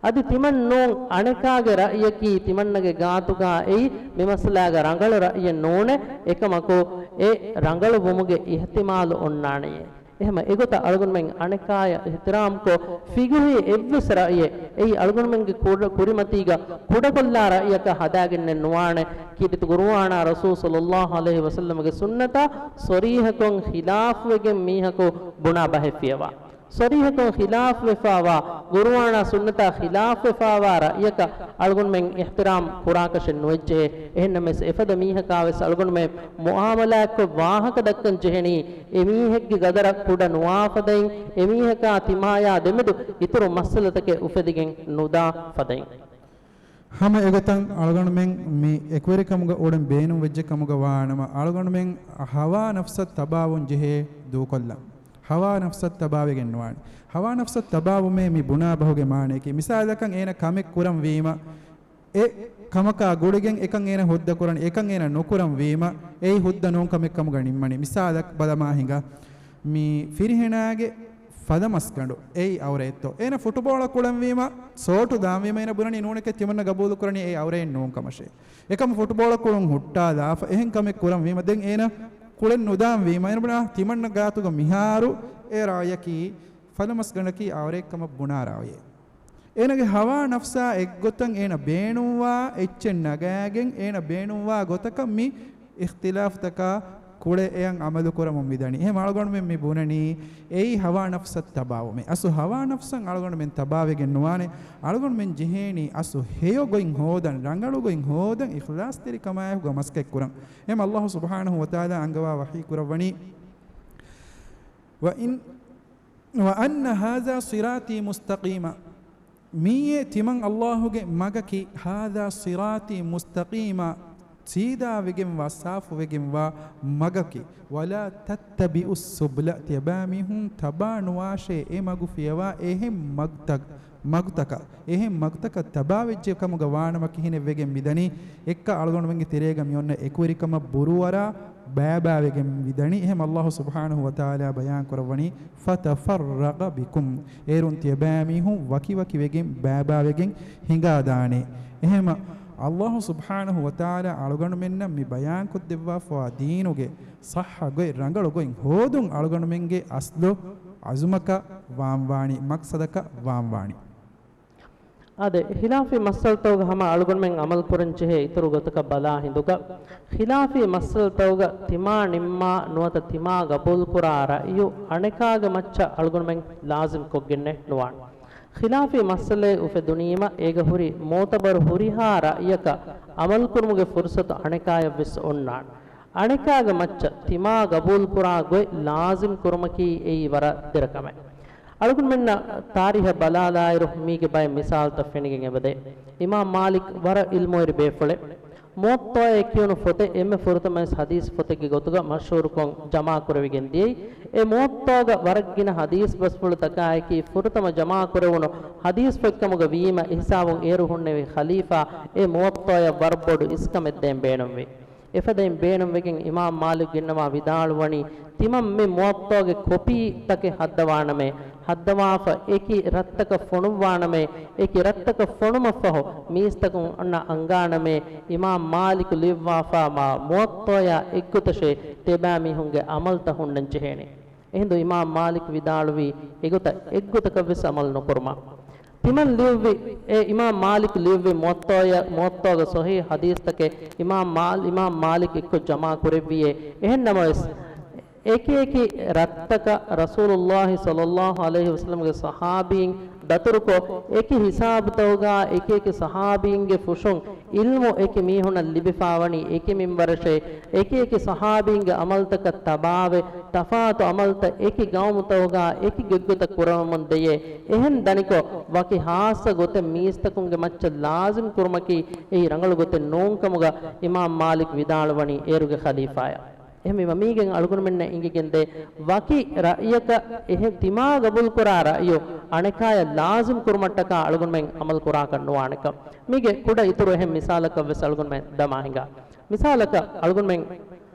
އަދި ތިމަން ނޫން، އަނެކާގެ ރައްޔަކީ ތިމަންނަގެ ގާތުގާ އެއީ މި މައްސަލާގަ ރަނގަޅު ރައްޔެއް ނޫނޭ. އެކަމަކު، އެ ރަނގަޅު ވުމުގެ އިޙްތިމާލު އޮންނާނެޔޭ. އެހެމަ އެގޮތަށް އަޅުގަނޑުމެން އަނެކާޔަށް އިޙްތިރާމްކޮށް، ފިގުހީ އެއްވެސް ރައްޔެއް، އެއީ އަޅުގަނޑުމެންގެ ކުރ-، ކުރިމަތީގަ ކުޑަކޮށްލާ ރައްޔަކަށް ހަދާގެންނެއް ނުވާނެ. ކީރިތި ޤުރުއާނާ ރަސޫލު ޞައްލައްލާހު ޢަލައިހި ވަސައްލަމަގެ ސުންނަތާ ޞަރީޙަކޮށް ޚިލާފުވެގެން މީހަކު ބުނާ ބަހެއް ފިޔަވާ. ޞަރީޙަކޮށް ޚިލާފުވެފާވާ، ޤުރުއާނާ ސުންނަތާ ޚިލާފުވެފާވާ ރައްޔަކަށް އަޅުގަނޑުމެން އިޙްތިރާމް ކުރާކަށެއް ނުވެއްޖެހޭ. އެހެންނަމަވެސް، އެފަދަ މީހަކާވެސް އަޅުގަނޑުމެން މުޢާމަލާތްކޮށް ވާހަކަ ދައްކަން ޖެހެނީ، އެމީހެއްގެ ގަދަރަށް ކުޑަ ނުވާ ފަދައިން، އެމީހަކާ ތިމާޔާ ދެމެދު އިތުރު މައްސަލަތަކެއް އުފެދިގެން ނުދާ ފަދައިން. ހަމަ އެގޮތަށް އަޅުގަނޑުމެން މި އެކުވެރިކަމުގަ އުޅެން ބޭނުން ވެއްޖެ ކަމުގަ ވާނަމަ، އަޅުގަނޑުމެން ހަވާ ނަފްސަށް ތަބާވުން ޖެހޭ ދޫކޮށްލަން. ހަވާ ނަފްސަށް ތަބާވެގެން ނުވާނެ. ހަވާ ނަފްސަށް ތަބާވުމޭ މި ބުނާ ބަހުގެ މާނަޔަކީ، މިސާލަކަށް އޭނަ ކަމެއް ކުރަން ވީމަ، އެ ކަމަކާ ގުޅިގެން އެކަން އޭނަ ހުއްދަ ކުރަން، އެކަން އޭނަ ނުކުރަން ވީމަ، އެއީ ހުއްދަ ނޫން ކަމެއް ކަމުގަ ނިންމަނީ. މިސާލަކަށް ބަލަމާ ހިނގާ، މި ފިރިހެނާގެ ފަލަމަސްގަނޑު އެއީ އައުރަތްތޯ؟ އޭނަ ފުޓުބޯޅަ ކުޅަންވީމަ، ސޯޓު ދާންވީމަ، އޭނަ ބުނަނީ ނޫނެކޭ ތިމަންނަ ގަބޫލު ކުރަނީ އެއީ އައުރައެއް ނޫން ކަމަށޭ. އެކަމަ ފުޓުބޯޅަ ކުޅުން ހުއްޓާލާފަ އެހެން ކަމެއް ކުރަންވީމަ، ދެން އޭނަ ކުޅެން ނުދާންވީމަ، އޭނަ ބުނާ ތިމަންނަ ގާތުގަ މިހާރު އެ ރާޔަކީ ފަލަމަސްގަނޑަކީ އައުރައެއް ކަމަށް ބުނާ ރާޔެއް. އޭނަގެ ހަވާ ނަފްސާ އެއްގޮތަށް އޭނަ ބޭނުންވާ އެއްޗެއް ނަގާގެން، އޭނަ ބޭނުންވާ ގޮތަކަށް މި އިޚްތިލާފްތަކާ ކުޅެ އެޔަށް އަމަލު ކުރަމުން މިދަނީ. އެހެން އަޅުގަނޑުމެން މި ބުނަނީ އެއީ ހަވާ ނަފްސަށް ތަބާވުމޭ. އަސްލު ހަވާ ނަފްސަށް އަޅުގަނޑުމެން ތަބާވެގެން ނުވާނެ. އަޅުގަނޑުމެން ޖެހޭނީ އަސްލު ހެޔޮ ގޮތް ހޯދަން، ރަނގަޅު ގޮތް ހޯދަން، އިޚްލާޞްތެރިކަމާއެކުގަ މަސައްކަތް ކުރަން. އެހެން އައްލާހު ސުބްޙާނަހު ވަތަޢާލާ އަންގަވާ ވަޙީ ކުރައްވަނީ، وَإِنَّ وَأَنَّ هَذَا صِرَاطِي مُسْتَقِيمًا. މިއީ ތިމަން އައްލާހުގެ މަގަކީ، هَذَا صِرَاطِي مُسْتَقِيمًا، ސީދާވެގެންވާ، ސާފުވެގެންވާ މަގަކީ. وَلَا تَتَّبِعُوا السُّبُلَ، ތިޔަބައިމީހުން ތަބާ ނުވާށޭ އެ މަގު ފިޔަވާ އެހެން މަގުތައް، މަގުތަކަށް، އެހެން މަގުތަކަށް ތަބާވެއްޖެ ކަމުގަ ވާނަމަ ކިހިނެއްވެގެން މިދަނީ؟ އެއްކަ އަޅުގަނޑުމެންގެ ތެރޭގަ މިއޮންނަ އެކުވެރިކަމަށް ބުރުވަރާ ބައިބައިވެގެން މިދަނީ. އެހެން އައްލާހު ސުބްޙާނަހު ވަތަޢާލާ ބަޔާން ކުރައްވަނީ، فَتَفَرَّقَ بِكُمْ، އޭރުން ތިޔަބައިމީހުން ވަކިވަކިވެގެން ބައިބައިވެގެން ހިނގާދާނެ. އެހެމަ އައްލާހު ސުބްޙާނަހު ވަތަޢާލާ އަޅުގަނޑުމެންނަށް މި ބަޔާންކޮށްދެއްވާފަވާ ދީނުގެ ޞައްޙަ ގޮތް، ރަނގަޅު ގޮތް ހޯދުން އަޅުގަނޑުމެންގެ އަސްލު ޢަޒުމަކަށް ވާންވާނީ، މަޤްޞަދަކަށް ވާންވާނީ. އާދެ، ޚިލާފީ މައްސަލަތަކުގަ ހަމަ އަޅުގަނޑުމެން އަމަލު ކުރަން ޖެހޭ އިތުރު ގޮތަކަށް ބަލާ ހިނދުގަ، ޚިލާފީ މައްސަލަތަކުގަ ތިމާ ނިންމާ ނުވަތަ ތިމާ ގަބޫލުކުރާ ރައްޔު އަނެކާގެ މައްޗަށް އަޅުގަނޑުމެން ލާޒިމް ކޮށްގެންނެއް ނުވާނެ. ޚިލާފީ މައްސަލައެއް އުފެދުނީމަ، އޭގަ ހުރި މުޢުތަބަރު ހުރިހާ ރައްޔަކަށް އަމަލުކުރުމުގެ ފުރުޞަތު އަނެކާޔަށްވެސް އޮންނާނެ. އަނެކާގެ މައްޗަށް ތިމާ ގަބޫލުކުރާ ގޮތް ލާޒިމް ކުރުމަކީ އެއީ ވަރަށް ދެރަ ކަމެއް. އަޅުގަނޑުމެންނަށް ތާރީހަށް ބަލާލާއިރު، މީގެ ބައެއް މިސާލުތައް ފެނިގެން އެބަދޭ. އިމާމް މާލިކް ވަރަށް ޢިލްމުވެރި ބޭފުޅެއް. މުވައްޠާއޭ ކިޔުނު ފޮތެއް އެންމެ ފުރަތަމަވެސް ޙަދީޘް ފޮތެއްގެ ގޮތުގަ މަޝްހޫރުކޮށް ޖަމާކުރެވިގެން ދިޔައީ. އެ މުވައްޠާގަ ވަރަށް ގިނަ ޙަދީޘް ބަސްފުޅުތަކާއެކީ، ފުރަތަމަ ޖަމާކުރެވުނު ޙަދީޘް ފޮތްކަމުގަ ވީމަ، އެހިސާބުން އޭރު ހުންނެވި ޚަލީފާ އެ މުވައްޠާޔަށް ވަރަށް ބޮޑު އިސްކަމެއް ދޭން ބޭނުންވި. އެފަދައިން ބޭނުންވެގެން އިމާމް މާލިކް ގެންނަވާ ވިދާޅުވަނީ، ތިމަން މި މުވައްޠާގެ ކޮޕީތަކެއް ހައްދަވާނަމޭ، ހައްދަވާފަ އެކި ރަށްތަކަށް ފޮނުއްވާނަމޭ، އެކި ރަށްތަކަށް ފޮނުމަށްފަހު، މީސްތަކުން އަންނަ އަންގާނަމޭ، އިމާމް މާލިކު ލިޔުއްވާފާ މާ މުވައްޠާޔާ އެއްގޮތަށޭ ތިބާމީހުންގެ އަމަލްތައް ހުންނަން ޖެހޭނެ. އެހިނދު އިމާމް މާލިކް ވިދާޅުވީ އެގޮތަށް އެއްގޮތަކަށްވެސް ޢަމަލު ނުކުރުމަށް. ތިމަން ލިޔުއްވި އެ އިމާމް މާލިކް ލިޔުއްވި މުވައްޠާއަށް، މުވައްޠާގެ ޞަޙީޙް ޙަދީޘްތަކެއް އިމާމް މާލް-، އިމާމް މާލިކް އެއްކޮށް ޖަމާ ކުރެއްވިއޭ. އެހެން ނަމަވެސް، އެކި އެކި ރަށްތަކަށް ރަސޫލުﷲ ޞައްލައްލާހު ޢަލައިހި ވަސައްލަމްގެ ޞަޙާބީން ދަތުރުކޮށް، އެކި ހިސާބުތަކުގަ އެކި އެކި ޞަޙާބީންގެ ފުށުން ޢިލްމު އެކި މީހުނަށް ލިބިފާވަނީ އެކި މިންވަރަށޭ. އެކި އެކި ޞަޙާބީންގެ ޢަމަލުތަކަށް ތަބާވެ، ތަފާތު ޢަމަލުތައް އެކި ގައުމުތަކުގަ އެކި ގޮތްގޮތަށް ކުރަމުން ދެޔޭ. އެހެން ދަނިކޮށް، ވަކި ޚާއްޞަ ގޮތެއް މީސްތަކުންގެ މައްޗަށް ލާޒިމް ކުރުމަކީ އެއީ ރަނގަޅު ގޮތެއް ނޫންކަމުގަ އިމާމް މާލިކް ވިދާޅުވަނީ އޭރުގެ ޚަލީފާޔަށް. އެހެންވީމަ، މީގެން އަޅުގަނޑުމެންނަށް އެނގިގެންދޭ، ވަކި ރައްޔަކަށް އެހެން ތިމާ ގަބޫލުކުރާ ރައްޔު އަނެކާޔަށް ލާޒިމް ކުރުމަށްޓަކާ އަޅުގަނޑުމެން ޢަމަލު ކުރާކަށް ނުވާނެކަން. މީގެ ކުޑަ އިތުރު އެހެން މިސާލަކަށް ވެސް އަޅުގަނޑުމެން ދަމާ ހިނގާ. މިސާލަކަށް، އަޅުގަނޑުމެން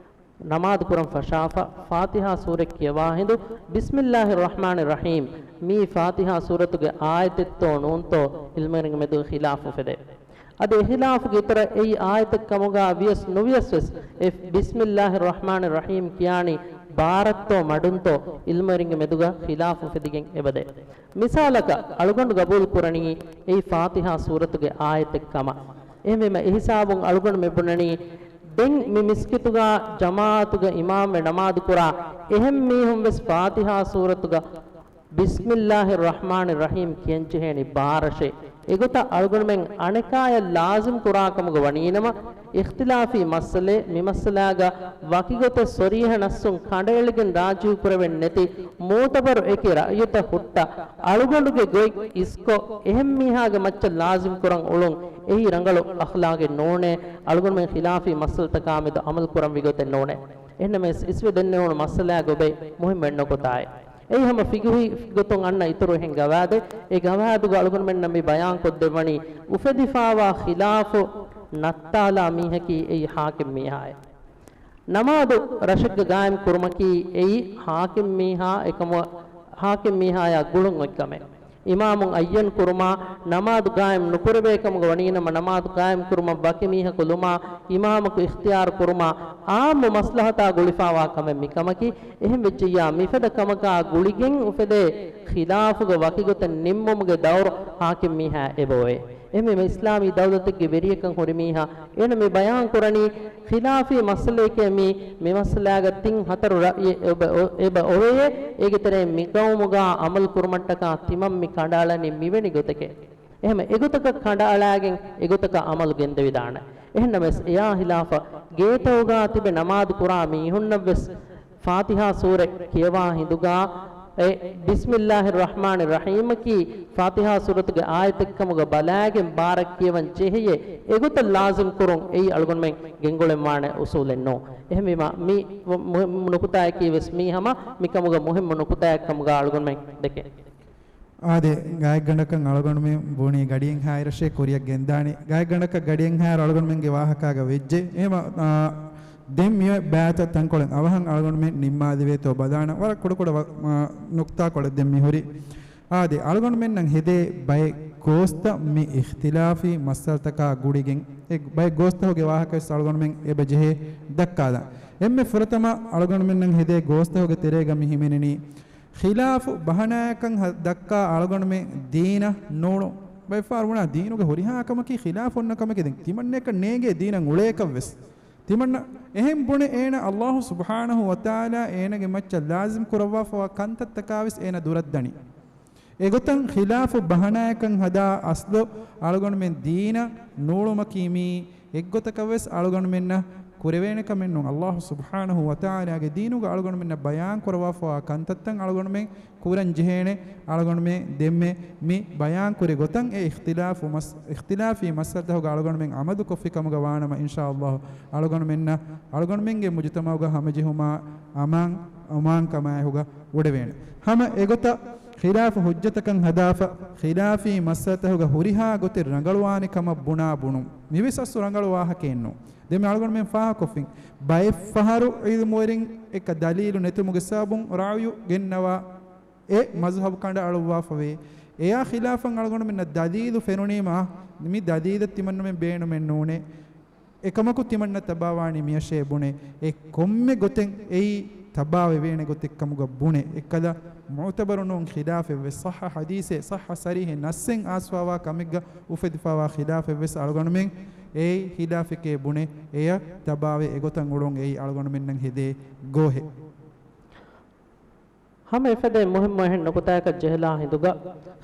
ނަމާދު ކުރަން ފަށާފަ، ފާތިޙާ ސޫރަތް ކިޔަވާ ހިނދު، ބިސްމިއްލާހި ރަޙްމާނި ރަޙީމް، މީ ފާތިޙާ ސޫރަތުގެ އާޔަތެއްތޯ ނޫންތޯ، ޢިލްމުވެރިންގެ މެދުގަ ޚިލާފު އުފެދޭ. އަދި އެ ޚިލާފުގެ އިތުރަށް އެއީ އާޔަތެއް ކަމުގަ ވިޔަސް ނުވިޔަސް ވެސް، އެ ބިސްމިއްލާހި ރަޙްމާނި ރަޙީމް ކިޔާނީ ބާރަށްތޯ މަޑުންތޯ، ޢިލްމުވެރިންގެ މެދުގަ ޚިލާފު އުފެދިގެން އެބަދޭ. މިސާލަކަށް، އަޅުގަނޑު ގަބޫލު ކުރަނީ އެއީ ފާތިޙާ ސޫރަތުގެ އާޔަތެއް ކަމަށް. އެހެންވީމަ، އެހިސާބުން އަޅުގަނޑު މި ބުނަނީ، ދެން މި މިސްކިތުގަ ޖަމާޢަތުގަ އިމާމްވެ ނަމާދު ކުރާ އެހެން މީހުން ވެސް ފާތިޙާ ސޫރަތުގަ ބިސްމިއްލާހި ރަޙްމާނި ރަޙީމް ކިޔަންޖެހޭނީ ބާރަށޭ. އެގޮތަށް އަޅުގަނޑުމެން އަނެކާޔަށް ލާޒިމް ކުރާކަމުގަ ވަނީނަމަ، އިޚްތިލާފީ މައްސަލައެއް، މި މައްސަލާގަ ވަކިގޮތެއް ޞަރީޙަ ނައްޞުން ކަނޑައެޅިގެން ރާޖިޙު ކުރެވެން ނެތި، މުޢުތަބަރު އެކި ރައްޔުތައް ހުއްޓަ، އަޅުގަނޑުގެ ގޮތް އިސްކޮށް، އެހެން މީހާގެ މައްޗަށް ލާޒިމް ކުރަން އުޅުން، އެއީ ރަނގަޅު އަޚްލާގެއް ނޫނޭ، އަޅުގަނޑުމެން ޚިލާފީ މައްސަލަތަކާމެދު ޢަމަލު ކުރަންވީ ގޮތެއް ނޫނޭ. އެހެންނަމަވެސް، އިސްވެ ދެންނެވުނު މައްސަލާގެ އޮބެ މުހިއްމު އެއް ނުކުތާއެއް. އެއީ ހަމަ ފިޤުހީ ގޮތުން އަންނަ އިތުރު އެހެން ގަވާއިދެއް. އެ ގަވާއިދުގަ އަޅުގަނޑުމެންނަށް މި ބަޔާން ކޮށްދެއްވަނީ، އުފެދިފާވާ ޚިލާފު ނައްތާލާ މީހަކީ އެއީ ޙާކިމް މީހާއެއް. ނަމާދު ރަށެއްގަ ގާއިމް ކުރުމަކީ އެއީ ޙާކިމް މީހާ އެކަމު، ޙާކިމް މީހާޔާ ގުޅުން އޮތްކަމެއް. އިމާމުން ޢައްޔަން ކުރުމާ، ނަމާދު ގާއިމް ނުކުރެވޭ ކަމުގަ ވަނީނަމަ، ނަމާދު ގާއިމް ކުރުމަށް ވަކި މީހަކު ލުމާ، އިމާމަކު އިޚްތިޔާރު ކުރުމާ، ޢާއްމު މަސްލަހަތާ ގުޅިފާވާ ކަމެއް މިކަމަކީ. އެހެން ވެއްޖެއްޔާ، މިފަދަ ކަމަކާ ގުޅިގެން އުފެދޭ ޚިލާފުގެ ވަކިގޮތެއް ނިންމުމުގެ ދައުރު ޙާކިމް މީހާ އެބައޮވޭ. އެހެންވީމަ، އިސްލާމީ ދައުލަތެއްގެ ވެރިޔަކަން ހުރި މީހާ، އޭނަ މި ބަޔާން ކުރަނީ، ޚިލާފީ މައްސަލައެކޭ މީ، މި މައްސަލާގަ ތިން ހަތަރު ރައްޔެއް އެބަ، އެބަ އޮވެޔޭ، އޭގެ ތެރެއިން މި ގައުމުގަ ޢަމަލު ކުރުމަށްޓަކާ ތިމަން މި ކަނޑައަޅަނީ މިވެނި ގޮތެކޭ. އެހެން އެގޮތަކަށް ކަނޑައަޅާގެން އެގޮތަކަށް ޢަމަލު ގެންދެވިދާނެ. އެހެންނަމަވެސް، އެޔާ ޚިލާފަށް ގޭތަކުގަ ތިބެ ނަމާދު ކުރާ މީހުންނަށްވެސް ފާތިޙާ ސޫރަ ކިޔަވާ ހިނދުގަ އެ ބިސްމިއްލާހި ރަޙްމާނި ރަޙީމަކީ ފާތިޙާ ސޫރަތުގެ އާޔަތެއްކަމުގަ ބަލާގެން ބާރަށް ކިޔަވަން ޖެހެޔޭ، އެގޮތަށް ލާޒިމް ކުރުން އެއީ އަޅުގަނޑުމެން ގެންގުޅެންވާނެ އުސޫލެއް ނޫން. އެހެންވީމަ، މި މު-، މު-، ނުކުތާއަކީ ވެސް މީ ހަމަ މިކަމުގަ މުހިއްމު ނުކުތާއެއްކަމުގަ އަޅުގަނޑުމެން ދެކެން. އާދެ، ގާތްގަނޑަކަށް އަޅުގަނޑުމެން ބުނީ ގަޑިއެއްހާއިރަށޭ ކުރިއަށް ގެންދާނީ. ގާތްގަނޑަކަށް ގަޑިއެއްހާއިރު އަޅުގަނޑުމެންގެ ވާހަކާގަ ވެއްޖެ. އެހެމަ، އާ، ދެން މިއޮތް ބައިތައް ތަންކޮޅެއް އަވަހަށް އަޅުގަނޑުމެން ނިންމާލެވޭތޯ ބަލާނަން. ވަރަށް ކުޑަކުޑަ ވަ-، މާ، ނުކްތާކޮޅެއް ދެން މިހުރީ. އާދެ، އަޅުގަނޑުމެންނަށް ހެދޭ ބައެއް ގޯސްތައް މި އިޚްތިލާފީ މައްސަލަތަކާ ގުޅިގެން، އެ ބައެއް ގޯސްތަކުގެ ވާހަކަވެސް އަޅުގަނޑުމެން އެބަ ޖެހޭ ދައްކާލަން. އެންމެ ފުރަތަމަ އަޅުގަނޑުމެންނަށް ހެދޭ ގޯސްތަކުގެ ތެރޭގަ މި ހިމެނެނީ، ޚިލާފު ބަހަނާއަކަށް ހަ-، ދައްކާ އަޅުގަނޑުމެން ދީނަށް ނޫޅު. ބައެއްފަހަރު ބުނާ ދީނުގެ ހުރިހާ ކަމަކީ ޚިލާފު އޮންނަ ކަމެކޭ. ދެން ތިމަންނައަކަށް ނޭނގޭ ދީނަށް އުޅޭކަށްވެސް. ތިމަންނަ އެހެން ބުނެ އޭނަ ﷲ ސުބްޙާނަހޫ ވަތަޢާލާ އޭނަގެ މައްޗަށް ލާޒިމް ކުރައްވާފަވާ ކަންތައްތަކާވެސް އޭނަ ދުރަށްދަނީ. އެގޮތަށް ޚިލާފު ބަހަނާއަކަށް ހަދާ އަސްލު އަޅުގަނޑުމެން ދީނަށް ނޫޅުމަކީ މީ އެއްގޮތަކަށްވެސް އަޅުގަނޑުމެންނަށް ކުރެވޭނެ ކަމެއް ނޫން. ﷲ ސުބްޙާނަހޫ ވަތަޢާލާގެ ދީނުގަ އަޅުގަނޑުމެންނަށް ބަޔާން ކުރައްވާފަވާ ކަންތައްތައް އަޅުގަނޑުމެން ކުރަން ޖެހޭނެ. އަޅުގަނޑުމެން ދެންމެ މި ބަޔާން ކުރި ގޮތަށް އެ އިޚްތިލާފު މަސް-، އިޚްތިލާފީ މައްސަލަތަކުގަ އަޅުގަނޑުމެން ޢަމަލު ކޮށްފި ކަމުގަ ވާނަމަ، އިންޝާﷲ އަޅުގަނޑުމެންނަށް އަޅުގަނޑުމެންގެ މުޖުތަމަޢުގަ ހަމަޖެހުމާ އަމާން، އަމާން ކަމާއެކުގަ އުޑެވޭނެ. ހަމަ އެގޮތަށް ޚިލާފު ޙުއްޖަތަކަށް ހަދާފަ، ޚިލާފީ މައްސަލަތަކުގަ ހުރިހާ ގޮތެއް ރަނގަޅުވާނެ ކަމަށް ބުނާ ބުނުން. މިވެސް އަސްލު ރަނގަޅު ވާހަކައެއް ނޫން. ދެން މި އަޅުގަނޑުމެން ފާހަގަކޮށްފިން. ބައެއްފަހަރު ޢިލްމުވެރިން އެކަ ދަލީލު ނެތުމުގެ ސަބަބުން ރައުޔު ގެންނަވާ އެ މަޒުހަބު ކަނޑައަޅުއްވާފަވޭ. އެޔާ ޚިލާފަށް އަޅުގަނޑުމެންނަށް ދަލީލު ފެނުނީމާ، މި ދަލީލަށް ތިމަންނަމެން ބޭނުމެއް ނޫނޭ. އެކަމަކު ތިމަންނަ ތަބާވާނީ މިއަށޭ ބުނެ. އެ ކޮންމެ ގޮތެއް އެއީ ތަބާވެވޭނެ ގޮތެއްކަމުގަ ބުނެ، އެއްކަލަ މުޢުތަބަރު ނޫން ޚިލާފެއްވެސް، ޞައްޙަ ޙަދީޘެއް، ޞައްޙަ ޞަރީޙެއް، ނައްޞެއް އާސްފާވާ ކަމެއްގަ އުފެދިފާވާ ޚިލާފެއްވެސް އަޅުގަނޑުމެން އެއީ ޚިލާފެކޭ ބުނެ، އެޔަށް ތަބާވެ އެގޮތަށް އުޅުން އެއީ އަޅުގަނޑުމެންނަށް ހެދޭ ގޯހެއް. ހަމަ އެފަދައިން މުހިއްމު އެހެން ނުކުތާއަކަށް ޖެހިލާ ހިނދުގަ،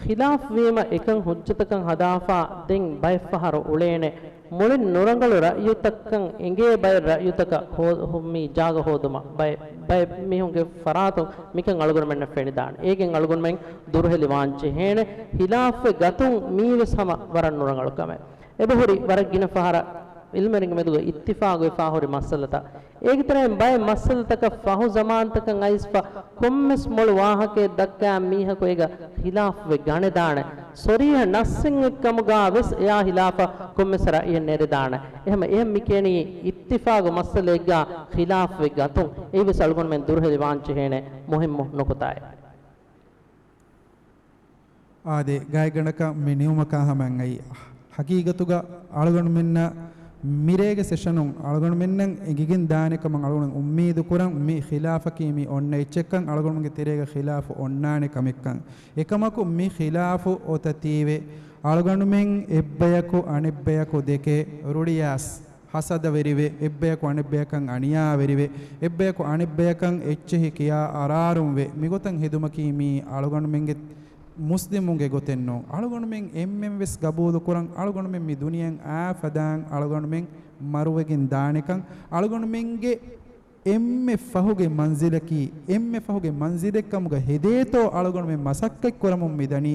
ޚިލާފްވީމަ އެކަން ހުއްޖަތަކަށް ހަދާފާ ދެން ބައެއްފަހަރު އުޅޭނެ، މުޅިން ނުރަނގަޅު ރައްޔުތައްކަން އެނގޭ ބައެއް ރައްޔުތަކަށް ހޯ-، ހު-، މި ޖާގަ ހޯދުމަށް ބައެއް، ބައެއް މީހުންގެ ފަރާތުން މިކަން އަޅުގަނޑުމެންނަށް ފެނިދާނެ. އޭގެން އަޅުގަނޑުމެން ދުރުހެލި ވާން ޖެހޭނެ. ޚިލާފްވެ ގަތުން މީވެސް ހަމަ ވަރަށް ނުރަނގަޅު ކަމެއް. އެބަހުރި ވަރަށް ގިނަ ފަހަރަށް އިލްމުވެރިންގެ މެދުގަ އިއްތިފާގުވެފާ ހުރި މައްސަލަތައް. އޭގެ ތެރެއިން ބައެއް މައްސަލަތަކަށް ފަހު ޒަމާންތަކަށް އައިސްފަ ކޮންމެސް މޮޅު ވާހަކައެއް ދައްކާ މީހަކު އޭގަ ޚިލާފްވެ ގަނެދާނެ. ޞަރީޙަ ނައްޞެއް އެއްކަމުގާ ވެސް އެޔާ ޚިލާފަށް ކޮންމެސް ރައްޔެއް ނެރެދާނެ. އެހެމަ އެހެން މިކިޔަނީ އިއްތިފާގު މައްސަލައެއްގާ ޚިލާފްވެ ގަތުން. އެއީވެސް އަޅުގަނޑުމެން ދުރުހެލިވާން ޖެހޭނެ މުހިއްމު ނުކުތާއެއް. އާދެ، ގާތްގަނޑަކަށް މި ނިމުމަކާ ހަމައަށް އައީ. ހަގީގަތުގަ އަޅުގަނޑުމެންނަށް މިރޭގެ ސެޝަނުން އަޅުގަނޑުމެންނަށް އެނގިގެން ދާނެ ކަމަށް އަޅުގަނޑު އުއްމީދު ކުރަން، މި ޚިލާފަކީ މި އޮންނަ އެއްޗެއްކަން، އަޅުގަނޑުމެންގެ ތެރޭގަ ޚިލާފު އޮންނާނެ ކަމެއްކަން. އެކަމަކު މި ޚިލާފު އޮތަތީވެ އަޅުގަނޑުމެން އެއްބަޔަކު އަނެއްބަޔަކު ދެކެ ރުޅިޔާސް ހަސަދަވެރިވެ، އެއްބަޔަކު އަނެއްބަޔަކަށް އަނިޔާވެރިވެ، އެއްބަޔަކު އަނެއްބަޔަކަށް އެއްޗެހި ކިޔާ އަރާރުންވެ، މިގޮތަށް ހެދުމަކީ މީ އަޅުގަނޑުމެންގެ މުސްލިމުންގެ ގޮތެއްނޫން. އަޅުގަނޑުމެން އެންމެންވެސް ގަބޫލުކުރަން، އަޅުގަނޑުމެން މި ދުނިޔެއަށް އާ ފަދައިން އަޅުގަނޑުމެން މަރުވެގެން ދާނެކަން، އަޅުގަނޑުމެންގެ އެންމެ ފަހުގެ މަންޒިލަކީ، އެންމެ ފަހުގެ މަންޒިލެއްކަމުގަ ހެދޭތޯ އަޅުގަނޑުމެން މަސައްކަތްކުރަމުން މިދަނީ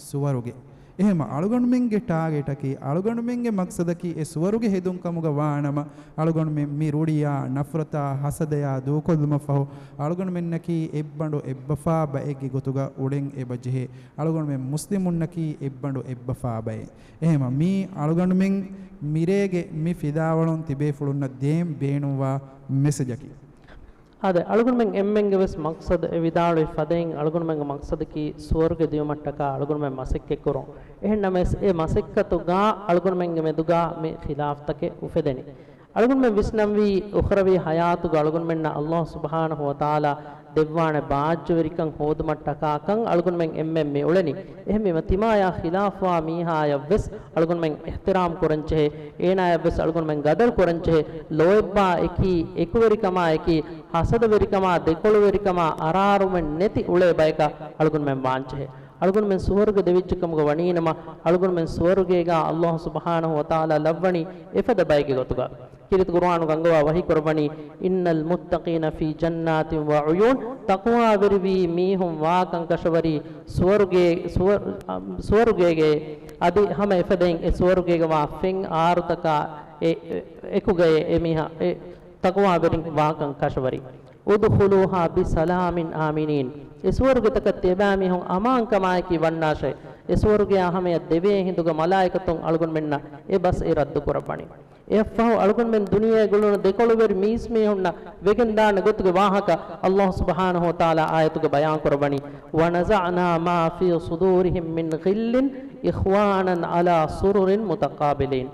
ސުވަރުގެ. އެހެމަ އަޅުގަނޑުމެންގެ ޓާގެޓަކީ، އަޅުގަނޑުމެންގެ މަޤްޞަދަކީ އެ ސުވަރުގެ ހެދުން ކަމުގަ ވާނަމަ، އަޅުގަނޑުމެން މި ރުޅިޔާ، ނަފްރަތާ، ހަސަދަޔާ ދޫކޮށްލުމަށްފަހު، އަޅުގަނޑުމެންނަކީ އެއްބަނޑު އެއްބަފާ ބައެއްގެ ގޮތުގަ އުޅެން އެބަ ޖެހޭ. އަޅުގަނޑުމެން މުސްލިމުންނަކީ އެއްބަނޑު އެއްބަފާ ބައެއް. އެހެމަ މީ އަޅުގަނޑުމެން މިރޭގެ މި ފިލާވަޅުން ތިބޭފުޅުންނަށް ދޭން ބޭނުންވާ މެސެޖަކީ. އާދެ، އަޅުގަނޑުމެން އެންމެންގެ ވެސް މަޤްޞަދު އެ ވިދާޅުވި ފަދައިން، އަޅުގަނޑުމެންގެ މަޤްޞަދަކީ ސުވަރުގެ ދިޔުމަށްޓަކާ އަޅުގަނޑުމެން މަސައްކަތްކުރުން. އެހެންނަމަވެސް، އެ މަސައްކަތުގާ އަޅުގަނޑުމެންގެ މެދުގާ މި ޚިލާފްތަކެއް އުފެދެނީ. އަޅުގަނޑުމެން ވިސްނަންވީ، އުޚްރަވީ ޙަޔާތުގަ އަޅުގަނޑުމެންނަށް ﷲ ސުބްޙާނަހޫ ވަތަޢާލާ ދެއްވާނެ ބާއްޖަވެރިކަން ހޯދުމަށްޓަކާކަން އަޅުގަނޑުމެން އެންމެން މި އުޅެނީ. އެހެންވީމަ، ތިމާޔާ ޚިލާފްވާ މީހާޔަށްވެސް އަޅުގަނޑުމެން އިޙްތިރާމް ކުރަންޖެހޭ، އޭނާޔަށްވެސް އަޅުގަނޑުމެން ގަދަރު ކުރަންޖެހޭ، ލޯތްބާ އެކީ، އެކުވެރިކަމާ އެކީ، ހަސަދަވެރިކަމާ، ދެކޮޅުވެރިކަމާ، އަރާރުމެއް ނެތި އުޅޭ ބަޔަކަށް އަޅުގަނޑުމެން ވާންޖެހޭ. އަޅުގަނޑުމެން ސުވަރުގެ ދެވިއްޖެކަމުގަ ވަނީނަމަ، އަޅުގަނޑުމެން ސުވަރުގޭގާ ﷲ ސުބްޙާނަހޫ ވަތަޢާލާ ލައްވަނީ އެފަދަ ބައެއްގެ ގޮތުގަ. ކީރިތި ޤުރުއާނު ގަންގަވާ ވަޙީ ކުރައްވަނީ، إن المتقين في جنات وعيون، ތަޤްވާވެރިވީ މީހުން ވާކަން ކަށަވަރީ ސުވަރުގޭ، ސުވަ-، ސުވަރުގޭގެ އަދި ހަމަ އެފަދައިން އެ ސުވަރުގޭގަ ވާ ފެން އާރުތަކާ އެ، އެ، އެކުގައޭ އެ މީހާ އެ ތަޤްވާވެރިން ވާކަން ކަށަވަރީ. ادخلوها بسلام آمنين، އެ ސުވަރުގެތަކަށް ތިޔަބައިމީހުން އަމާންކަމާއެކީ ވަންނާށޭ. އެ ސުވަރުގެއާ ހަމަޔަށް ދެވޭ ހިނދުގަ މަލާއިކަތުން އަޅުގަނޑުމެންނަށް އެ ބަސް އެ ރައްދު ކުރައްވަނީ. އެއަށްފަހު އަޅުގަނޑުމެން ދުނިޔޭގަ އުޅުނު ދެކޮޅުވެރި މީސްމީހުންނަށް ވެގެންދާނެ ގޮތުގެ ވާހަކަ ﷲ ސުބްޙާނަހޫ ވަތަޢާލާ އާޔަތުގަ ބަޔާން ކުރައްވަނީ، ونزعنا ما في صدورهم من غل إخوانا على سرر متقابلين.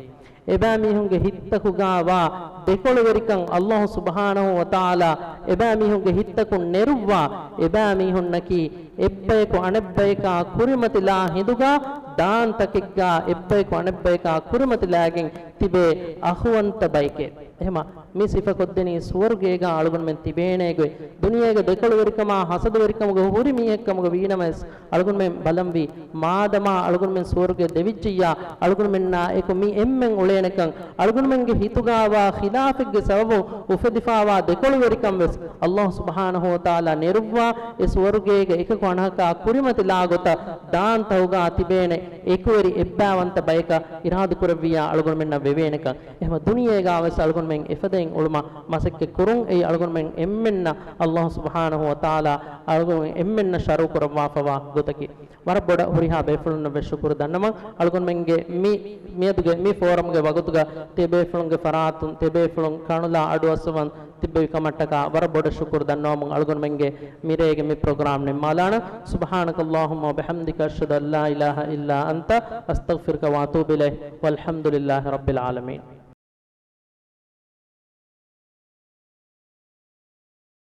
އެބައިމީހުންގެ ހިތްތަކުގާ ވާ ދެކޮޅުވެރިކަން ﷲ ސުބްޙާނަހޫ ވަތަޢާލާ އެބައިމީހުންގެ ހިތްތަކުން ނެރުއްވާ، އެބައިމީހުންނަކީ އެއްބަޔަކު އަނެއްބަޔަކާ ކުރިމަތިލާ ހިނދުގާ ދާންތަކެއްގާ އެއްބަޔަކު އަނެއްބަޔަކާ ކުރިމަތިލާގެން ތިބޭ އަޚުވަންތަ ބައެކޭ. އެހެމަ މި ސިފަކޮށްދެނީ ސުވަރުގޭގާ އަޅުގަނޑުމެން ތިބޭނޭ ގޮތް. ދުނިޔޭގެ ދެކޮޅުވެރިކަމާ ހަސަދަވެރިކަމުގަ ހުރި މީހެއްކަމުގަ ވީނަމަވެސް، އަޅުގަނޑުމެން ބަލަންވީ، މާދަމާ އަޅުގަނޑުމެން ސުވަރުގެ ދެވިއްޖިއްޔާ، އަޅުގަނޑުމެންނާ އެކު މި އެންމެން އުޅޭނެކަން، އަޅުގަނޑުމެންގެ ހިތުގާވާ ޚިލާފެއްގެ ސަބަބުން އުފެދިފާވާ ދެކޮޅުވެރިކަން ވެސް ﷲ ސުބްޙާނަހޫ ވަތަޢާލާ ނެރުއްވާ، އެ ސުވަރުގޭގެ އެކަކު އަނެކާ ކުރިމަތިލާ ގޮތަށް ދާންތަހުގާ ތިބޭނެ އެކުވެރި އެއްބައިވަންތަ ބަޔަކަށް އިރާދަކުރެއްވިއްޔާ އަޅުގަނޑުމެންނަށް ވެވޭނެކަން. އެހެމަ ދުނިޔޭގާވެސް އަޅުގަނޑުމެން އެފަދައިން އުޅުމަށް މަސައްކަތް ކުރުން. އެއީ އަޅުގަނޑުމެން އެންމެންނަށް ﷲ ސުބްޙާނަހޫ ވަތަޢާލާ އަޅުގަނޑުމެން އެންމެންނަށް ޝަރު ކުރައްވާފަވާ ގޮތަކީ. ވަރަށް ބޮޑަށް ހުރިހާ ބޭފުޅުންނަށް ވެސް ޝުކުރު ދަންނަވަން. އަޅުގަނޑުމެންގެ މި، މިއަދުގެ މި ފޯރަމްގެ ވަގުތުގަ ތިޔަބޭފުޅުންގެ ފަރާތުން ތިޔަބޭފުޅުން ކަނުލާ އަޑުއައްސަވަން ތިއްބެވި ކަމަށްޓަކާ ވަރަށް ބޮޑަށް ޝުކުރު ދަންނަވަމުން އަޅުގަނޑުމެންގެ މިރޭގެ މި ޕްރޮގްރާމް ނިންމާލާނަން. سبحانك اللهم وبحمدك، أشهد أن لا إله إلا أنت، أستغفرك وأتوب إليك، والحمد لله رب العالمين.